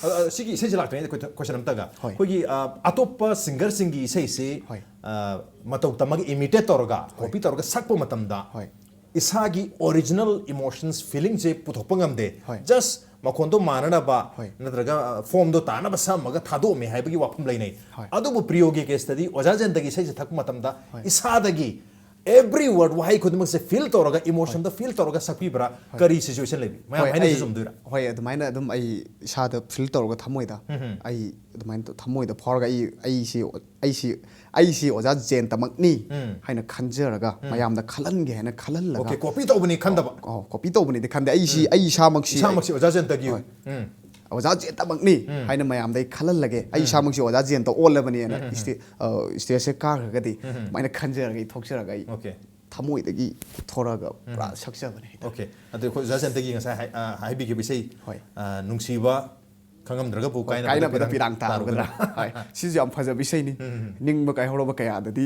ꯑ, ꯑ, ꯁꯤꯒꯤ ꯏꯁꯩꯁꯦ ꯂꯥꯛꯇ꯭ꯔꯤꯉꯩꯗ ꯀꯣꯏ-, ꯀꯣꯏꯁꯟ ꯑꯝꯇꯒ꯫ ꯍꯣꯏ꯫ ꯑꯩꯈꯣꯏꯒꯤ, ꯑ, ꯑꯇꯣꯞꯄ ꯁꯤꯡꯒꯔꯁꯤꯡꯒꯤ ꯏꯁꯩꯁꯤ, ꯍꯣꯏ꯫ ꯑ, ꯃꯇꯧ ꯇꯝꯃꯒ ꯏꯃꯤꯇꯦꯠ ꯇꯧꯔꯒ, ꯀꯣꯄꯤ ꯇꯧꯔꯒ ꯁꯛꯄ ꯃꯇꯝꯗ ꯍꯣꯏ꯫ ꯏꯁꯥꯒꯤ ꯑꯣꯔꯤꯖꯤꯅꯦꯜ ꯏꯃꯣꯁꯟꯁ, ꯐꯤꯂꯤꯡꯁꯦ ꯄꯨꯊꯣꯛꯄ ꯉꯝꯗꯦ꯫ ꯍꯣꯏ꯫ ꯖꯁ ꯃꯈꯣꯟꯗꯣ ꯃꯥꯟꯅꯅꯕ ꯍꯣꯏ꯫ ꯅꯠꯇ꯭ꯔꯒ, ꯑ, ꯐꯣꯝꯗꯣ ꯇꯥꯅꯕ ꯁꯝꯃꯒ ꯊꯥꯗꯣꯛꯑꯝꯃꯦ ꯍꯥꯏꯕꯒꯤ ꯋꯥꯐꯝ ꯂꯩꯅꯩ꯫ ꯍꯣꯏ꯫ ꯑꯗꯨꯕꯨ ꯄ꯭ꯔꯤꯌꯣꯒꯤ ꯀꯦꯁꯇꯗꯤ ꯑꯣꯖꯥ ꯖꯦꯟꯇꯒꯤ ꯏꯁꯩꯁꯦ ꯊꯛꯄ ꯃꯇꯝꯗ ꯍꯣꯏ꯫ ꯏꯁꯥꯗꯒꯤ Every word, ꯋꯥꯍꯩ ꯈꯨꯗꯤꯡꯃꯛꯁꯦ feel ꯇꯧꯔꯒ, emotionꯗ feel ꯇꯧꯔꯒ ꯁꯛꯄꯤꯕ꯭ꯔꯥ? ꯍꯣꯏ꯫ ꯀꯔꯤ situation ꯂꯩꯕꯤ? ꯃꯌꯥꯝ ꯍꯣꯏ, ꯍꯥꯏꯅꯩꯁꯦ ꯑꯩ- ꯆꯨꯝꯗꯣꯏꯔꯥ? ꯍꯣꯏ, ꯑꯗꯨꯃꯥꯏꯅ ꯑꯗꯨꯝ ꯑꯩ ꯏꯁꯥꯗ feel ꯇꯧꯔꯒ ꯊꯃꯣꯏꯗ ꯎꯝ꯫ ꯑꯩ ꯑꯗꯨꯃꯥꯏꯅ ꯇꯧ- ꯊꯃꯣꯏꯗ ꯐꯥꯎꯔꯒ ꯑꯩ ꯑꯩꯁꯤ ꯑꯩꯁꯤ ꯑꯩꯁꯤ ꯑꯣꯖꯥ ꯖꯌꯟꯇꯃꯛꯅꯤ ꯎꯝ꯫ ꯍꯥꯏꯅ ꯈꯟꯖꯔꯒ, ꯎꯝ꯫ ꯃꯌꯥꯝꯗ ꯈꯜꯍꯟꯒꯦ ꯍꯥꯏꯅ ꯈꯜꯍꯜꯂꯒ, Okay, copy ꯇꯧꯕꯅꯤ ꯈꯟꯗꯕ. ꯑꯣ, copy ꯇꯧꯕꯅꯤꯗꯤ ꯈꯟꯗꯦ꯫ ꯑꯩꯁꯤ ꯎꯝ꯫ ꯑꯩ ꯏꯁꯥꯃꯛꯁꯤ ꯏꯁꯥꯃꯛꯁꯤ ꯑꯣꯖꯥ ꯖꯌꯟꯇꯒꯤ. ꯍꯣꯏ꯫ ꯎꯝ. ꯑꯣꯖꯥ ꯖꯌꯟꯇꯃꯛꯅꯤ ꯎꯝ꯫ ꯍꯥꯏꯅ ꯃꯌꯥꯝꯗ ꯑꯩ ꯈꯜꯍꯜꯂꯒꯦ꯫ ꯑꯩ ꯎꯝ꯫ ꯏꯁꯥꯃꯛꯁꯤ ꯑꯣꯖꯥ ꯖꯌꯟꯇ ꯑꯣꯜꯂꯕꯅꯦꯅ ꯎꯝ, ꯎꯝ, ꯎꯝ꯫ ꯏꯁꯇꯦ- ꯑ, stageꯁꯦ ꯀꯥꯈ꯭ꯔꯒꯗꯤ ꯎꯝ, ꯎꯝ꯫ ꯑꯗꯨꯃꯥꯏꯅ ꯈꯟꯖꯔꯒ, ꯑꯩ ꯊꯣꯛꯆꯔꯒ, ꯑꯩ Okay. ꯊꯃꯣꯏꯗꯒꯤ ꯊꯣꯔꯒ ꯄꯨꯔꯥ ꯎꯝ꯫ ꯁꯛꯆꯕꯅꯦ ꯍꯥꯏꯇꯥꯔꯦ꯫ Okay. ꯑꯗꯨ ꯑꯩꯈꯣꯏ ꯑꯣꯖꯥ ꯖꯌꯟꯇꯒꯤ ꯉꯁꯥꯏ ꯍꯥꯏ- ꯑ, ꯍꯥꯏꯕꯤꯈꯤꯕ ꯏꯁꯩ, ꯍꯣꯏ꯫ ꯑ, ꯅꯨꯡꯁꯤꯕ ꯈꯪꯉꯝꯗ꯭ꯔꯒꯕꯨ ꯍꯣꯏ, ꯀꯥꯏꯅꯕꯗ ꯀꯥꯏꯅꯕꯗ ꯄꯤꯔꯥꯡ ꯄꯤꯔꯥꯡ ꯇꯥꯔꯨꯒꯗ꯭ꯔꯥ? ꯍꯣꯏ, ꯁꯤꯁꯨ ꯌꯥꯝ ꯐꯖꯕ ꯏꯁꯩꯅꯤ꯫ ꯎꯝ, ꯎꯝ, ꯎꯝ꯫ ꯅꯤꯡꯕ ꯀꯥꯏꯍꯧꯔꯕ ꯀꯌꯥꯗꯗꯤ꯫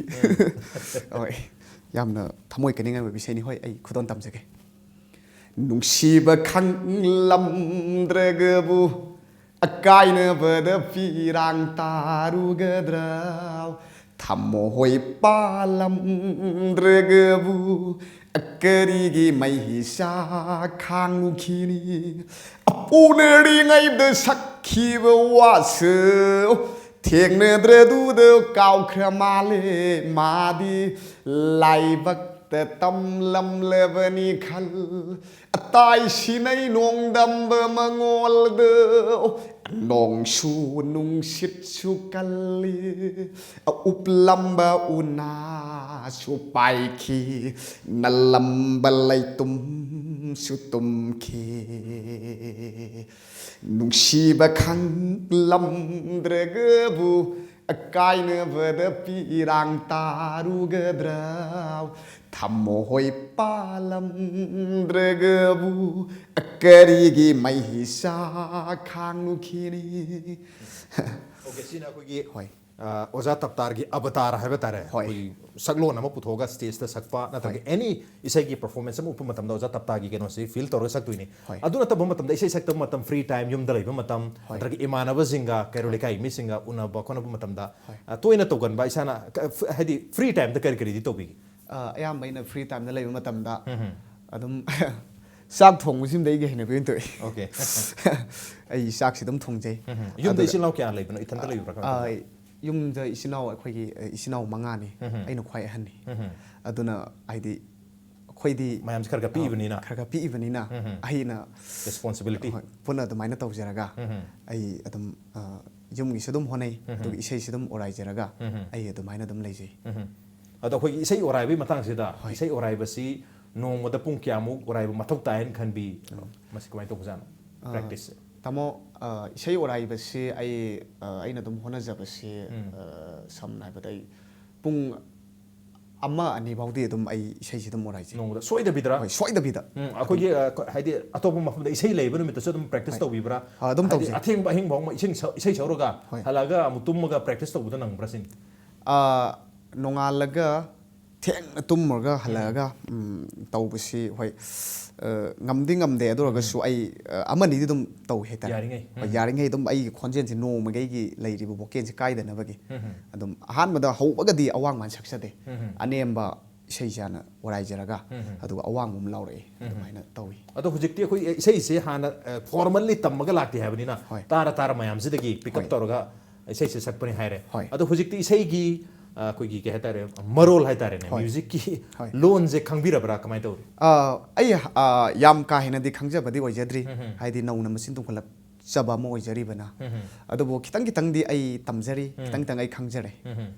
ꯍꯣꯏ, ꯌꯥꯝꯅ ꯊꯃꯣꯏ ꯀꯥꯏꯅꯤꯡꯉꯥꯏ ꯑꯣꯏꯕ ꯏꯁꯩꯅꯤ꯫ ꯍꯣꯏ, ꯑꯩ ꯈꯨꯗꯣꯜ ꯇꯝꯖꯒꯦ꯫ ꯅꯨꯡꯁꯤꯕ ꯈꯪꯂꯝꯗ꯭ꯔꯒꯕꯨ ꯑꯀꯥꯏꯅꯕꯗ ꯄꯤꯔꯥꯡ ꯇꯥꯔꯨꯒꯗ꯭ꯔꯥ? ꯊꯃꯣꯏ ꯄꯥꯜꯂꯝꯗ꯭ꯔꯒꯕꯨ ꯀꯔꯤꯒꯤ ꯃꯩꯁꯥ ꯈꯥꯡꯂꯨꯈꯤꯅꯤ? ꯑꯄꯨꯅꯔꯤꯉꯩꯗ ꯁꯛꯈꯤꯕ ꯋꯥꯁꯨ ꯊꯦꯡꯅꯗ꯭ꯔꯗꯨꯗ ꯀꯥꯎꯈ꯭ꯔ ꯃꯥꯜꯂꯦ ꯃꯥꯗꯤ꯫ ꯂꯥꯏꯕꯛꯇ ꯇꯝꯂꯝꯂꯕꯅꯤ ꯈꯜ, ꯑꯇꯥꯏ ꯁꯤꯅꯩ ꯅꯣꯡꯗꯝꯕ ꯃꯉꯣꯜꯗ꯫ ꯅꯣꯡꯁꯨ ꯅꯨꯡꯁꯤꯠꯁꯨ ꯀꯜꯂꯤ, ꯎꯞꯂꯝꯕ ꯎꯅꯥꯁꯨ ꯄꯥꯏꯈꯤ, ꯅꯜꯂꯝꯕ ꯂꯩꯇꯨꯝꯁꯨ ꯇꯨꯝꯈꯤ꯫ ꯅꯨꯡꯁꯤꯕ ꯈꯪꯂꯝꯗ꯭ꯔꯒꯕꯨ ꯑꯀꯥꯏꯅꯕꯗ ꯄꯤꯔꯥꯡ ꯇꯥꯔꯨꯒꯗ꯭ꯔꯥ? ꯊꯃꯣꯏ ꯄꯥꯜꯂꯝꯗ꯭ꯔꯒꯕꯨ ꯀꯔꯤꯒꯤ ꯃꯩꯁꯥ ꯈꯥꯡꯂꯨꯈꯤꯅꯤ? Okay, ꯁꯤꯅ ꯑꯩꯈꯣꯏꯒꯤ, ꯍꯣꯏ꯫ ꯑ, ꯑꯣꯖꯥ ꯇꯞꯇꯥꯔꯒꯤ ꯑꯕꯇꯥꯔ ꯍꯥꯏꯕ ꯇꯥꯔꯦ꯫ ꯍꯣꯏ꯫ ꯑꯩꯈꯣꯏꯒꯤ ꯁꯛꯂꯣꯟ ꯑꯃ ꯄꯨꯊꯣꯛꯑꯒ stageꯇ ꯁꯛꯄ, ꯅꯠꯇ꯭ꯔꯒ ꯍꯣꯏ꯫ Any ꯏꯁꯩꯒꯤ performance ꯑꯃ ꯎꯠꯄ ꯃꯇꯝꯗ ꯑꯣꯖꯥ ꯇꯞꯇꯥꯒꯤ ꯀꯩꯅꯣꯁꯤ feel ꯇꯧꯔꯒ ꯁꯛꯇꯣꯏꯅꯤ꯫ ꯍꯣꯏ꯫ ꯑꯗꯨ ꯅꯠꯇꯕ ꯃꯇꯝꯗ, ꯏꯁꯩ ꯁꯛꯇꯕ ꯃꯇꯝ, free time, ꯌꯨꯝꯗ ꯂꯩꯕ ꯃꯇꯝ, ꯍꯣꯏ꯫ ꯅꯠꯇ꯭ꯔꯒ ꯏꯃꯥꯟꯅꯕꯁꯤꯡꯒ, ꯀꯩꯔꯣꯜ ꯍꯣꯏ꯫ ꯂꯩꯀꯥꯏ ꯃꯤꯁꯤꯡꯒ ꯎꯅꯕ ꯈꯣꯠꯅꯕ ꯃꯇꯝꯗ, ꯍꯣꯏ꯫ ꯑ, ꯇꯣꯏꯅ ꯇꯧꯒꯟꯕ ꯏꯁꯥꯅ, ꯀ-, ꯐ-, ꯍꯥꯏꯗꯤ free timeꯗ ꯀꯔꯤ ꯀꯔꯤꯗꯤ ꯇꯧꯕꯤꯒꯦ? ꯑ, ꯑꯌꯥꯝꯕ ꯑꯩꯅ free timeꯗ ꯂꯩꯕ ꯃꯇꯝꯗ ꯎꯝ꯫ ꯑꯗꯨꯝ ꯆꯥꯛ ꯊꯣꯡꯕꯁꯤꯃꯗꯤ ꯑꯩꯒꯤ ꯍꯩꯅꯕꯤ ꯑꯣꯏꯅ ꯊꯣꯛꯑꯦ꯫ Okay꯫ ꯑꯩ ꯆꯥꯛꯁꯤ ꯑꯗꯨꯝ ꯊꯣꯡꯖꯩ꯫ ꯎꯝ꯫ ꯌꯨꯝꯗ ꯑꯗꯨꯒ, ꯏꯆꯤꯜ ꯏꯅꯥꯎ ꯀꯌꯥ ꯂꯩꯕꯅꯣ? ꯏꯊꯟꯇ ꯂꯩꯕ꯭ꯔꯥ? ꯀꯃꯥꯏꯅ ꯑ, ꯇꯧꯒꯦ? ꯌꯨꯝꯗ ꯏꯆꯤꯟ ꯏꯅꯥꯎ ꯑꯩꯈꯣꯏꯒꯤ ꯑ, ꯏꯆꯤꯟ ꯏꯅꯥꯎ ꯃꯉꯥꯅꯤ꯫ ꯎꯝꯍꯨꯝ꯫ ꯑꯩꯅ ꯈ꯭ꯋꯥꯏ ꯑꯍꯟꯅꯤ꯫ ꯎꯝꯍꯨꯝ꯫ ꯑꯗꯨꯅ ꯍꯥꯏꯗꯤ ꯑꯩꯈꯣꯏꯗꯤ ꯃꯌꯥꯝꯁꯦ ꯈꯔ ꯈꯔ ꯑ, ꯄꯤꯛꯏꯕꯅꯤꯅ꯫ ꯈꯔ ꯈꯔ ꯄꯤꯛꯏꯕꯅꯤꯅ ꯎꯝꯍꯨꯝ꯫ ꯑꯩꯅ Responsibility꯫ ꯍꯣꯏ, ꯄꯨꯟꯅ ꯑꯗꯨꯃꯥꯏꯅ ꯇꯧꯖꯔꯒ ꯎꯝꯍꯨꯝ꯫ ꯑꯩ ꯑꯗꯨꯝ ꯑ, ꯌꯨꯝꯒꯤꯁꯨ ꯑꯗꯨꯝ ꯍꯣꯠꯅꯩ꯫ ꯎꯝꯍꯨꯝ꯫ ꯑꯗꯨꯒ ꯏꯁꯩꯁꯨ ꯑꯗꯨꯝ ꯑꯣꯔꯥꯏꯖꯔꯒ ꯎꯝꯍꯨꯝ꯫ ꯑꯩ ꯑꯗꯨꯃꯥꯏꯅ ꯑꯗꯨꯝ ꯂꯩꯖꯩ꯫ ꯎꯝꯍꯨꯝ꯫ ꯑꯗꯣ ꯑꯩꯈꯣꯏꯒꯤ ꯏꯁꯩ ꯑꯣꯔꯥꯏꯕꯒꯤ ꯃꯇꯥꯡꯁꯤꯗ ꯍꯣꯏ꯫ ꯏꯁꯩ ꯑꯣꯔꯥꯏꯕꯁꯤ ꯅꯣꯡꯃꯗ ꯄꯨꯡ ꯀꯌꯥꯃꯨꯛ ꯑꯣꯔꯥꯏꯕ ꯃꯊꯧ ꯇꯥꯏ ꯍꯥꯏꯅ ꯈꯟꯕꯤ? ꯎꯝ꯫ ꯃꯁꯤ ꯀꯃꯥꯏꯅ ꯇꯧꯕꯖꯥꯠꯅꯣ? ꯑ, practice ꯁꯦ? ꯇꯥꯃꯣ, ꯑ, ꯏꯁꯩ ꯑꯣꯔꯥꯏꯕꯁꯤ ꯑꯩ ꯑ, ꯑꯩꯅ ꯑꯗꯨꯝ ꯍꯣꯠꯅꯖꯕꯁꯤ ꯎꯝ꯫ ꯑ, ꯁꯝꯅ ꯍꯥꯏꯔꯕꯗ ꯑꯩ ꯄꯨꯡ ꯑꯃ ꯑꯅꯤ ꯐꯥꯎꯗꯤ ꯑꯗꯨꯝ ꯑꯩ ꯏꯁꯩꯁꯤ ꯑꯗꯨꯝ ꯑꯣꯔꯥꯏꯖꯩ꯫ ꯅꯣꯡꯃꯗ ꯁꯣꯏꯗꯕꯤꯗ꯭ꯔꯥ? ꯍꯣꯏ, ꯁꯣꯏꯗꯕꯤꯗ꯫ ꯎꯝ, ꯑꯩꯈꯣꯏꯒꯤ ꯑ, ꯀ- ꯍꯥꯏꯗꯤ ꯑꯇꯣꯞꯄ ꯃꯐꯝꯗ ꯏꯁꯩ ꯂꯩꯕ ꯅꯨꯃꯤꯠꯇꯁꯨ ꯑꯗꯨꯝ practice ꯍꯣꯏ꯫ ꯇꯧꯕꯤꯕ꯭ꯔꯥ? ꯑ, ꯑꯗꯨꯝ ꯍꯥꯏꯗꯤ ꯇꯧꯖꯩ꯫ ꯑꯊꯦꯡꯕ ꯑꯍꯤꯡ ꯐꯥꯎ ꯏꯁꯩ ꯁꯛ- ꯏꯁꯩ ꯁꯛꯎꯔꯒ ꯍꯣꯏ꯫ ꯍꯜꯂꯛꯑꯒ ꯑꯃꯨꯛ ꯇꯨꯝꯃꯒ practice ꯇꯧꯕꯗꯣ ꯅꯪꯕ꯭ꯔꯥ ꯁꯤꯅꯤ? ꯑ, ꯅꯣꯡꯉꯥꯜꯂꯒ ꯊꯦꯡꯅ ꯇꯨꯝꯃꯨꯔꯒ ꯎꯝ꯫ ꯍꯜꯂꯛꯑꯒ ꯎꯝ, ꯇꯧꯕꯁꯤ ꯍꯣꯏ꯫ ꯑ, ꯉꯝꯗꯤ ꯉꯝꯗꯦ, ꯑꯗꯨ ꯑꯣꯏꯔꯒꯁꯨ ꯎꯝ꯫ ꯑꯩ ꯑ, ꯑꯃꯅꯤꯗꯤ ꯑꯗꯨꯝ ꯇꯧꯏ ꯍꯥꯏꯇꯥꯔꯦ꯫ ꯌꯥꯔꯤꯉꯩ꯫ ꯍꯣꯏ, ꯎꯝ꯫ ꯌꯥꯔꯤꯉꯩ ꯑꯗꯨꯝ ꯑꯩꯒꯤ ꯈꯣꯟꯖꯦꯜꯁꯦ ꯅꯣꯡꯃꯒꯤ ꯑꯩꯒꯤ ꯂꯩꯔꯤꯕ vocalꯁꯦ ꯀꯥꯏꯗꯅꯕꯒꯤ ꯎꯝ꯫ ꯑꯗꯨꯝ ꯑꯍꯥꯟꯕꯗ ꯍꯧꯕꯒꯗꯤ ꯑꯋꯥꯡꯕ ꯁꯛꯆꯗꯦ꯫ ꯎꯝ꯫ ꯑꯅꯦꯝꯕ ꯏꯁꯩꯁꯦ ꯍꯥꯟꯅ ꯑꯣꯔꯥꯏꯖꯔꯒ ꯎꯝ꯫ ꯑꯗꯨꯒ ꯑꯋꯥꯡꯕ ꯑꯃ ꯂꯥꯎꯔꯛꯑꯦ꯫ ꯎꯝ꯫ ꯑꯗꯨꯃꯥꯏꯅ ꯇꯧꯏ꯫ ꯑꯗꯣ ꯍꯧꯖꯤꯛꯇꯤ ꯑꯩꯈꯣꯏ ꯏꯁꯩꯁꯦ ꯍꯥꯟꯅ ꯑ, formally ꯇꯝꯃꯒ ꯂꯥꯛꯇꯦ ꯍꯥꯏꯕꯅꯤꯅ ꯍꯣꯏ꯫ ꯇꯥꯔ ꯇꯥꯔ ꯃꯌꯥꯝꯁꯤꯗꯒꯤ pick up ꯍꯣꯏ꯫ ꯇꯧꯔꯒ ꯏꯁꯩꯁꯦ ꯁꯛꯄꯅꯤ ꯍꯥꯏꯔꯦ꯫ ꯍꯣꯏ꯫ ꯑꯗꯣ ꯍꯧꯖꯤꯛꯇꯤ ꯏꯁꯩꯒꯤ ꯑ, ꯑꯩꯈꯣꯏꯒꯤ ꯀꯩ ꯍꯥꯏꯇꯥꯔꯦ, ꯃꯔꯣꯜ ꯍꯥꯏꯇꯥꯔꯦꯅꯦ, ꯍꯣꯏ꯫ musicꯀꯤ ꯍꯣꯏ꯫ ꯂꯣꯟꯁꯦ ꯈꯪꯕꯤꯔꯕ꯭ꯔꯥ? ꯀꯃꯥꯏꯅ ꯇꯧꯔꯤ? ꯑ, ꯑꯩ ꯑ, ꯌꯥꯝ ꯀꯥ ꯍꯦꯟꯅꯗꯤ ꯈꯪꯖꯕꯗꯤ ꯑꯣꯏꯖꯗ꯭ꯔꯤ꯫ ꯎꯝ ꯍꯝ꯫ ꯍꯥꯏꯗꯤ ꯅꯧꯅ ꯃꯆꯤꯟ ꯇꯨꯝꯈꯠꯂꯛꯆꯕ ꯑꯃ ꯑꯣꯏꯖꯔꯤꯕꯅ꯫ ꯎꯝ ꯍꯝ꯫ ꯑꯗꯨꯕꯨ ꯈꯤꯇꯪ ꯈꯤꯇꯪꯗꯤ ꯑꯩ ꯇꯝꯖꯔꯤ, ꯎꯝ꯫ ꯈꯤꯇꯪ ꯈꯤꯇꯪ ꯑꯩ ꯈꯪꯖꯔꯦ꯫ ꯎꯝ ꯍꯝ꯫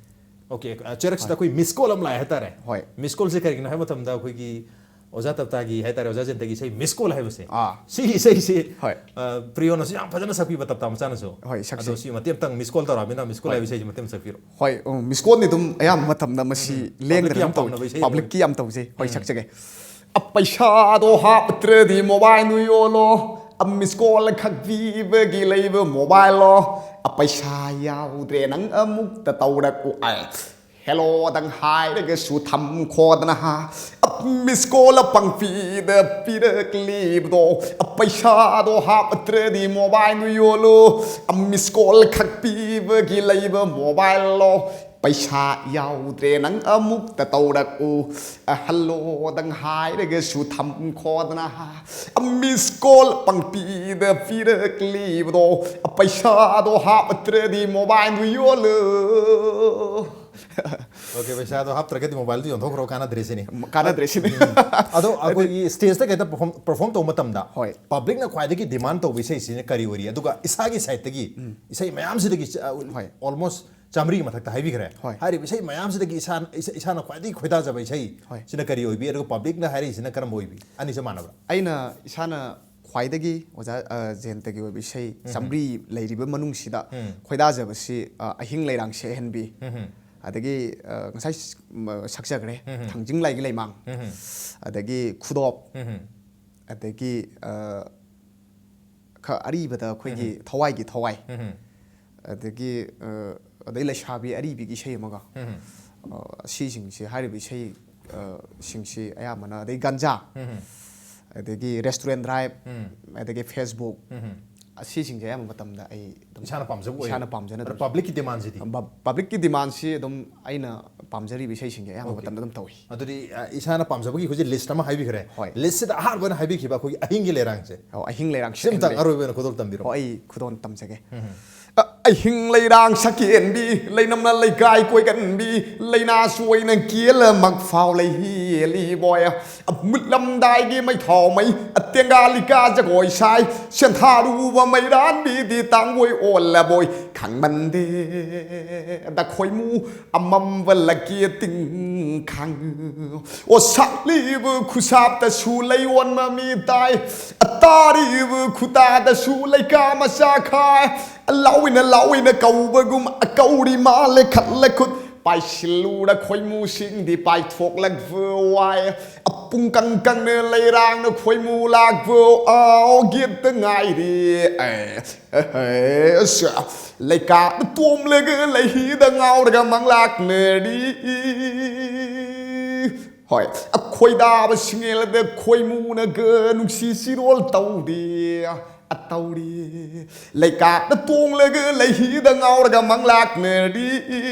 OK, ꯑ, ꯆꯔꯛꯁꯤꯗ ꯍꯣꯏ꯫ ꯑꯩꯈꯣꯏ miss call ꯑꯃ ꯂꯥꯛꯑꯦ ꯍꯥꯏꯇꯥꯔꯦ꯫ ꯍꯣꯏ꯫ Miss callꯁꯦ ꯀꯔꯤꯒꯤꯅꯣ ꯍꯥꯏꯕ ꯃꯇꯝꯗ ꯑꯩꯈꯣꯏꯒꯤ ꯑꯣꯖꯥ ꯇꯞꯇꯥꯒꯤ ꯍꯥꯏꯇꯥꯔꯦ, ꯑꯣꯖꯥ ꯖꯌꯟꯇꯒꯤ ꯏꯁꯩ Miss Call ꯍꯥꯏꯕꯁꯦ꯫ ꯑꯥ꯫ ꯁꯤꯒꯤ ꯏꯁꯩꯁꯤ, ꯍꯣꯏ꯫ ꯑ, ꯄ꯭ꯔꯤꯌꯣꯅꯁꯨ ꯌꯥꯝ ꯐꯖꯅ ꯁꯛꯄꯤꯕ ꯇꯞꯇꯥ ꯃꯆꯥꯅꯁꯨ꯫ ꯍꯣꯏ, ꯁꯛꯆꯩ꯫ ꯑꯗꯣ ꯁꯤ ꯃꯇꯦꯛ ꯑꯃꯇꯪ Miss Call ꯇꯧꯔꯛꯑꯃꯤꯅ Miss Call ꯍꯣꯏ꯫ ꯍꯥꯏꯕ ꯏꯁꯩꯁꯤ ꯃꯇꯦꯛ ꯑꯃ ꯁꯛꯄꯤꯔꯣ꯫ ꯍꯣꯏ, ꯎꯝ, Miss Callꯗꯤ ꯑꯗꯨꯝ ꯑꯌꯥꯝꯕ ꯃꯇꯝꯗ ꯃꯁꯤ ꯎꯝ, ꯎꯝ꯫ ꯂꯦꯡꯗꯅ Publicꯀꯤ ꯌꯥꯝ ꯑꯗꯨꯝ ꯇꯧꯏ꯫ ꯄꯥꯝꯅꯕ ꯏꯁꯩ ꯑꯃ Publicꯀꯤ ꯌꯥꯝ ꯇꯧꯖꯩ꯫ ꯍꯣꯏ, ꯎꯝ꯫ ꯁꯛꯆꯒꯦ꯫ ꯑ, ꯄꯩꯁꯥꯗꯣ ꯍꯥꯞꯇ꯭ꯔꯗꯤ mobile ꯅꯨ ꯌꯣꯜꯂꯣ꯫ ꯑ, miss call ꯈꯛ ꯄꯤꯕꯒꯤ ꯂꯩꯕ mobileꯂꯣ꯫ ꯑ, ꯄꯩꯁꯥ ꯌꯥꯎꯗ꯭ꯔꯦ ꯅꯪ ꯑꯃꯨꯛꯇ ꯇꯧꯔꯛꯎ꯫ ꯑ, helloꯗꯪ ꯍꯥꯏꯔꯒꯁꯨ ꯊꯝꯈꯣꯗꯅ꯫ ꯑ, miss call ꯄꯪꯄꯤꯗ ꯄꯤꯔꯛꯂꯤꯕꯗꯣ꯫ ꯑ, ꯄꯩꯁꯥꯗꯣ ꯍꯥꯞꯇ꯭ꯔꯗꯤ mobile ꯅꯨ ꯌꯣꯜꯂꯣ꯫ ꯑ, miss call ꯈꯛ ꯄꯤꯕꯒꯤ ꯂꯩꯕ mobileꯂꯣ꯫ ꯄꯩꯁꯥ ꯌꯥꯎꯗ꯭ꯔꯦ ꯅꯪ ꯑꯃꯨꯛꯇ ꯇꯧꯔꯛꯎ꯫ ꯍꯜꯂꯣꯗꯪ ꯍꯥꯏꯔꯒꯁꯨ ꯊꯝꯈꯣꯗꯅ꯫ ꯃꯤꯁ ꯀꯣꯜ ꯄꯪꯄꯤꯗ ꯄꯤꯔꯛꯂꯤꯕꯗꯣ꯫ ꯄꯩꯁꯥꯗꯣ ꯍꯥꯞꯇ꯭ꯔꯗꯤ ꯃꯣꯕꯥꯏꯜꯗꯨ ꯌꯣꯜꯂꯨ꯫ ꯑꯣꯀꯦ, ꯄꯩꯁꯥꯗꯣ ꯍꯥꯞꯇ꯭ꯔꯒꯗꯤ ꯃꯣꯕꯥꯏꯜꯗꯨ ꯌꯣꯟꯊꯣꯛꯈ꯭ꯔꯣ, ꯀꯥꯟꯅꯗ꯭ꯔꯦ ꯁꯤꯅꯤ꯫ ꯀꯥꯟꯅꯗ꯭ꯔꯦ ꯁꯤꯅꯤ꯫ ꯑꯗꯣ ꯑꯩꯈꯣꯏꯒꯤ ꯁ꯭ꯇꯦꯖꯇ ꯀꯩꯗ ꯄꯔꯐꯣꯔꯝ ꯇꯧꯕ ꯃꯇꯝꯗ ꯍꯣꯏ꯫ ꯄꯕ꯭ꯂꯤꯛꯅ ꯈ꯭ꯋꯥꯏꯗꯒꯤ ꯗꯤꯃꯥꯟ ꯇꯧꯕ ꯏꯁꯩꯁꯤꯅ ꯀꯔꯤ ꯑꯣꯏꯔꯤ? ꯑꯗꯨꯒ ꯏꯁꯥꯒꯤ ꯁꯥꯏꯠꯇꯒꯤ ꯏꯁꯩ ꯃꯌꯥꯝꯁꯤꯗꯒꯤ ꯍꯣꯏ꯫ ꯑꯣꯜꯃꯣꯁ ꯆꯥꯃꯔꯤ ꯃꯊꯛꯇ ꯍꯥꯏꯕꯤꯈ꯭ꯔꯦ꯫ ꯍꯣꯏ꯫ ꯍꯥꯏꯔꯤꯕ ꯏꯁꯩ ꯃꯌꯥꯝꯁꯤꯗꯒꯤ ꯏꯁꯥꯅ ꯏꯁꯥ- ꯏꯁꯥꯅ ꯈ꯭ꯋꯥꯏꯗꯒꯤ ꯈꯣꯏꯗꯥꯖꯕ ꯏꯁꯩ ꯍꯣꯏ꯫ ꯁꯤꯅ ꯀꯔꯤ ꯑꯣꯏꯕꯤ? ꯑꯗꯨꯒ ꯄꯕ꯭ꯂꯤꯛꯅ ꯍꯥꯏꯔꯛꯏꯁꯤꯅ ꯀꯔꯝꯕ ꯑꯣꯏꯕꯤ? ꯑꯅꯤꯁꯦ ꯃꯥꯟꯅꯕ꯭ꯔꯥ? ꯑꯩꯅ ꯏꯁꯥꯅ ꯈ꯭ꯋꯥꯏꯗꯒꯤ ꯑꯣꯖꯥ ꯑ, ꯖꯌꯟꯇꯒꯤ ꯑꯣꯏꯕ ꯏꯁꯩ ꯆꯥꯃꯔꯤ ꯂꯩꯔꯤꯕ ꯃꯅꯨꯡꯁꯤꯗ ꯈꯣꯏꯗꯥꯖꯕꯁꯤ ꯑ, ꯑꯍꯤꯡ ꯂꯩꯔꯥꯡ ꯁꯦꯛꯍꯟꯕꯤ, ꯑꯗꯒꯤ ꯑ, ꯉꯁꯥꯏ ꯁ- ꯃ- ꯁꯛꯆꯈ꯭ꯔꯦ, ꯊꯥꯡꯖꯤꯡ ꯂꯥꯏꯒꯤ ꯂꯩꯃꯥꯡ, ꯑꯗꯒꯤ ꯈꯨꯗꯣꯞ, ꯑꯗꯒꯤ ꯑ, ꯈ- ꯑꯔꯤꯕꯗ ꯑꯩꯈꯣꯏꯒꯤ ꯊꯋꯥꯏꯒꯤ ꯊꯋꯥꯏ, ꯑꯗꯒꯤ ꯑ, ꯑꯗꯩ ꯂꯩꯁꯥꯕꯤ ꯑꯔꯤꯕꯤꯒꯤ ꯏꯁꯩ ꯑꯃꯒ, ꯑ, ꯑꯁꯤꯁꯤꯡꯁꯤ, ꯍꯥꯏꯔꯤꯕ ꯏꯁꯩ ꯑ, ꯁꯤꯡꯁꯤ ꯑꯌꯥꯝꯕꯅ, ꯑꯗꯩ ꯒꯟꯖꯥ, ꯑꯗꯒꯤ ꯔꯦꯁꯇꯨꯔꯦꯟ ꯗ꯭ꯔꯥꯏꯕ, ꯑꯗꯒꯤ ꯐꯦꯁꯕꯨꯛ, ꯑꯁꯤꯁꯤꯡꯁꯦ ꯑꯌꯥꯝꯕ ꯃꯇꯝꯗ ꯑꯩ ꯑꯗꯨꯝ ꯏꯁꯥꯅ ꯄꯥꯝꯖꯕ ꯑꯣꯏ꯫ ꯏꯁꯥꯅ ꯄꯥꯝꯖꯅ ꯑꯗꯨꯝ ꯄꯕ꯭ꯂꯤꯛꯀꯤ ꯗꯤꯃꯥꯟꯁꯤꯗꯤ? ꯄꯕ꯭ꯂꯤꯛꯀꯤ ꯗꯤꯃꯥꯟꯁꯤ ꯑꯗꯨꯝ ꯑꯩꯅ ꯄꯥꯝꯖꯔꯤꯕ ꯏꯁꯩꯁꯤꯡꯁꯦ ꯑꯌꯥꯝꯕ ꯃꯇꯝꯗ ꯑꯗꯨꯝ ꯇꯧꯏ꯫ ꯑꯗꯨꯗꯤ ꯑ, ꯏꯁꯥꯅ ꯄꯥꯝꯖꯕꯒꯤ ꯑꯩꯈꯣꯏꯁꯦ ꯂꯤꯁ ꯑꯃ ꯍꯥꯏꯕꯤꯈ꯭ꯔꯦ꯫ ꯍꯣꯏ꯫ ꯂꯤꯁꯁꯤꯗ ꯑꯍꯥꯟꯕ ꯑꯣꯏꯅ ꯍꯥꯏꯕꯤꯈꯤꯕ ꯑꯩꯈꯣꯏꯒꯤ ꯑꯍꯤꯡꯒꯤ ꯂꯩꯔꯥꯡꯁꯦ꯫ ꯑꯣ, ꯑꯍꯤꯡ ꯂꯩꯔꯥꯡ ꯁꯤꯝꯇꯪ ꯁꯦꯛꯍꯟꯕꯤ꯫ ꯑꯔꯣꯏꯕ ꯑꯣꯏꯅ ꯈꯨꯗꯣꯜ ꯇꯝꯕꯤꯔꯣ꯫ ꯑꯣ, ꯑꯩ ꯈꯨꯗꯣꯜ ꯇꯝꯖꯒꯦ꯫ ꯑ, ꯑꯍꯤꯡ ꯂꯩꯔꯥꯡ ꯁꯛꯀꯦꯟꯕꯤ, ꯂꯩꯅꯝꯅ ꯂꯩꯀꯥꯏ ꯀꯣꯏꯒꯟꯕꯤ, ꯂꯩꯅꯥꯁꯨ ꯑꯣꯏꯅ ꯀꯦꯜꯂ ꯃꯛꯐꯥꯎ ꯂꯩꯍꯦꯜꯂꯤꯕꯣꯏ꯫ ꯃꯨꯠꯂꯝꯗꯥꯏꯒꯤ ꯃꯩꯊꯥꯎ ꯃꯩ, ꯇꯦꯡꯒꯥ ꯂꯤꯀꯥ ꯖꯒꯣꯏ ꯁꯥꯏ, ꯁꯦꯟꯊꯥꯔꯨꯕ ꯃꯩꯔꯥꯟꯕꯤꯗꯤ ꯇꯥꯡꯒꯣꯏ ꯑꯣꯜꯂꯕꯣꯏ꯫ ꯈꯪꯃꯟꯗꯦ ꯗ ꯈꯣꯏꯃꯨ ꯑꯃꯝꯕ ꯂꯀꯦ ꯇꯤꯡꯈꯥꯡ꯫ ꯑꯣ, ꯁꯥꯛꯂꯤꯕ ꯈꯨꯁꯥꯞꯇꯁꯨ ꯂꯩꯌꯣꯟ ꯃꯃꯤ ꯇꯥꯏ, ꯇꯥꯔꯤꯕ ꯈꯨꯇꯥꯗꯁꯨ ꯂꯩꯀꯥ ꯃꯆꯥ ꯈꯥꯏ꯫ ꯂꯥꯎꯏꯅ ꯂꯥꯎꯏꯅ ꯀꯧꯕꯒꯨꯝ ꯀꯧꯔꯤ ꯃꯥꯜꯂꯦ ꯈꯠꯂꯦ ꯈꯨꯠ꯫ ꯄꯥꯏꯁꯤꯜꯂꯨꯔ ꯈꯣꯏꯃꯨꯁꯤꯡꯗꯤ ꯄꯥꯏꯊꯣꯛꯂꯛꯄ ꯋꯥꯏ꯫ ꯄꯨꯡ ꯀꯪ ꯀꯪꯅ ꯂꯩꯔꯥꯡꯅ ꯈꯣꯏꯃꯨ ꯂꯥꯛꯄ ꯑꯥꯎ ꯒꯦꯠꯇ ꯉꯥꯏꯔꯤ꯫ ꯑꯦ, ꯑꯦ, ꯑꯁ, ꯂꯩꯀꯥꯞꯅ ꯇꯣꯝꯂꯒ ꯂꯩꯍꯤꯗ ꯉꯥꯎꯔꯒ ꯃꯪꯂꯥꯛꯅꯔꯤ꯫ ꯍꯣꯏ, ꯑꯩꯈꯣꯏꯗꯥꯕ ꯁꯤꯡꯉꯦꯜꯗ ꯈꯣꯏꯃꯨꯅꯒ ꯅꯨꯡꯁꯤ ꯁꯤꯔꯣꯜ ꯇꯧꯔꯤ꯫ ꯑꯇꯧꯔꯤ꯫ ꯂꯩꯀꯥꯞꯇ ꯇꯣꯡꯂꯒ ꯂꯩꯍꯤꯗ ꯉꯥꯎꯔꯒ ꯃꯪꯂꯥꯛꯅꯔꯤ꯫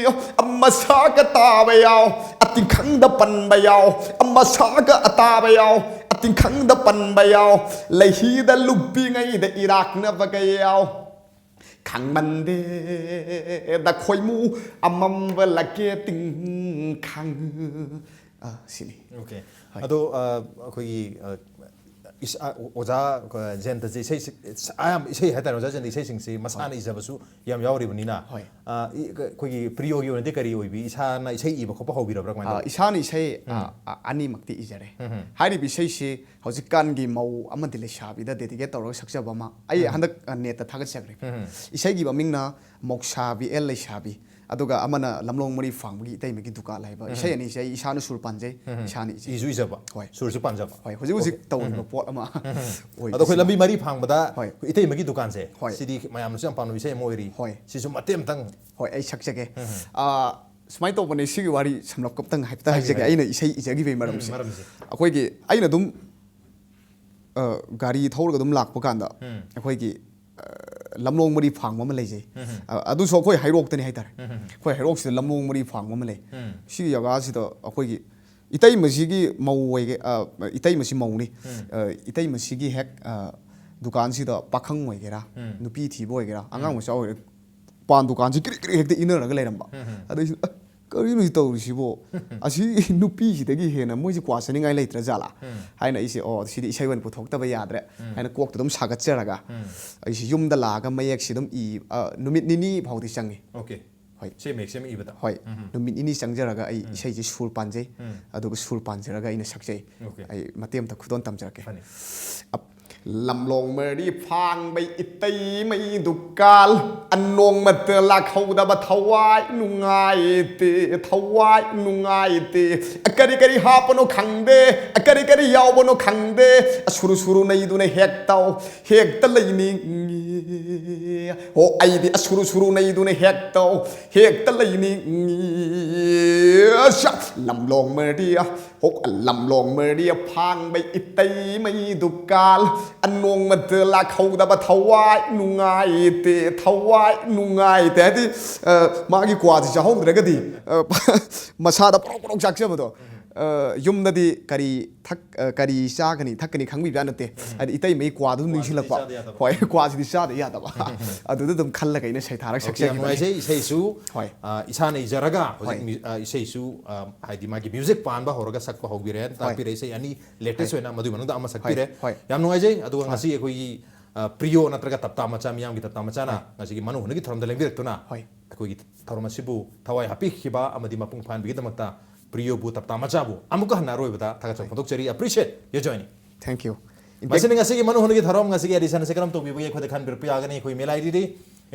ꯑꯃꯁꯥꯒ ꯇꯥꯕ ꯌꯥꯎ, ꯑꯇꯤꯡꯈꯪꯗ ꯄꯟꯕ ꯌꯥꯎ, ꯑꯃꯁꯥꯒ ꯑꯇꯥꯕ ꯌꯥꯎ, ꯑꯇꯤꯡꯈꯪꯗ ꯄꯟꯕ ꯌꯥꯎ, ꯂꯩꯍꯤꯗ ꯂꯨꯞꯄꯤꯉꯩꯗ ꯏꯔꯥꯛꯅꯕꯒ ꯌꯥꯎ꯫ ꯈꯪꯃꯟꯗꯦꯗ ꯈꯣꯏꯃꯨ ꯑꯃꯝꯕ ꯂꯀꯦ ꯇꯤꯡꯈꯪ꯫ ꯑ, ꯁꯤꯅꯤ꯫ ꯑꯣꯀꯦ꯫ ꯍꯣꯏ꯫ ꯑꯗꯣ ꯑ, ꯑꯩꯈꯣꯏꯒꯤ ꯑ, ꯏꯁ- ꯑ, ꯑꯣꯖꯥ ꯑ, ꯖꯌꯟꯇꯁꯦ ꯏꯁꯩ ꯑꯌꯥꯝꯕ ꯏꯁꯩ ꯍꯥꯏꯇꯥꯔꯦ, ꯑꯣꯖꯥ ꯖꯌꯟꯇ ꯏꯁꯩꯁꯤꯡꯁꯤ ꯃꯁꯥꯅ ꯏꯖꯕꯁꯨ ꯌꯥꯝ ꯌꯥꯎꯔꯤꯕꯅꯤꯅ꯫ ꯍꯣꯏ꯫ ꯑ, ꯏ- ꯑꯩꯈꯣꯏꯒꯤ ꯄ꯭ꯔꯤꯌꯣꯒꯤ ꯑꯣꯏꯅꯗꯤ ꯀꯔꯤ ꯑꯣꯏꯕꯤ? ꯏꯁꯥꯅ ꯏꯁꯩ ꯏꯕ ꯈꯣꯠꯄ ꯍꯧꯕꯤꯔꯕ꯭ꯔꯥ, ꯀꯃꯥꯏꯅ ꯑ, ꯇꯧꯕꯤ? ꯏꯁꯥꯅ ꯏꯁꯩ ꯑ, ꯑ, ꯑꯅꯤꯃꯛꯇꯤ ꯏꯖꯔꯦ꯫ ꯍꯥꯏꯔꯤꯕ ꯏꯁꯩꯁꯤ ꯍꯧꯖꯤꯛꯀꯥꯟꯒꯤ ꯃꯧ ꯑꯃꯗꯤ ꯂꯩꯁꯥꯕꯤꯗ ꯗꯦꯗꯤꯀꯦꯠ ꯇꯧꯔꯒ ꯁꯛꯆꯕ ꯑꯃ ꯑꯩ ꯍꯟꯗꯛ ꯑ, ꯅꯦꯠꯇ ꯊꯥꯒꯠꯆꯈ꯭ꯔꯦ꯫ ꯏꯁꯩꯒꯤ ꯃꯃꯤꯡꯅ ꯃꯧꯁꯥꯕꯤ ꯑꯦꯜ ꯂꯩꯁꯥꯕꯤ, ꯑꯗꯨꯒ ꯑꯃꯅ ꯂꯝꯂꯣꯡ ꯃꯔꯤ ꯐꯥꯡꯕꯒꯤ ꯏꯇꯩꯃꯒꯤ ꯗꯨꯀꯥꯟ ꯍꯥꯏꯕ ꯏꯁꯩ ꯑꯅꯤꯁꯦ ꯑꯩ ꯏꯁꯥꯅ ꯁꯨꯔ ꯄꯥꯟꯖꯩ, ꯏꯁꯥꯅ ꯏꯖꯩ꯫ ꯏꯁꯨ ꯏꯖꯕ, ꯍꯣꯏ꯫ ꯁꯨꯔꯁꯨ ꯄꯥꯟꯖꯕ꯫ ꯍꯣꯏ, ꯍꯧꯖꯤꯛ ꯍꯧꯖꯤꯛ ꯇꯧꯔꯤꯕ ꯄꯣꯠ ꯑꯃ ꯑꯗꯣ ꯑꯩꯈꯣꯏ ꯂꯝꯕꯤ ꯃꯔꯤ ꯐꯥꯡꯕꯗ ꯍꯣꯏ꯫ ꯏꯇꯩꯃꯒꯤ ꯗꯨꯀꯥꯟꯁꯦ, ꯍꯣꯏ꯫ ꯁꯤꯗꯤ ꯃꯌꯥꯝꯅꯁꯨ ꯌꯥꯝ ꯄꯥꯝꯅꯕ ꯏꯁꯩ ꯑꯃ ꯑꯣꯏꯔꯤ꯫ ꯍꯣꯏ꯫ ꯁꯤꯁꯨ ꯃꯇꯦꯛ ꯑꯃꯇꯪ꯫ ꯍꯣꯏ, ꯑꯩ ꯁꯛꯆꯒꯦ꯫ ꯑ, ꯁꯨꯃꯥꯏꯅ ꯇꯧꯕꯅꯦ, ꯁꯤꯒꯤ ꯋꯥꯔꯤ ꯁꯝꯂꯞ ꯀꯞꯇꯪ ꯍꯥꯏꯐꯦꯠꯇ ꯍꯥꯏꯕꯤꯌꯨ, ꯍꯥꯏꯖꯒꯦ꯫ ꯍꯥꯏꯕꯤꯌꯨ꯫ ꯑꯩꯅ ꯏꯁꯩ ꯏꯖꯈꯤꯕꯒꯤ ꯃꯔꯝꯁꯦ, ꯃꯔꯝꯁꯦ꯫ ꯑꯩꯈꯣꯏꯒꯤ ꯑꯩꯅ ꯑꯗꯨꯝ ꯑ, ꯒꯥꯔꯤ ꯊꯧꯔꯒ ꯑꯗꯨꯝ ꯂꯥꯛꯄ ꯀꯥꯟꯗ ꯑꯩꯈꯣꯏꯒꯤ ꯑ, ꯂꯝꯂꯣꯡ ꯃꯔꯤ ꯐꯥꯡꯕ ꯑꯃ ꯂꯩꯖꯩ꯫ ꯑ, ꯑꯗꯨꯁꯨ ꯑꯩꯈꯣꯏ ꯍꯩꯔꯣꯛꯇꯅꯤ ꯍꯥꯏꯇꯥꯔꯦ꯫ ꯑꯩꯈꯣꯏ ꯍꯩꯔꯣꯛꯁꯤꯗ ꯂꯝꯂꯣꯡ ꯃꯔꯤ ꯐꯥꯡꯕ ꯑꯃ ꯂꯩ꯫ ꯁꯤꯒꯤ ꯖꯒꯥꯁꯤꯗ ꯑꯩꯈꯣꯏꯒꯤ ꯏꯇꯩꯃꯁꯤꯒꯤ ꯃꯧ ꯑꯣꯏꯒꯦ, ꯑ, ꯏꯇꯩꯃꯁꯤ ꯃꯧꯅꯤ꯫ ꯑ, ꯏꯇꯩꯃꯁꯤꯒꯤ ꯍꯦꯛ ꯑ, ꯗꯨꯀꯥꯟꯁꯤꯗ ꯄꯥꯈꯪ ꯑꯣꯏꯒꯦꯔꯥ, ꯅꯨꯄꯤ ꯊꯤꯕ ꯑꯣꯏꯒꯦꯔꯥ, ꯑꯉꯥꯡ ꯃꯆꯥ ꯑꯣꯏꯒꯦꯔꯥ, ꯄꯥꯟ ꯗꯨꯀꯥꯟꯁꯤ ꯀ꯭ꯔꯤꯛ ꯀ꯭ꯔꯤꯛ ꯍꯦꯛꯇ ꯏꯟꯅꯔꯒ ꯂꯩꯔꯝꯕ꯫ ꯑꯗꯩꯁꯤꯗ, "ꯑ, ꯀꯔꯤꯅꯣ ꯁꯤ ꯇꯧꯔꯤꯁꯤꯕꯣ? ꯑꯁꯤ ꯅꯨꯄꯤꯁꯤꯗꯒꯤ ꯍꯦꯟꯅ ꯃꯣꯏꯁꯤ ꯀ꯭ꯋꯥ ꯆꯥꯅꯤꯡꯉꯥꯏ ꯂꯩꯇ꯭ꯔ ꯖꯥꯠꯂꯥ?" ꯍꯥꯏꯅ ꯑꯩꯁꯦ, "ꯑꯣ, ꯁꯤꯗꯤ ꯏꯁꯩ ꯑꯣꯏꯅ ꯄꯨꯊꯣꯛꯇꯕ ꯌꯥꯗ꯭ꯔꯦ" ꯍꯥꯏꯅ ꯀꯣꯛꯇ ꯑꯗꯨꯝ ꯁꯥꯒꯠꯆꯔꯒ ꯑꯩꯁꯤ ꯌꯨꯝꯗ ꯂꯥꯛꯑꯒ ꯃꯌꯦꯛꯁꯤ ꯑꯗꯨꯝ ꯏ-, ꯑ, ꯅꯨꯃꯤꯠ ꯅꯤꯅꯤ ꯐꯥꯎꯗꯤ ꯆꯪꯉꯤ꯫ ꯑꯣꯀꯦ꯫ ꯍꯣꯏ꯫ ꯁꯤ ꯃꯌꯦꯛꯁꯦ ꯑꯃ ꯏꯕꯗ꯫ ꯍꯣꯏ, ꯅꯨꯃꯤꯠ ꯅꯤꯅꯤ ꯆꯪꯖꯔꯒ ꯑꯩ ꯏꯁꯩꯁꯦ ꯁꯨꯔ ꯄꯥꯟꯖꯩ꯫ ꯑꯗꯨꯒ ꯁꯨꯔ ꯄꯥꯟꯖꯔꯒ ꯑꯩꯅ ꯁꯛꯆꯩ꯫ ꯑꯣꯀꯦ꯫ ꯑꯩ ꯃꯇꯦꯛ ꯑꯃꯇ ꯈꯨꯗꯣꯜ ꯇꯝꯖꯔꯛꯀꯦ꯫ ꯐꯅꯤ꯫ ꯑꯞ-, ꯂꯝꯂꯣꯡ ꯃꯔꯤ ꯐꯥꯡꯕꯩ ꯏꯇꯩꯃꯩ ꯗꯨꯀꯥꯜ, ꯑꯅꯣꯡꯃꯇ ꯂꯥꯛꯍꯧꯗꯕ ꯊꯋꯥꯏ ꯅꯨꯡꯉꯥꯏꯇꯦ, ꯊꯋꯥꯏ ꯅꯨꯡꯉꯥꯏꯇꯦ꯫ ꯀꯔꯤ ꯀꯔꯤ ꯍꯥꯞꯄꯅꯣ ꯈꯪꯗꯦ, ꯀꯔꯤ ꯀꯔꯤ ꯌꯥꯎꯕꯅꯣ ꯈꯪꯗꯦ꯫ ꯑꯁꯨꯔꯨ ꯁꯨꯔꯨ ꯅꯩꯗꯨꯅ ꯍꯦꯛ ꯇꯧ, ꯍꯦꯛꯇ ꯂꯩꯅꯤꯡꯉꯤ꯫ ꯑꯣ, ꯑꯩꯗꯤ ꯑꯁꯨꯔꯨ ꯁꯨꯔꯨ ꯅꯩꯗꯨꯅ ꯍꯦꯛ ꯇꯧ, ꯍꯦꯛꯇ ꯂꯩꯅꯤꯡꯉꯤ꯫ ꯑꯁ, ꯂꯝꯂꯣꯡ ꯃꯔꯤ ꯍꯣꯛ ꯂꯝꯂꯣꯡ ꯃꯔꯤ ꯐꯥꯡꯕꯩ ꯏꯇꯩꯃꯩ ꯗꯨꯀꯥꯜ, ꯑꯅꯣꯡꯃꯗ ꯂꯥꯛꯍꯧꯗꯕ ꯊꯋꯥꯏ ꯅꯨꯡꯉꯥꯏꯇꯦ, ꯊꯋꯥꯏ ꯅꯨꯡꯉꯥꯏꯇꯦ꯫ ꯍꯥꯏꯗꯤ, ꯑ, ꯃꯥꯒꯤ ꯀ꯭ꯋꯥꯁꯤ ꯆꯥꯍꯧꯗ꯭ꯔꯒꯗꯤ, ꯑ, ꯃꯁꯥꯗ ꯄꯣꯔꯣꯛ ꯄꯣꯔꯣꯛ ꯆꯥꯛꯆꯕꯗꯣ, ꯑ, ꯌꯨꯝꯗꯗꯤ ꯀꯔꯤ ꯊꯛ-, ꯑ, ꯀꯔꯤ ꯆꯥꯒꯅꯤ, ꯊꯛꯀꯅꯤ ꯈꯪꯕꯤꯕ ꯅꯠꯇꯦ꯫ ꯍꯥꯏꯗꯤ ꯏꯇꯩꯃꯩ ꯀ꯭ꯋꯥꯗꯨ ꯑꯗꯨꯝ ꯀ꯭ꯋꯥꯁꯤꯗꯤ ꯅꯤꯡꯁꯤꯜꯂꯛꯄ꯫ ꯆꯥꯗ ꯌꯥꯗꯕ꯫ ꯍꯣꯏ, ꯀ꯭ꯋꯥꯁꯤꯗꯤ ꯆꯥꯗ ꯌꯥꯗꯕ꯫ ꯑꯗꯨꯗ ꯑꯗꯨꯝ ꯈꯜꯂꯒ ꯑꯩꯅ ꯁꯩꯊꯥꯔꯒ ꯑꯣꯀꯦ, ꯌꯥꯝ ꯁꯛꯆꯈꯤꯕꯅꯤ꯫ ꯅꯨꯡꯉꯥꯏꯖꯩ꯫ ꯏꯁꯩꯁꯨ, ꯍꯣꯏ꯫ ꯑ, ꯏꯁꯥꯅ ꯏꯖꯔꯒ ꯍꯧꯖꯤꯛ ꯍꯣꯏ꯫ ꯃ꯭ꯌꯨ-, ꯑ, ꯏꯁꯩꯁꯨ, ꯑ, ꯍꯥꯏꯗꯤ ꯃꯥꯒꯤ ꯃ꯭ꯌꯨꯖꯤꯛ ꯄꯥꯟꯕ ꯍꯧꯔꯒ ꯁꯛꯄ ꯍꯧꯕꯤꯔꯦ꯫ ꯍꯣꯏ꯫ ꯇꯥꯛꯄꯤꯔꯦ ꯏꯁꯩ ꯑꯅꯤ ꯂꯦꯇꯦꯁ ꯍꯣꯏ꯫ ꯑꯣꯏꯅ ꯃꯗꯨꯒꯤ ꯃꯅꯨꯡꯗ ꯑꯃ ꯍꯣꯏ, ꯁꯛꯄꯤꯔꯦ꯫ ꯍꯣꯏ꯫ ꯌꯥꯝ ꯅꯨꯡꯉꯥꯏꯖꯩ꯫ ꯑꯗꯨꯒ ꯍꯣꯏ꯫ ꯉꯁꯤ ꯑꯩꯈꯣꯏꯒꯤ, ꯑ, ꯄ꯭ꯔꯤꯌꯣ ꯅꯠꯇ꯭ꯔꯒ ꯇꯞꯇꯥ ꯃꯆꯥ ꯃꯤꯌꯥꯝꯒꯤ ꯇꯞꯇꯥ ꯃꯆꯥꯅ ꯍꯣꯏ꯫ ꯉꯁꯤꯒꯤ ꯃꯅꯨ ꯍꯨꯅꯒꯤ ꯊꯧꯔꯝꯗ ꯂꯦꯡꯕꯤꯔꯛꯇꯨꯅ ꯍꯣꯏ꯫ ꯑꯩꯈꯣꯏꯒꯤ ꯊꯧꯔꯝ ꯑꯁꯤꯕꯨ ꯊꯋꯥꯏ ꯍꯥꯞꯄꯤꯈꯤꯕ ꯑꯃꯗꯤ ꯃꯄꯨꯡ ꯐꯥꯍꯟꯕꯤꯒꯤꯗꯃꯛꯇ ꯄ꯭ꯔꯤꯌꯣꯕꯨ ꯇꯞꯇꯥ ꯃꯆꯥꯕꯨ ꯑꯃꯨꯛꯀ ꯍꯟꯅ ꯑꯔꯣꯏꯕꯗ ꯊꯥꯒꯠꯆꯕ ꯍꯣꯏ꯫ ꯐꯣꯡꯗꯣꯛꯆꯔꯤ꯫ Appreciate your joining꯫ Thank you꯫ ꯃꯁꯤꯅ ꯉꯁꯤꯒꯤ ꯃꯅꯨ ꯍꯨꯅꯒꯤ ꯊꯧꯔꯝ ꯉꯁꯤꯒꯤ ꯑꯦꯗꯤꯁꯟ ꯑꯁꯤ ꯀꯔꯝ ꯇꯧꯕꯤꯕꯒꯦ ꯑꯩꯈꯣꯏꯗ ꯈꯟꯕꯤꯔꯛꯄ ꯌꯥꯒꯅꯤ꯫ ꯑꯩꯈꯣꯏ email I ꯗꯤꯗꯤ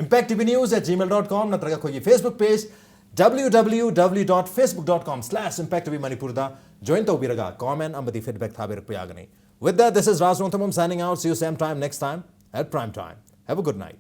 impact T V news at gmail dot com ꯅꯠꯇ꯭ꯔꯒ ꯑꯩꯈꯣꯏꯒꯤ Facebook page W W W dot facebook dot com slash impact T V ꯃꯅꯤꯄꯨꯔꯗ join ꯇꯧꯕꯤꯔꯒ comment ꯑꯃꯗꯤ feedback ꯊꯥꯕꯤꯔꯛꯄ ꯌꯥꯒꯅꯤ꯫ With that, this is Raj Rongthamam signing out. See you same time next time at prime time. Have a good night.